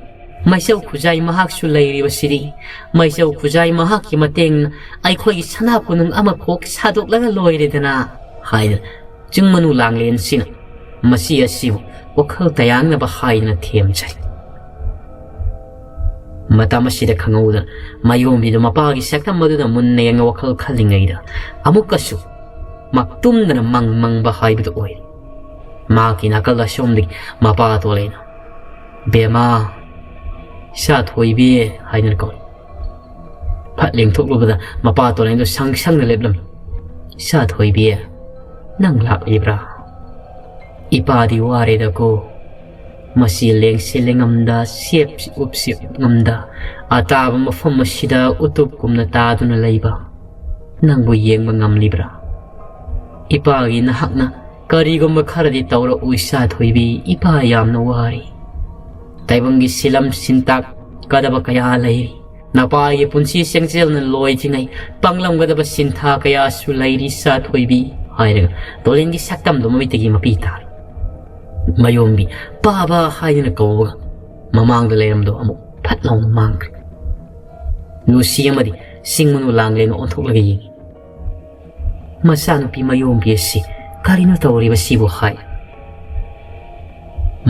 ꯃꯩꯆꯧ ꯈꯨꯖꯥꯏ ꯃꯍꯥꯛꯁꯨ ꯂꯩꯔꯤꯕꯁꯤꯗꯤ꯫ ꯃꯩꯆꯧ ꯈꯨꯖꯥꯏ ꯃꯍꯥꯛꯀꯤ ꯃꯇꯦꯡꯅ ꯑꯩꯈꯣꯏꯒꯤ ꯁꯅꯥ ꯀꯣꯅꯨꯡ ꯑꯃ ꯀꯣꯛ ꯁꯥꯗꯣꯛꯂꯒ ꯂꯣꯏꯔꯦꯗꯅ" ꯍꯥꯏꯗꯅ ꯆꯤꯡ ꯃꯅꯨ ꯂꯥꯡꯂꯦꯟꯁꯤꯅ ꯃꯆꯤ ꯑꯁꯤꯕꯨ ꯋꯥꯈꯜ ꯇꯌꯥꯡꯅꯕ ꯍꯥꯏꯗꯅ ꯊꯦꯝꯖꯩ꯫ ꯃꯇꯝ ꯑꯁꯤꯗ ꯈꯪꯍꯧꯗꯅ ꯃꯌꯣꯝꯕꯤꯗꯨ ꯃꯄꯥꯒꯤ ꯁꯛꯇꯝ ꯑꯗꯨꯗ ꯃꯨꯟꯅ ꯌꯦꯡꯉ ꯋꯥꯈꯜ ꯈꯜꯂꯤꯉꯩꯗ ꯑꯃꯨꯛꯀꯁꯨ ꯃꯛꯇꯨꯝꯗꯅ ꯃꯪ ꯃꯪꯕ ꯍꯥꯏꯕꯗꯨ ꯑꯣꯏꯔꯦ꯫ ꯃꯍꯥꯛꯀꯤ ꯅꯥꯀꯜ ꯑꯁꯣꯝꯗꯒꯤ ꯃꯄꯥ ꯇꯣꯂꯦꯅ, "ꯕꯦꯃꯥ, ꯏꯆꯥ ꯊꯣꯏꯕꯤ" ꯍꯥꯏꯗꯨꯅ ꯀꯧꯏ꯫ ꯐꯠ ꯂꯦꯡꯊꯣꯛꯂꯨꯕꯗ ꯃꯄꯥ ꯇꯣꯂꯦꯟꯗꯨ ꯁꯪ ꯁꯪꯅ ꯂꯦꯞꯂꯝꯃꯤ꯫ "ꯏꯆꯥ ꯊꯣꯏꯕꯤ, ꯅꯪ ꯂꯥꯛꯂꯤꯕ꯭ꯔꯥ? ꯏꯄꯥꯗꯤ ꯋꯥꯔꯦꯗꯀꯣ꯫ ꯃꯁꯤ ꯂꯦꯡꯁꯤ ꯂꯦꯡꯉꯝꯗ, ꯁꯦꯞꯁꯤ ꯎꯞꯁꯤ ꯎꯞꯉꯝꯗ, ꯑꯇꯥꯕ ꯃꯐꯝ ꯑꯁꯤꯗ ꯎꯇꯨꯞꯀꯨꯝꯅ ꯇꯥꯗꯨꯅ ꯂꯩꯕ ꯅꯪꯕꯨ ꯌꯦꯡꯕ ꯉꯝꯂꯤꯕ꯭ꯔꯥ? ꯏꯄꯥꯒꯤ ꯅꯍꯥꯛꯅ ꯀꯔꯤꯒꯨꯝꯕ ꯈꯔꯗꯤ ꯇꯧꯔꯛꯎ ꯏꯆꯥ ꯊꯣꯏꯕꯤ, ꯏꯄꯥ ꯌꯥꯝꯅ ꯋꯥꯔꯤ꯫ ꯇꯥꯏꯕꯪꯒꯤ ꯁꯤꯂꯝ ꯁꯤꯟꯇꯥꯛꯀꯗꯕ ꯀꯌꯥ ꯂꯩꯔꯤ꯫ "ꯅꯄꯥꯒꯤ ꯄꯨꯟꯁꯤ ꯆꯦꯡꯖꯦꯜꯅ ꯂꯣꯏꯗ꯭ꯔꯤꯉꯩ ꯄꯪꯂꯝꯒꯗꯕ ꯁꯤꯟꯊꯥ ꯀꯌꯥꯁꯨ ꯂꯩꯔꯤ ꯁꯥ ꯊꯣꯏꯕꯤ" ꯍꯥꯏꯔꯒ ꯇꯣꯂꯦꯟꯒꯤ ꯁꯛꯇꯝꯗꯣ ꯃꯃꯤꯠꯇꯒꯤ ꯃꯄꯤ ꯇꯥꯔꯦ꯫ ꯃꯌꯣꯝꯕꯤ "ꯄꯥꯕ" ꯍꯥꯏꯗꯨꯅ ꯀꯧꯕꯒ ꯃꯃꯥꯡꯗ ꯂꯩꯔꯝꯕꯗꯣ ꯑꯃꯨꯛ ꯐꯠ ꯂꯥꯎꯅ ꯃꯥꯡꯈ꯭ꯔꯦ꯫ ꯂꯨꯁꯤ ꯑꯃꯗꯤ ꯆꯤꯡ ꯃꯅꯨ ꯂꯥꯡꯂꯦꯟ ꯑꯣꯟꯊꯣꯛꯂꯒ ꯌꯦꯡꯉꯤ꯫ ꯃꯆꯥꯅꯨꯄꯤ ꯃꯌꯣꯝꯕꯤ ꯑꯁꯤ ꯀꯔꯤꯅꯣ ꯇꯧꯔꯤꯕꯁꯤꯕꯨ ꯍꯥꯏ꯫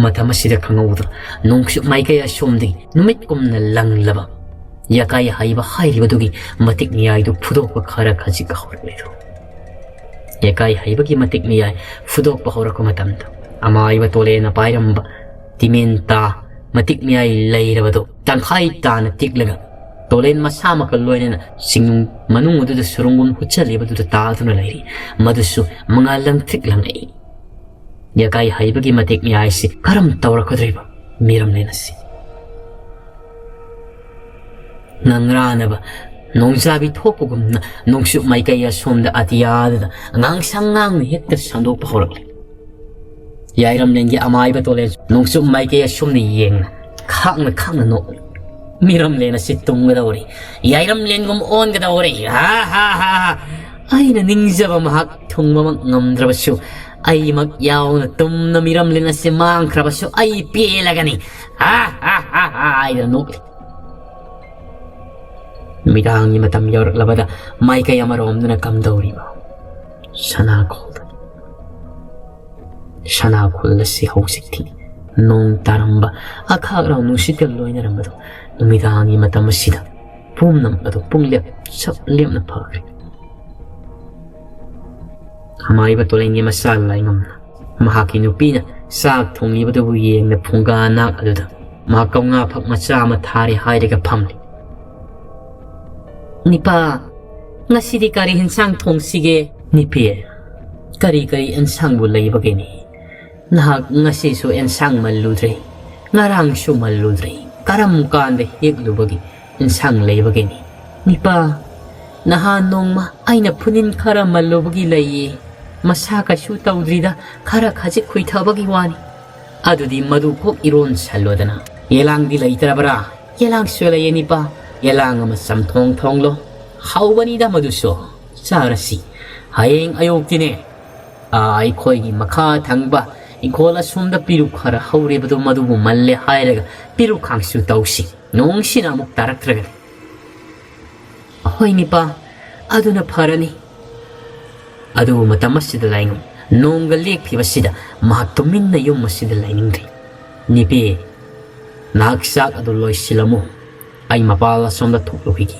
ꯃꯇꯝ ꯑꯁꯤꯗ ꯈꯪꯍꯧꯗꯅ ꯅꯣꯡꯆꯨꯞ ꯃꯥꯏꯀꯩ ꯑꯁꯣꯝꯗꯒꯤ ꯅꯨꯃꯤꯠ ꯀꯨꯝꯅ ꯂꯪꯂꯕ ꯌꯥꯀꯥꯏ ꯍꯩꯕ ꯍꯥꯏꯔꯤꯕꯗꯨꯒꯤ ꯃꯇꯤꯛ ꯃꯌꯥꯏꯗꯨ ꯐꯨꯗꯣꯛꯄ ꯈꯔ ꯈꯖꯤꯛ ꯍꯧꯔꯛꯂꯦ꯫ ꯌꯥꯀꯥꯏ ꯍꯩꯕꯒꯤ ꯃꯇꯤꯛ ꯃꯌꯥꯏ ꯐꯨꯗꯣꯛꯄ ꯍꯧꯔꯛꯄ ꯃꯇꯝꯗ ꯑꯃꯥꯏꯕ ꯇꯣꯂꯦꯅ ꯄꯥꯏꯔꯝꯕ ꯇꯤꯃꯦꯟ ꯇꯥ ꯃꯇꯤꯛ ꯃꯌꯥꯏ ꯂꯩꯔꯕꯗꯨ ꯇꯪꯈꯥꯏ ꯇꯥꯅ ꯇꯤꯛꯂꯒ ꯇꯣꯂꯦꯟ ꯃꯁꯥꯃꯛꯀ ꯂꯣꯏꯅꯅ ꯆꯤꯡꯅꯨꯡ ꯃꯅꯨꯡ ꯑꯗꯨꯗ ꯁꯨꯔꯨꯡꯒꯨꯝ ꯍꯨꯠꯆꯜꯂꯤꯕꯗꯨꯗ ꯇꯥꯗꯨꯅ ꯂꯩꯔꯤ꯫ ꯃꯗꯨꯁꯨ ꯃꯉꯥꯜ ꯂꯪꯇ꯭ꯔꯤꯛ ꯂꯪꯉꯛꯏ꯫ ꯌꯥꯀꯥꯏ ꯍꯩꯕꯒꯤ ꯃꯇꯤꯛ ꯃꯌꯥꯏꯁꯤ ꯀꯔꯝ ꯇꯧꯔꯛꯀꯗꯧꯔꯤꯕ ꯃꯤꯔꯝꯂꯦꯟ ꯑꯁꯤ? ꯉꯪꯔꯥꯅꯕ ꯅꯣꯡꯖꯥꯕꯤ ꯊꯣꯛꯄꯒꯨꯝꯅ ꯅꯣꯡꯆꯨꯞ ꯃꯥꯏꯀꯩ ꯑꯁꯣꯝꯗ ꯑꯇꯤꯌꯥꯗꯨꯗ ꯉꯥꯡꯁꯪ ꯉꯥꯡꯅ ꯍꯦꯛꯇ ꯁꯟꯗꯣꯛꯄ ꯍꯧꯔꯛꯂꯦ꯫ ꯌꯥꯏꯔꯝꯂꯦꯟꯒꯤ ꯑꯃꯥꯏꯕ ꯇꯣꯂꯦꯟ ꯅꯣꯡꯆꯨꯞ ꯃꯥꯏꯀꯩ ꯑꯁꯣꯝꯗ ꯌꯦꯡꯅ ꯈꯥꯛꯅ ꯈꯥꯛꯅ ꯅꯣꯛꯂꯤ꯫ ꯃꯤꯔꯝꯂꯦꯟ ꯑꯁꯤ ꯇꯨꯝꯒꯗꯧꯔꯤ, ꯌꯥꯏꯔꯝꯂꯦꯟꯒꯨꯝ ꯑꯣꯟꯒꯗꯧꯔꯤ꯫ ꯍꯥ, ꯍꯥ, ꯍꯥ, ꯍꯥ꯫ ꯑꯩꯅ ꯅꯤꯡꯖꯕ ꯃꯍꯥꯛ ꯊꯨꯡꯕꯃꯛ ꯉꯝꯗ꯭ꯔꯕꯁꯨ, ꯑꯩꯃꯛ ꯌꯥꯎꯅ ꯇꯨꯝꯅ ꯃꯤꯔꯝꯂꯦꯟ ꯑꯁꯤ ꯃꯥꯡꯈ꯭ꯔꯕꯁꯨ ꯑꯩ ꯄꯦꯜꯂꯒꯅꯤ꯫ ꯍꯥ, ꯍꯥ, ꯍꯥ, ꯍꯥ, ꯍꯥꯏꯗꯅ ꯅꯣꯛꯂꯤ꯫ ꯅꯨꯃꯤꯗꯥꯡꯒꯤ ꯃꯇꯝ ꯌꯧꯔꯛꯂꯕꯗ ꯃꯥꯏꯀꯩ ꯑꯃꯔꯣꯝꯗꯅ ꯀꯝꯗꯧꯔꯤꯕ? ꯁꯅꯥꯈꯣꯜꯗ꯫ ꯁꯅꯥꯈꯣꯜ ꯑꯁꯤ ꯍꯧꯖꯤꯛꯇꯤ ꯅꯣꯡ ꯇꯥꯔꯝꯕ, ꯑꯈꯥꯛ ꯔꯥꯎ ꯅꯨꯡꯁꯤꯠꯀ ꯂꯣꯏꯅꯔꯝꯕꯗꯣ ꯅꯨꯃꯤꯗꯥꯡꯒꯤ ꯃꯇꯝ ꯑꯁꯤꯗ ꯄꯨꯝꯅꯃꯛ ꯑꯗꯨ ꯄꯨꯡꯂꯦꯞ ꯁꯞ ꯂꯦꯞꯅ ꯐꯈ꯭ꯔꯦ꯫ ꯑꯃꯥꯏꯕ ꯇꯣꯂꯦꯟꯒꯤ ꯃꯆꯥ ꯂꯥꯏꯉꯝꯅ ꯃꯍꯥꯛꯀꯤ ꯅꯨꯄꯤꯅ ꯆꯥꯛ ꯊꯣꯡꯂꯤꯕꯗꯨꯕꯨ ꯌꯦꯡꯅ ꯐꯨꯡꯒꯥ ꯅꯥꯛ ꯑꯗꯨꯗ ꯃꯍꯥꯛ ꯀꯧꯉꯥ ꯐꯛ ꯃꯆꯥ ꯑꯃ ꯊꯥꯔꯦ ꯍꯥꯏꯔꯒ ꯐꯝꯂꯤ꯫ "ꯅꯤꯄꯥ, ꯉꯁꯤꯗꯤ ꯀꯔꯤ ꯍꯤꯟꯁꯥꯡ ꯊꯣꯡꯁꯤꯒꯦ?" "ꯅꯤꯄꯤ, ꯀꯔꯤ ꯀꯔꯤ ꯏꯟꯁꯥꯡꯕꯨ ꯂꯩꯕꯒꯦꯅꯦ? ꯅꯍꯥꯛ ꯉꯁꯤꯁꯨ ꯏꯟꯁꯥꯡ ꯃꯜꯂꯨꯗ꯭ꯔꯦ, ꯉꯔꯥꯡꯁꯨ ꯃꯜꯂꯨꯗ꯭ꯔꯦ, ꯀꯔꯝ ꯀꯥꯟꯗ ꯍꯦꯛꯂꯨꯕꯒꯤ ꯏꯟꯁꯥꯡ ꯂꯩꯕꯒꯦꯅꯦ?" "ꯅꯤꯄꯥ, ꯅꯍꯥꯟ ꯅꯣꯡꯃ ꯑꯩꯅ ꯐꯨꯅꯤꯟ ꯈꯔ ꯃꯜꯂꯨꯕꯒꯤ ꯂꯩꯌꯦ, ꯃꯁꯥ ꯀꯩꯁꯨ ꯇꯧꯗ꯭ꯔꯤꯗ, ꯈꯔ ꯈꯖꯤꯛ ꯈꯨꯏꯊꯕꯒꯤ ꯋꯥꯅꯤ꯫ ꯑꯗꯨꯗꯤ ꯃꯗꯨ ꯀꯣꯛ ꯏꯔꯣꯟ ꯁꯜꯂꯣꯗꯅ꯫ ꯌꯦꯂꯥꯡꯗꯤ ꯂꯩꯇ꯭ꯔꯕ꯭ꯔꯥ?" "ꯌꯦꯂꯥꯡꯁꯨ ꯂꯩꯌꯦ ꯅꯤꯄꯥ, ꯌꯦꯂꯥꯡ ꯑꯃ ꯆꯝꯊꯣꯡ ꯊꯣꯡꯂꯣ꯫ ꯍꯥꯎꯕꯅꯤꯗ ꯃꯗꯨꯁꯨ꯫ ꯆꯥꯔꯁꯤ꯫ ꯍꯌꯦꯡ ꯑꯌꯨꯛꯇꯤꯅꯦ, ꯑꯥ, ꯑꯩꯈꯣꯏꯒꯤ ꯃꯈꯥ ꯊꯪꯕ ꯏꯪꯈꯣꯜ ꯑꯁꯣꯝꯗ ꯄꯤꯔꯨꯛ ꯈꯔ ꯍꯧꯔꯤꯕꯗꯨ ꯃꯗꯨꯕꯨ ꯃꯜꯂꯦ ꯍꯥꯏꯔꯒ ꯄꯤꯔꯨꯛ ꯈꯥꯡꯁꯨ ꯇꯧꯁꯤ꯫ ꯅꯣꯡꯁꯤꯅ ꯑꯃꯨꯛ ꯇꯥꯔꯛꯇ꯭ꯔꯒꯗꯤ꯫ ꯍꯣꯏ ꯅꯤꯄꯥ, ꯑꯗꯨꯅ ꯐꯔꯅꯤ꯫ ꯑꯗꯨꯕꯨ ꯃꯇꯝ ꯑꯁꯤꯗ ꯂꯥꯏꯉꯝ ꯅꯣꯡꯒ ꯂꯦꯞꯈꯤꯕꯁꯤꯗ ꯃꯍꯥꯛ ꯇꯨꯃꯤꯟꯅ ꯌꯨꯝ ꯑꯁꯤꯗ ꯂꯩꯅꯤꯡꯗ꯭ꯔꯦ꯫ ꯅꯤꯄꯤ, ꯅꯍꯥꯛ ꯆꯥꯛ ꯑꯗꯨ ꯂꯣꯏꯁꯤꯜꯂꯝꯃꯨ꯫ ꯑꯩ ꯃꯄꯥꯜ ꯑꯁꯣꯝꯗ ꯊꯣꯛꯂꯨꯈꯤꯒꯦ꯫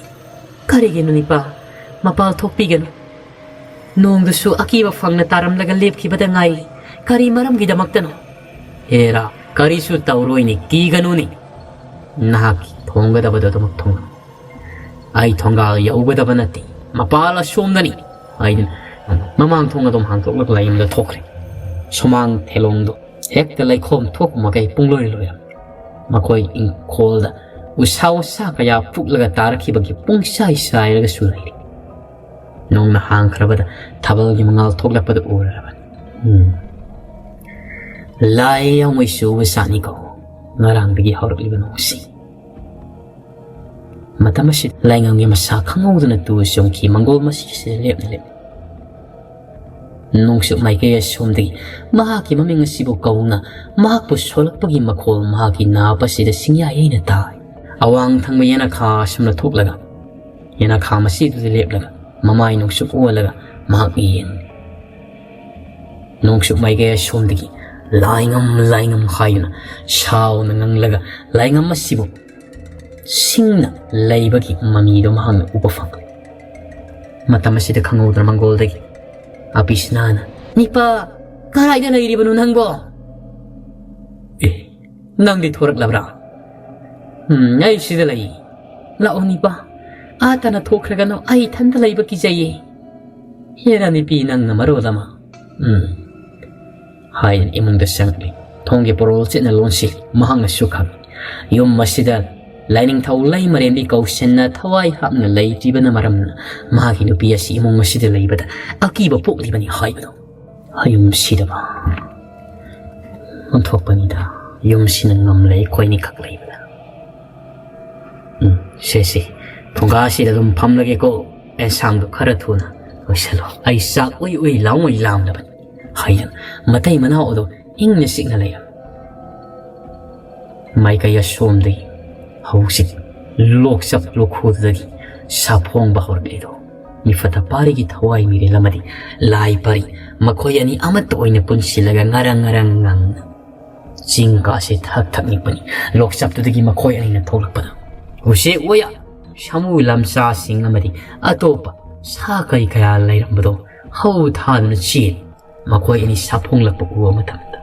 ꯀꯔꯤꯒꯤꯅꯣ ꯅꯤꯄꯥ? ꯃꯄꯥꯜ ꯊꯣꯛꯄꯤꯒꯅꯨ꯫ ꯅꯣꯡꯗꯨꯁꯨ ꯑꯀꯤꯕ ꯐꯪꯅ ꯇꯥꯔꯝꯂꯒ ꯂꯦꯞꯈꯤꯕꯗ ꯉꯥꯏꯔꯤ꯫ ꯀꯔꯤ ꯃꯔꯝꯒꯤꯗꯃꯛꯇꯅꯣ? ꯍꯦꯔꯥ, ꯀꯔꯤꯁꯨ ꯇꯧꯔꯣꯏꯅꯦ, ꯀꯤꯒꯅꯨꯅꯦ꯫ ꯅꯍꯥꯛꯀꯤ ꯊꯣꯡꯒꯗꯕꯗꯣ ꯑꯗꯨꯃꯛ ꯊꯣꯡꯉꯨ꯫ ꯑꯩ ꯊꯣꯡꯒꯥꯜ ꯌꯧꯒꯗꯕ ꯅꯠꯇꯦ, ꯃꯄꯥꯜ ꯑꯁꯣꯝꯗꯅꯤ꯫ ꯍꯥꯏꯗꯨꯅ ꯃꯃꯥꯡ ꯊꯣꯡ ꯑꯗꯨꯝ ꯍꯥꯡꯗꯣꯛꯂꯒ ꯂꯥꯏꯌꯦꯡꯕꯗ ꯊꯣꯛꯈ꯭ꯔꯦ꯫ ꯁꯨꯃꯥꯡ ꯊꯦꯂꯣꯡꯗꯣ ꯍꯦꯛꯇ ꯂꯩꯈꯣꯝ ꯊꯣꯛꯄ ꯃꯈꯩ ꯄꯨꯡꯂꯣꯏ ꯂꯣꯏꯔꯝꯃꯤ꯫ ꯃꯈꯣꯏ ꯏꯪꯈꯣꯜꯗ ꯎꯁꯥ ꯋꯥꯁꯥ ꯀꯌꯥ ꯄꯨꯛꯂꯒ ꯇꯥꯔꯛꯈꯤꯕꯒꯤ ꯄꯨꯡꯁꯥꯏ ꯁꯥꯏꯔꯒꯁꯨ ꯂꯩꯔꯤ꯫ ꯅꯣꯡꯅ ꯍꯥꯡꯈ꯭ꯔꯕꯗ ꯊꯥꯕꯜꯒꯤ ꯃꯉꯥꯜ ꯊꯣꯛꯂꯛꯄꯗ ꯎꯔꯔꯕꯅꯤ꯫ ꯎꯝ꯫ ꯂꯥꯏ ꯌꯥꯎꯉꯩꯁꯨ ꯎꯕ ꯁꯥꯠꯅꯤꯀꯣ ꯉꯔꯥꯡꯗꯒꯤ ꯍꯧꯔꯛꯂꯤꯕ ꯅꯣꯡꯁꯤ꯫ ꯃꯇꯝ ꯑꯁꯤꯗ ꯂꯥꯏꯉꯝꯒꯤ ꯃꯁꯥ ꯈꯪꯍꯧꯗꯅ ꯇꯨ ꯆꯣꯡꯈꯤ꯫ ꯃꯪꯒꯣꯜ ꯃꯁꯤꯁꯤꯗ ꯂꯦꯞꯅ ꯂꯦꯞꯅ ꯅꯣꯡꯆꯨꯞ ꯃꯥꯏꯀꯩ ꯑꯁꯣꯝꯗꯒꯤ ꯃꯍꯥꯛꯀꯤ ꯃꯃꯤꯡ ꯑꯁꯤꯕꯨ ꯀꯧꯅ ꯃꯍꯥꯛꯄꯨ ꯁꯣꯜꯂꯛꯄꯒꯤ ꯃꯈꯣꯜ ꯃꯍꯥꯛꯀꯤ ꯅꯥꯞ ꯑꯁꯤꯗ ꯁꯤꯡꯌꯥ ꯌꯩꯅ ꯇꯥꯏ꯫ ꯑꯋꯥꯡ ꯊꯪꯕ ꯌꯦꯅꯈꯥ ꯑꯁꯣꯝꯗ ꯊꯣꯛꯂꯒ ꯌꯦꯅꯈꯥ ꯃꯁꯤꯗꯨꯗ ꯂꯦꯞꯂꯒ ꯃꯃꯥꯏ ꯅꯣꯡꯆꯨꯞ ꯑꯣꯜꯂꯒ ꯃꯍꯥꯛ ꯌꯦꯡꯂꯤ꯫ ꯅꯣꯡꯆꯨꯞ ꯃꯥꯏꯀꯩ ꯑꯁꯣꯝꯗꯒꯤ ꯂꯥꯏꯉꯝ ꯂꯥꯏꯉꯝ ꯍꯥꯏꯗꯨꯅ ꯁꯥꯎꯅ ꯉꯪꯂꯒ ꯂꯥꯏꯉꯝ ꯑꯁꯤꯕꯨ ꯁꯤꯡꯅ ꯂꯩꯕꯒꯤ ꯃꯃꯤꯗꯣ ꯃꯍꯥꯛꯅ ꯎꯕ ꯐꯪꯂꯦ꯫ ꯃꯇꯝ ꯑꯁꯤꯗ ꯈꯪꯍꯧꯗꯅ ꯃꯪꯒꯣꯜꯗꯒꯤ ꯑꯄꯤꯁꯅꯥꯅ, "ꯅꯤꯄꯥ, ꯀꯗꯥꯏꯗ ꯂꯩꯔꯤꯕꯅꯣ ꯅꯪꯕꯣ?" "ꯑꯦ, ꯅꯪꯗꯤ ꯊꯣꯔꯛꯂꯕ꯭ꯔꯥ?" "ꯎꯝ, ꯑꯩ ꯁꯤꯗ ꯂꯩ꯫ ꯂꯥꯛꯑꯣ ꯅꯤꯄꯥ, ꯑꯥ ꯇꯥꯅ ꯊꯣꯛꯈ꯭ꯔꯒꯅꯨ, ꯑꯩ ꯏꯊꯟꯇ ꯂꯩꯕ ꯀꯤꯖꯩꯌꯦ꯫ ꯍꯦꯔꯥ ꯅꯤꯄꯤ, ꯅꯪꯅ ꯃꯔꯣꯜ ꯑꯃ꯫" "ꯎꯝ," ꯍꯥꯏꯗꯨꯅ ꯏꯃꯨꯡꯗ ꯆꯪꯂꯛꯂꯤ꯫ ꯊꯣꯡꯒꯤ ꯄꯣꯔꯣꯜ ꯆꯦꯠꯅ ꯂꯣꯟꯁꯤꯜꯂꯤ꯫ ꯃꯍꯥꯛꯅꯁꯨ ꯈꯪꯏ, ꯌꯨꯝ ꯑꯁꯤꯗ ꯂꯥꯏꯅꯤꯡꯊꯧ ꯂꯩꯃꯔꯦꯝꯕꯤ ꯀꯧꯁꯟꯅ ꯊꯋꯥꯏ ꯍꯥꯞꯅ ꯂꯩꯇ꯭ꯔꯤꯕꯅ ꯃꯔꯝꯅ ꯃꯍꯥꯛꯀꯤ ꯅꯨꯄꯤ ꯑꯁꯤ ꯏꯃꯨꯡ ꯑꯁꯤꯗ ꯂꯩꯕꯗ ꯑꯀꯤꯕ ꯄꯣꯛꯂꯤꯕꯅꯤ ꯍꯥꯏꯕꯗꯣ꯫ ꯌꯨꯝ ꯁꯤꯗꯕ ꯑꯣꯟꯊꯣꯛꯄꯅꯤꯗ, ꯌꯨꯝꯁꯤꯅ ꯉꯝꯂꯦ ꯑꯩꯈꯣꯏꯅꯤꯈꯛ ꯂꯩꯕꯗ꯫ ꯎꯝ, "ꯁꯦ, ꯁꯦ, ꯊꯣꯡꯒꯥꯁꯤꯗ ꯑꯗꯨꯝ ꯐꯝꯂꯒꯦꯀꯣ꯫ ꯑꯦꯟꯁꯥꯡꯗꯣ ꯈꯔ ꯊꯨꯅ ꯂꯣꯏꯁꯜꯂꯣ꯫ ꯑꯩ ꯆꯥꯛ ꯎꯏ ꯎꯏ ꯂꯥꯎꯉꯩ ꯂꯥꯝꯂꯕꯅꯤ," ꯍꯥꯏꯗꯨꯅ ꯃꯇꯩ ꯃꯅꯥꯎ ꯑꯗꯣ ꯏꯪꯅ ꯆꯤꯛꯅ ꯂꯩꯔꯝꯃꯤ꯫ ꯃꯥꯏꯀꯩ ꯑꯁꯣꯝꯗꯒꯤ ꯍꯧꯖꯤꯛ ꯂꯣꯛꯆꯞ ꯂꯣꯛꯈꯨꯗꯨꯗꯒꯤ ꯁꯥꯐꯣꯡꯕ ꯍꯧꯔꯛꯂꯤꯗꯣ ꯃꯤꯐꯠꯇ ꯄꯥꯔꯤꯒꯤ ꯊꯋꯥꯏ ꯃꯤꯔꯦꯜ ꯑꯃꯗꯤ ꯂꯥꯏ ꯄꯔꯤ, ꯃꯈꯣꯏ ꯑꯅꯤ ꯑꯃꯠꯇ ꯑꯣꯏꯅ ꯄꯨꯟꯁꯤꯜꯂꯒ ꯉꯔꯪ ꯉꯔꯪ ꯉꯪꯅ ꯆꯤꯡ ꯀꯥꯁꯦ ꯊꯛ ꯊꯛ ꯅꯤꯛꯄꯅꯤ꯫ ꯂꯣꯛꯆꯞꯇꯨꯗꯒꯤ ꯃꯈꯣꯏ ꯑꯅꯤꯅ ꯊꯣꯛꯂꯛꯄꯗ ꯎꯆꯦꯛ ꯋꯥꯌꯥ, ꯁꯥꯃꯨ ꯂꯝꯆꯥꯁꯤꯡ ꯑꯃꯗꯤ ꯑꯇꯣꯞꯄ ꯁꯥ ꯀꯩ ꯀꯌꯥ ꯂꯩꯔꯝꯕꯗꯣ ꯍꯧ ꯊꯥꯗꯨꯅ ꯆꯦꯜꯂꯤ꯫ ꯃꯈꯣꯏ ꯑꯅꯤ ꯁꯥꯐꯣꯡꯂꯛꯄ ꯎꯕ ꯃꯇꯝꯗ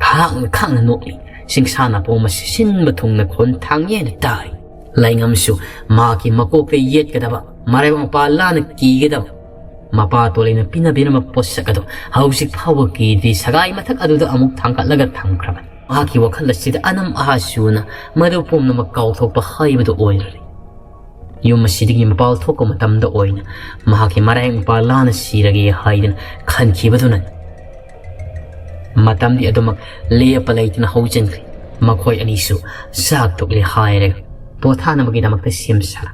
ꯈꯥꯡꯅ ꯈꯥꯡꯅ ꯅꯣꯛꯂꯤ꯫ ꯁꯤꯡꯁꯥ ꯅꯥꯄꯣꯝ ꯑꯁꯤ ꯁꯤꯟꯕ ꯊꯨꯡꯅ ꯈꯣꯟ ꯊꯥꯡꯉꯦꯅ ꯇꯥꯔꯤ꯫ ꯂꯥꯏꯉꯝꯁꯨ ꯃꯍꯥꯛꯀꯤ ꯃꯀꯣꯛꯇ ꯌꯦꯠꯀꯗꯕ ꯃꯔꯥꯏꯕꯛ ꯃꯄꯥ ꯂꯥꯟꯅ ꯀꯤꯒꯗꯕ ꯃꯄꯥ ꯇꯣꯂꯩꯅ ꯄꯤꯅꯕꯤꯔꯝꯕ ꯄꯣꯠꯁꯛ ꯑꯗꯨ ꯍꯧꯖꯤꯛ ꯐꯥꯎꯕ ꯀꯤꯗ꯭ꯔꯤ꯫ ꯁꯒꯥꯏ ꯃꯊꯛ ꯑꯗꯨꯗ ꯑꯃꯨꯛ ꯊꯥꯡꯒꯠꯂꯒ ꯊꯝꯈ꯭ꯔꯕꯅꯤ꯫ ꯃꯍꯥꯛꯀꯤ ꯋꯥꯈꯜ ꯑꯁꯤꯗ ꯑꯅꯝ ꯑꯍꯥ ꯁꯨꯅ ꯃꯗꯨ ꯄꯨꯝꯅꯃꯛ ꯀꯥꯎꯊꯣꯛꯄ ꯍꯥꯏꯕꯗꯨ ꯑꯣꯏꯔꯔꯦ꯫ ꯌꯨꯝ ꯑꯁꯤꯗꯒꯤ ꯃꯄꯥꯜ ꯊꯣꯛꯄ ꯃꯇꯝꯗ ꯑꯣꯏꯅ ꯃꯍꯥꯛꯀꯤ ꯃꯔꯥꯏꯕꯛ ꯃꯄꯥ ꯂꯥꯟꯅ ꯁꯤꯔꯒꯦ ꯍꯥꯏꯗꯅ ꯈꯟꯈꯤꯕꯗꯨꯅ ꯃꯇꯝꯗꯤ ꯑꯗꯨꯃꯛ ꯂꯦꯞꯄ ꯂꯩꯇꯅ ꯍꯧꯖꯤꯟꯈ꯭ꯔꯦ꯫ ꯃꯈꯣꯏ ꯑꯅꯤꯁꯨ ꯆꯥꯛ ꯇꯣꯛꯂꯦ ꯍꯥꯏꯔꯒ ꯄꯣꯊꯥꯅꯕꯒꯤꯗꯃꯛꯇ ꯁꯦꯝ ꯁꯥꯔꯦ꯫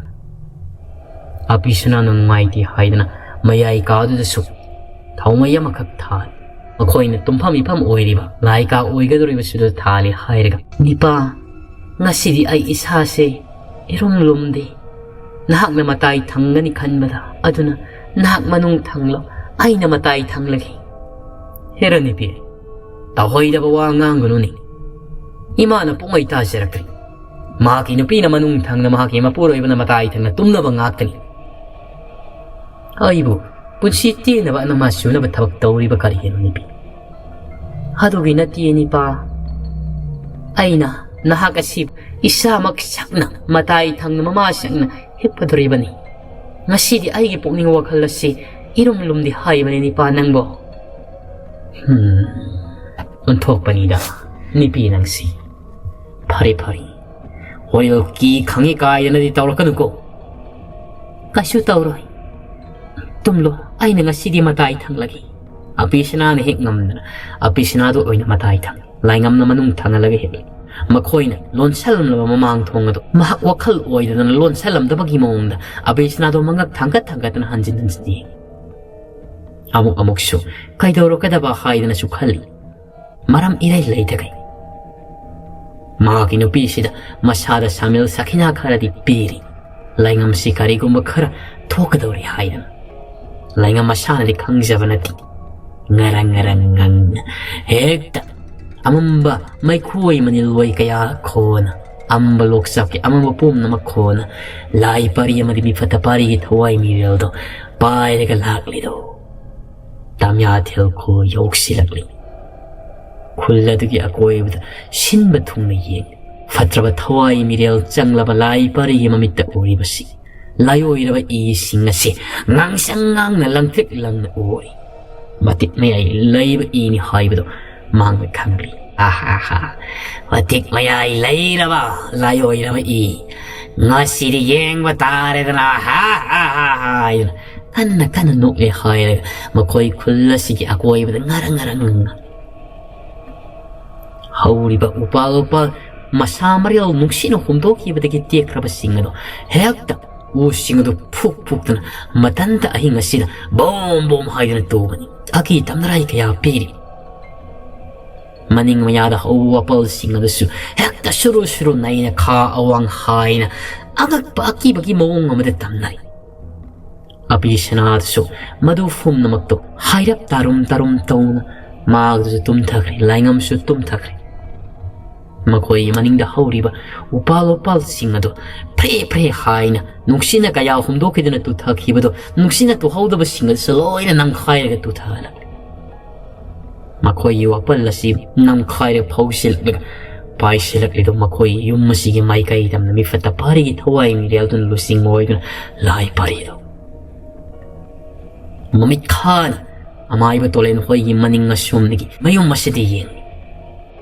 ꯑꯄꯤꯁꯨꯅꯥꯅ ꯅꯨꯡꯉꯥꯏꯇꯦ ꯍꯥꯏꯗꯅ ꯃꯌꯥꯏ ꯀꯥꯗꯨꯗꯁꯨ ꯊꯥꯎꯃꯩ ꯑꯃꯈꯛ ꯊꯥꯜꯂꯤ꯫ ꯃꯈꯣꯏꯅ ꯇꯨꯝꯐꯝ ꯏꯐꯝ ꯑꯣꯏꯔꯤꯕ ꯂꯥꯏ ꯀꯥ ꯑꯣꯏꯒꯗꯧꯔꯤꯕꯁꯤꯗ ꯊꯥꯜꯂꯤ ꯍꯥꯏꯔꯒ, "ꯅꯤꯄꯥ, ꯉꯁꯤꯗꯤ ꯑꯩ ꯏꯁꯥꯁꯦ ꯏꯔꯨꯝ ꯂꯨꯝꯗꯦ꯫ ꯅꯍꯥꯛꯅ ꯃꯇꯥꯏ ꯊꯪꯒꯅꯤ ꯈꯟꯕꯗ, ꯑꯗꯨꯅ ꯅꯍꯥꯛ ꯃꯅꯨꯡ ꯊꯪꯂꯣ, ꯑꯩꯅ ꯃꯇꯥꯏ ꯊꯪꯂꯒꯦ꯫" "ꯍꯦꯔꯥ ꯅꯨꯄꯤ, ꯇꯧꯍꯩꯗꯕ ꯋꯥ ꯉꯥꯡꯒꯅꯨꯅꯦ꯫ ꯏꯃꯥꯅ ꯄꯨꯡꯉꯩ ꯇꯥꯖꯔꯛꯇ꯭ꯔꯤ꯫ ꯃꯍꯥꯛꯀꯤ ꯅꯨꯄꯤꯅ ꯃꯅꯨꯡ ꯊꯪꯅ, ꯃꯍꯥꯛꯀꯤ ꯃꯄꯨꯔꯣꯏꯕꯅ ꯃꯇꯥꯏ ꯊꯪꯅ ꯇꯨꯝꯅꯕ ꯉꯥꯛꯇꯅꯤ꯫ ꯑꯩꯕꯨ ꯄꯨꯟꯁꯤ ꯇꯦꯟꯅꯕ ꯅꯃꯥ ꯁꯨꯅꯕ ꯊꯕꯛ ꯇꯧꯔꯤꯕ ꯀꯔꯤꯒꯤꯅꯣ ꯅꯨꯄꯤ?" "ꯑꯗꯨꯒꯤ ꯅꯠꯇꯦ ꯅꯤꯄꯥ꯫ ꯑꯩꯅ ꯅꯍꯥꯛ ꯑꯁꯤ ꯏꯁꯥꯃꯛ ꯁꯛꯅ ꯃꯇꯥꯏ ꯊꯪꯅ ꯃꯃꯥ ꯁꯛꯅ ꯍꯤꯞꯄꯗꯣꯔꯤꯕꯅꯤ꯫ ꯉꯁꯤꯗꯤ ꯑꯩꯒꯤ ꯄꯨꯛꯅꯤꯡ ꯋꯥꯈꯜ ꯑꯁꯤ ꯏꯔꯨꯝ ꯂꯨꯝꯗꯦ ꯍꯥꯏꯕꯅꯤ ꯅꯤꯄꯥ ꯅꯪꯕꯣ꯫" "ꯍꯨꯝ, ꯑꯣꯟꯊꯣꯛꯄꯅꯤꯗ ꯅꯨꯄꯤ ꯅꯪꯁꯤ꯫ ꯐꯔꯦ, ꯐꯔꯦ, ꯍꯣꯔꯦꯜ ꯀꯤ ꯈꯪꯉꯤ ꯀꯥꯏꯗꯅꯗꯤ ꯇꯧꯔꯛꯀꯅꯨꯀꯣ꯫" "ꯀꯩꯁꯨ ꯇꯧꯔꯣꯏ꯫ ꯇꯨꯝꯂꯣ, ꯑꯩꯅ ꯉꯁꯤꯗꯤ ꯃꯇꯥꯏ ꯊꯪꯂꯒꯦ꯫" ꯑꯄꯤꯁꯅꯥꯅ ꯍꯦꯛ ꯉꯝꯗꯅ ꯑꯄꯤꯁꯅꯥꯗꯨ ꯑꯣꯏꯅ ꯃꯇꯥꯏ ꯊꯪꯉꯤ꯫ ꯂꯥꯏꯉꯝꯅ ꯃꯅꯨꯡ ꯊꯪꯍꯜꯂꯒ ꯍꯤꯞꯂꯤ꯫ ꯃꯈꯣꯏꯅ ꯂꯣꯟꯁꯜꯂꯝꯂꯕ ꯃꯃꯥꯡ ꯊꯣꯡ ꯑꯗꯨ ꯃꯍꯥꯛ ꯋꯥꯈꯜ ꯑꯣꯏꯗꯗꯅ ꯂꯣꯟꯁꯜꯂꯝꯗꯕꯒꯤ ꯃꯑꯣꯡꯗ ꯑꯕꯤꯁꯅꯥꯗꯣ ꯃꯉꯛ ꯊꯥꯡꯒꯠ ꯊꯥꯡꯒꯠꯇꯅ ꯍꯟꯖꯤꯟ ꯍꯟꯖꯤꯟ ꯌꯦꯡꯏ꯫ ꯑꯃꯨꯛ ꯑꯃꯨꯛꯁꯨ ꯀꯩꯗꯧꯔꯛꯀꯗꯕ ꯍꯥꯏꯗꯅꯁꯨ ꯈꯜꯂꯤ꯫ ꯃꯔꯝ ꯏꯔꯩ ꯂꯩꯇꯈꯩ ꯃꯍꯥꯛꯀꯤ ꯅꯨꯄꯤꯁꯤꯗ ꯃꯁꯥꯗ ꯁꯥꯃꯤꯜ ꯁꯥꯈꯤꯅꯥ ꯈꯔꯗꯤ ꯄꯤꯔꯤ꯫ ꯂꯩꯉꯝꯁꯤ ꯀꯔꯤꯒꯨꯝꯕ ꯈꯔ ꯊꯣꯛꯀꯗꯧꯔꯤ ꯍꯥꯏꯗꯅ꯫ ꯂꯩꯉꯝ ꯃꯁꯥꯅꯗꯤ ꯈꯪꯖꯕ ꯅꯠꯇꯦ꯫ ꯉꯔꯪ ꯉꯔꯪ ꯉꯪꯅ ꯍꯦꯛꯇ ꯑꯃꯝꯕ ꯃꯩꯈꯣꯏ ꯃꯅꯤꯜ ꯑꯣꯏ ꯀꯌꯥ ꯈꯣꯅ, ꯑꯃꯝꯕ ꯂꯣꯛꯆꯥꯛꯀꯤ ꯑꯃꯝꯕ ꯄꯨꯝꯅꯃꯛ ꯈꯣꯅ, ꯂꯥꯏ ꯄꯥꯔꯤ ꯑꯃꯗꯤ ꯃꯤꯐꯠꯇ ꯄꯥꯔꯤꯒꯤ ꯊꯋꯥꯏ ꯃꯤꯔꯦꯜꯗꯣ ꯄꯥꯏꯔꯒ ꯂꯥꯛꯂꯤꯗꯣ ꯇꯥꯃꯤꯌꯥ ꯊꯦꯜꯈꯣ ꯌꯧꯁꯤꯜꯂꯛꯂꯤ꯫ ꯈꯨꯜ ꯑꯗꯨꯒꯤ ꯑꯀꯣꯏꯕꯗ ꯁꯤꯟꯕ ꯊꯨꯡꯅ ꯌꯦꯡꯂꯤ꯫ ꯐꯠꯇ꯭ꯔꯕ ꯊꯋꯥꯏ ꯃꯤꯔꯦꯜ ꯆꯪꯂꯕ ꯂꯥꯏ ꯄꯥꯔꯤꯒꯤ ꯃꯃꯤꯠꯇ ꯎꯔꯤꯕꯁꯤ ꯂꯥꯏꯑꯣꯏꯔꯕ ꯏꯁꯤꯡ ꯑꯁꯤ ꯉꯥꯡꯁꯪ ꯉꯥꯡꯅ ꯂꯪꯇ꯭ꯔꯤꯛ ꯂꯪꯅ ꯎꯔꯤ꯫ ꯃꯇꯤꯛ ꯃꯌꯥꯏ ꯂꯩꯕ ꯏꯅꯤ ꯍꯥꯏꯕꯗꯨ ꯃꯍꯥꯛꯅ ꯈꯪꯂꯤ꯫ ꯑꯍꯥꯍꯥ, ꯃꯇꯤꯛ ꯃꯌꯥꯏ ꯂꯩꯔꯕ ꯂꯥꯏꯑꯣꯏꯔꯕ ꯏ, ꯉꯁꯤꯗꯤ ꯌꯦꯡꯕ ꯇꯥꯔꯦꯗꯅ, ꯍꯥ ꯍꯥ ꯍꯥ ꯍꯥ ꯍꯥꯏꯗꯨꯅ ꯀꯟꯅ ꯀꯟꯅ ꯅꯣꯛꯂꯦ ꯍꯥꯏꯔꯒ ꯃꯈꯣꯏ ꯈꯨꯜ ꯑꯁꯤꯒꯤ ꯑꯀꯣꯏꯕꯗ ꯉꯔꯪ ꯉꯔꯪ ꯉꯪꯅ ꯍꯧꯔꯤꯕ ꯎꯄꯥꯜ ꯎꯄꯥꯜ ꯃꯁꯥ ꯃꯔꯦꯜ ꯅꯨꯡꯁꯤꯠꯅ ꯍꯨꯝꯗꯣꯛꯈꯤꯕꯗꯒꯤ ꯇꯦꯛꯈ꯭ꯔꯕꯁꯤꯡ ꯑꯗꯣ ꯍꯦꯛꯇ ꯎꯁꯤꯡ ꯑꯗꯨ ꯐꯨꯛ ꯐꯨꯛꯇꯅ ꯃꯊꯟꯇ ꯑꯍꯤꯡ ꯑꯁꯤꯗ ꯕꯣꯝ ꯕꯣꯝ ꯍꯥꯏꯗꯨꯅ ꯇꯨꯕꯅꯤ꯫ ꯑꯀꯤ ꯇꯝꯅꯔꯥꯏ ꯀꯌꯥ ꯄꯤꯔꯤ꯫ ꯃꯅꯤꯡ ꯃꯌꯥꯗ ꯍꯧꯕ ꯋꯥꯄꯜꯁꯤꯡ ꯑꯗꯨꯁꯨ ꯍꯦꯛꯇ ꯁꯨꯔꯨ ꯁꯨꯔꯨ ꯅꯩꯅ ꯈꯥ ꯑꯋꯥꯡ ꯍꯥꯏꯅ ꯑꯉꯛꯄ ꯑꯀꯤꯕꯒꯤ ꯃꯑꯣꯡ ꯑꯃꯗ ꯇꯝꯅꯔꯤ꯫ ꯑꯕꯤꯁꯅꯥꯗꯁꯨ ꯃꯗꯨ ꯄꯨꯝꯅꯃꯛꯇꯨ ꯍꯥꯏꯔꯞ ꯇꯥꯔꯨꯝ ꯇꯥꯔꯨꯝ ꯇꯧꯅ ꯃꯥꯒꯁꯨ ꯇꯨꯝꯊꯈ꯭ꯔꯦ, ꯂꯥꯏꯉꯝꯁꯨ ꯇꯨꯝꯊꯈ꯭ꯔꯦ꯫ ꯃꯈꯣꯏꯒꯤ ꯃꯅꯤꯡꯗ ꯍꯧꯔꯤꯕ ꯎꯄꯥꯜ ꯋꯥꯄꯥꯜꯁꯤꯡ ꯑꯗꯨ ꯐ꯭ꯔꯦ ꯐ꯭ꯔꯦ ꯍꯥꯏꯅ ꯅꯨꯡꯁꯤꯠꯅ ꯀꯌꯥ ꯍꯨꯝꯗꯣꯛꯈꯤꯗꯨꯅ ꯇꯨꯊꯈꯤꯕꯗꯨ ꯅꯨꯡꯁꯤꯠꯅ ꯇꯨꯍꯧꯗꯕꯁꯤꯡ ꯑꯗꯨꯁꯨ ꯂꯣꯏꯅ ꯅꯝꯈꯥꯏꯔꯒ ꯇꯨꯊꯍꯜꯂꯛꯂꯤ꯫ ꯃꯈꯣꯏꯒꯤ ꯋꯥꯄꯜ ꯑꯁꯤ ꯅꯝꯈꯥꯏꯔ ꯐꯧꯁꯤꯜꯂꯛꯂꯒ ꯄꯥꯏꯁꯤꯜꯂꯛꯂꯤꯗꯨ ꯃꯈꯣꯏꯒꯤ ꯌꯨꯝ ꯑꯁꯤꯒꯤ ꯃꯥꯏꯀꯩ ꯇꯝꯅ ꯃꯤꯐꯠꯇ ꯄꯥꯔꯤꯒꯤ ꯊꯋꯥꯏ ꯃꯤꯔꯦꯜꯗꯨꯅ ꯂꯨꯆꯤꯡꯕ ꯑꯣꯏꯗꯨꯅ ꯂꯥꯏ ꯄꯥꯔꯤꯗꯨ ꯃꯃꯤꯠ ꯈꯥꯅ ꯑꯃꯥꯏꯕ ꯇꯣꯂꯦꯟ ꯍꯣꯏꯒꯤ ꯃꯅꯤꯡ ꯑꯁꯣꯝꯗꯒꯤ ꯃꯌꯨꯝ ꯑꯁꯤꯗ ꯌꯦꯡꯂꯤ꯫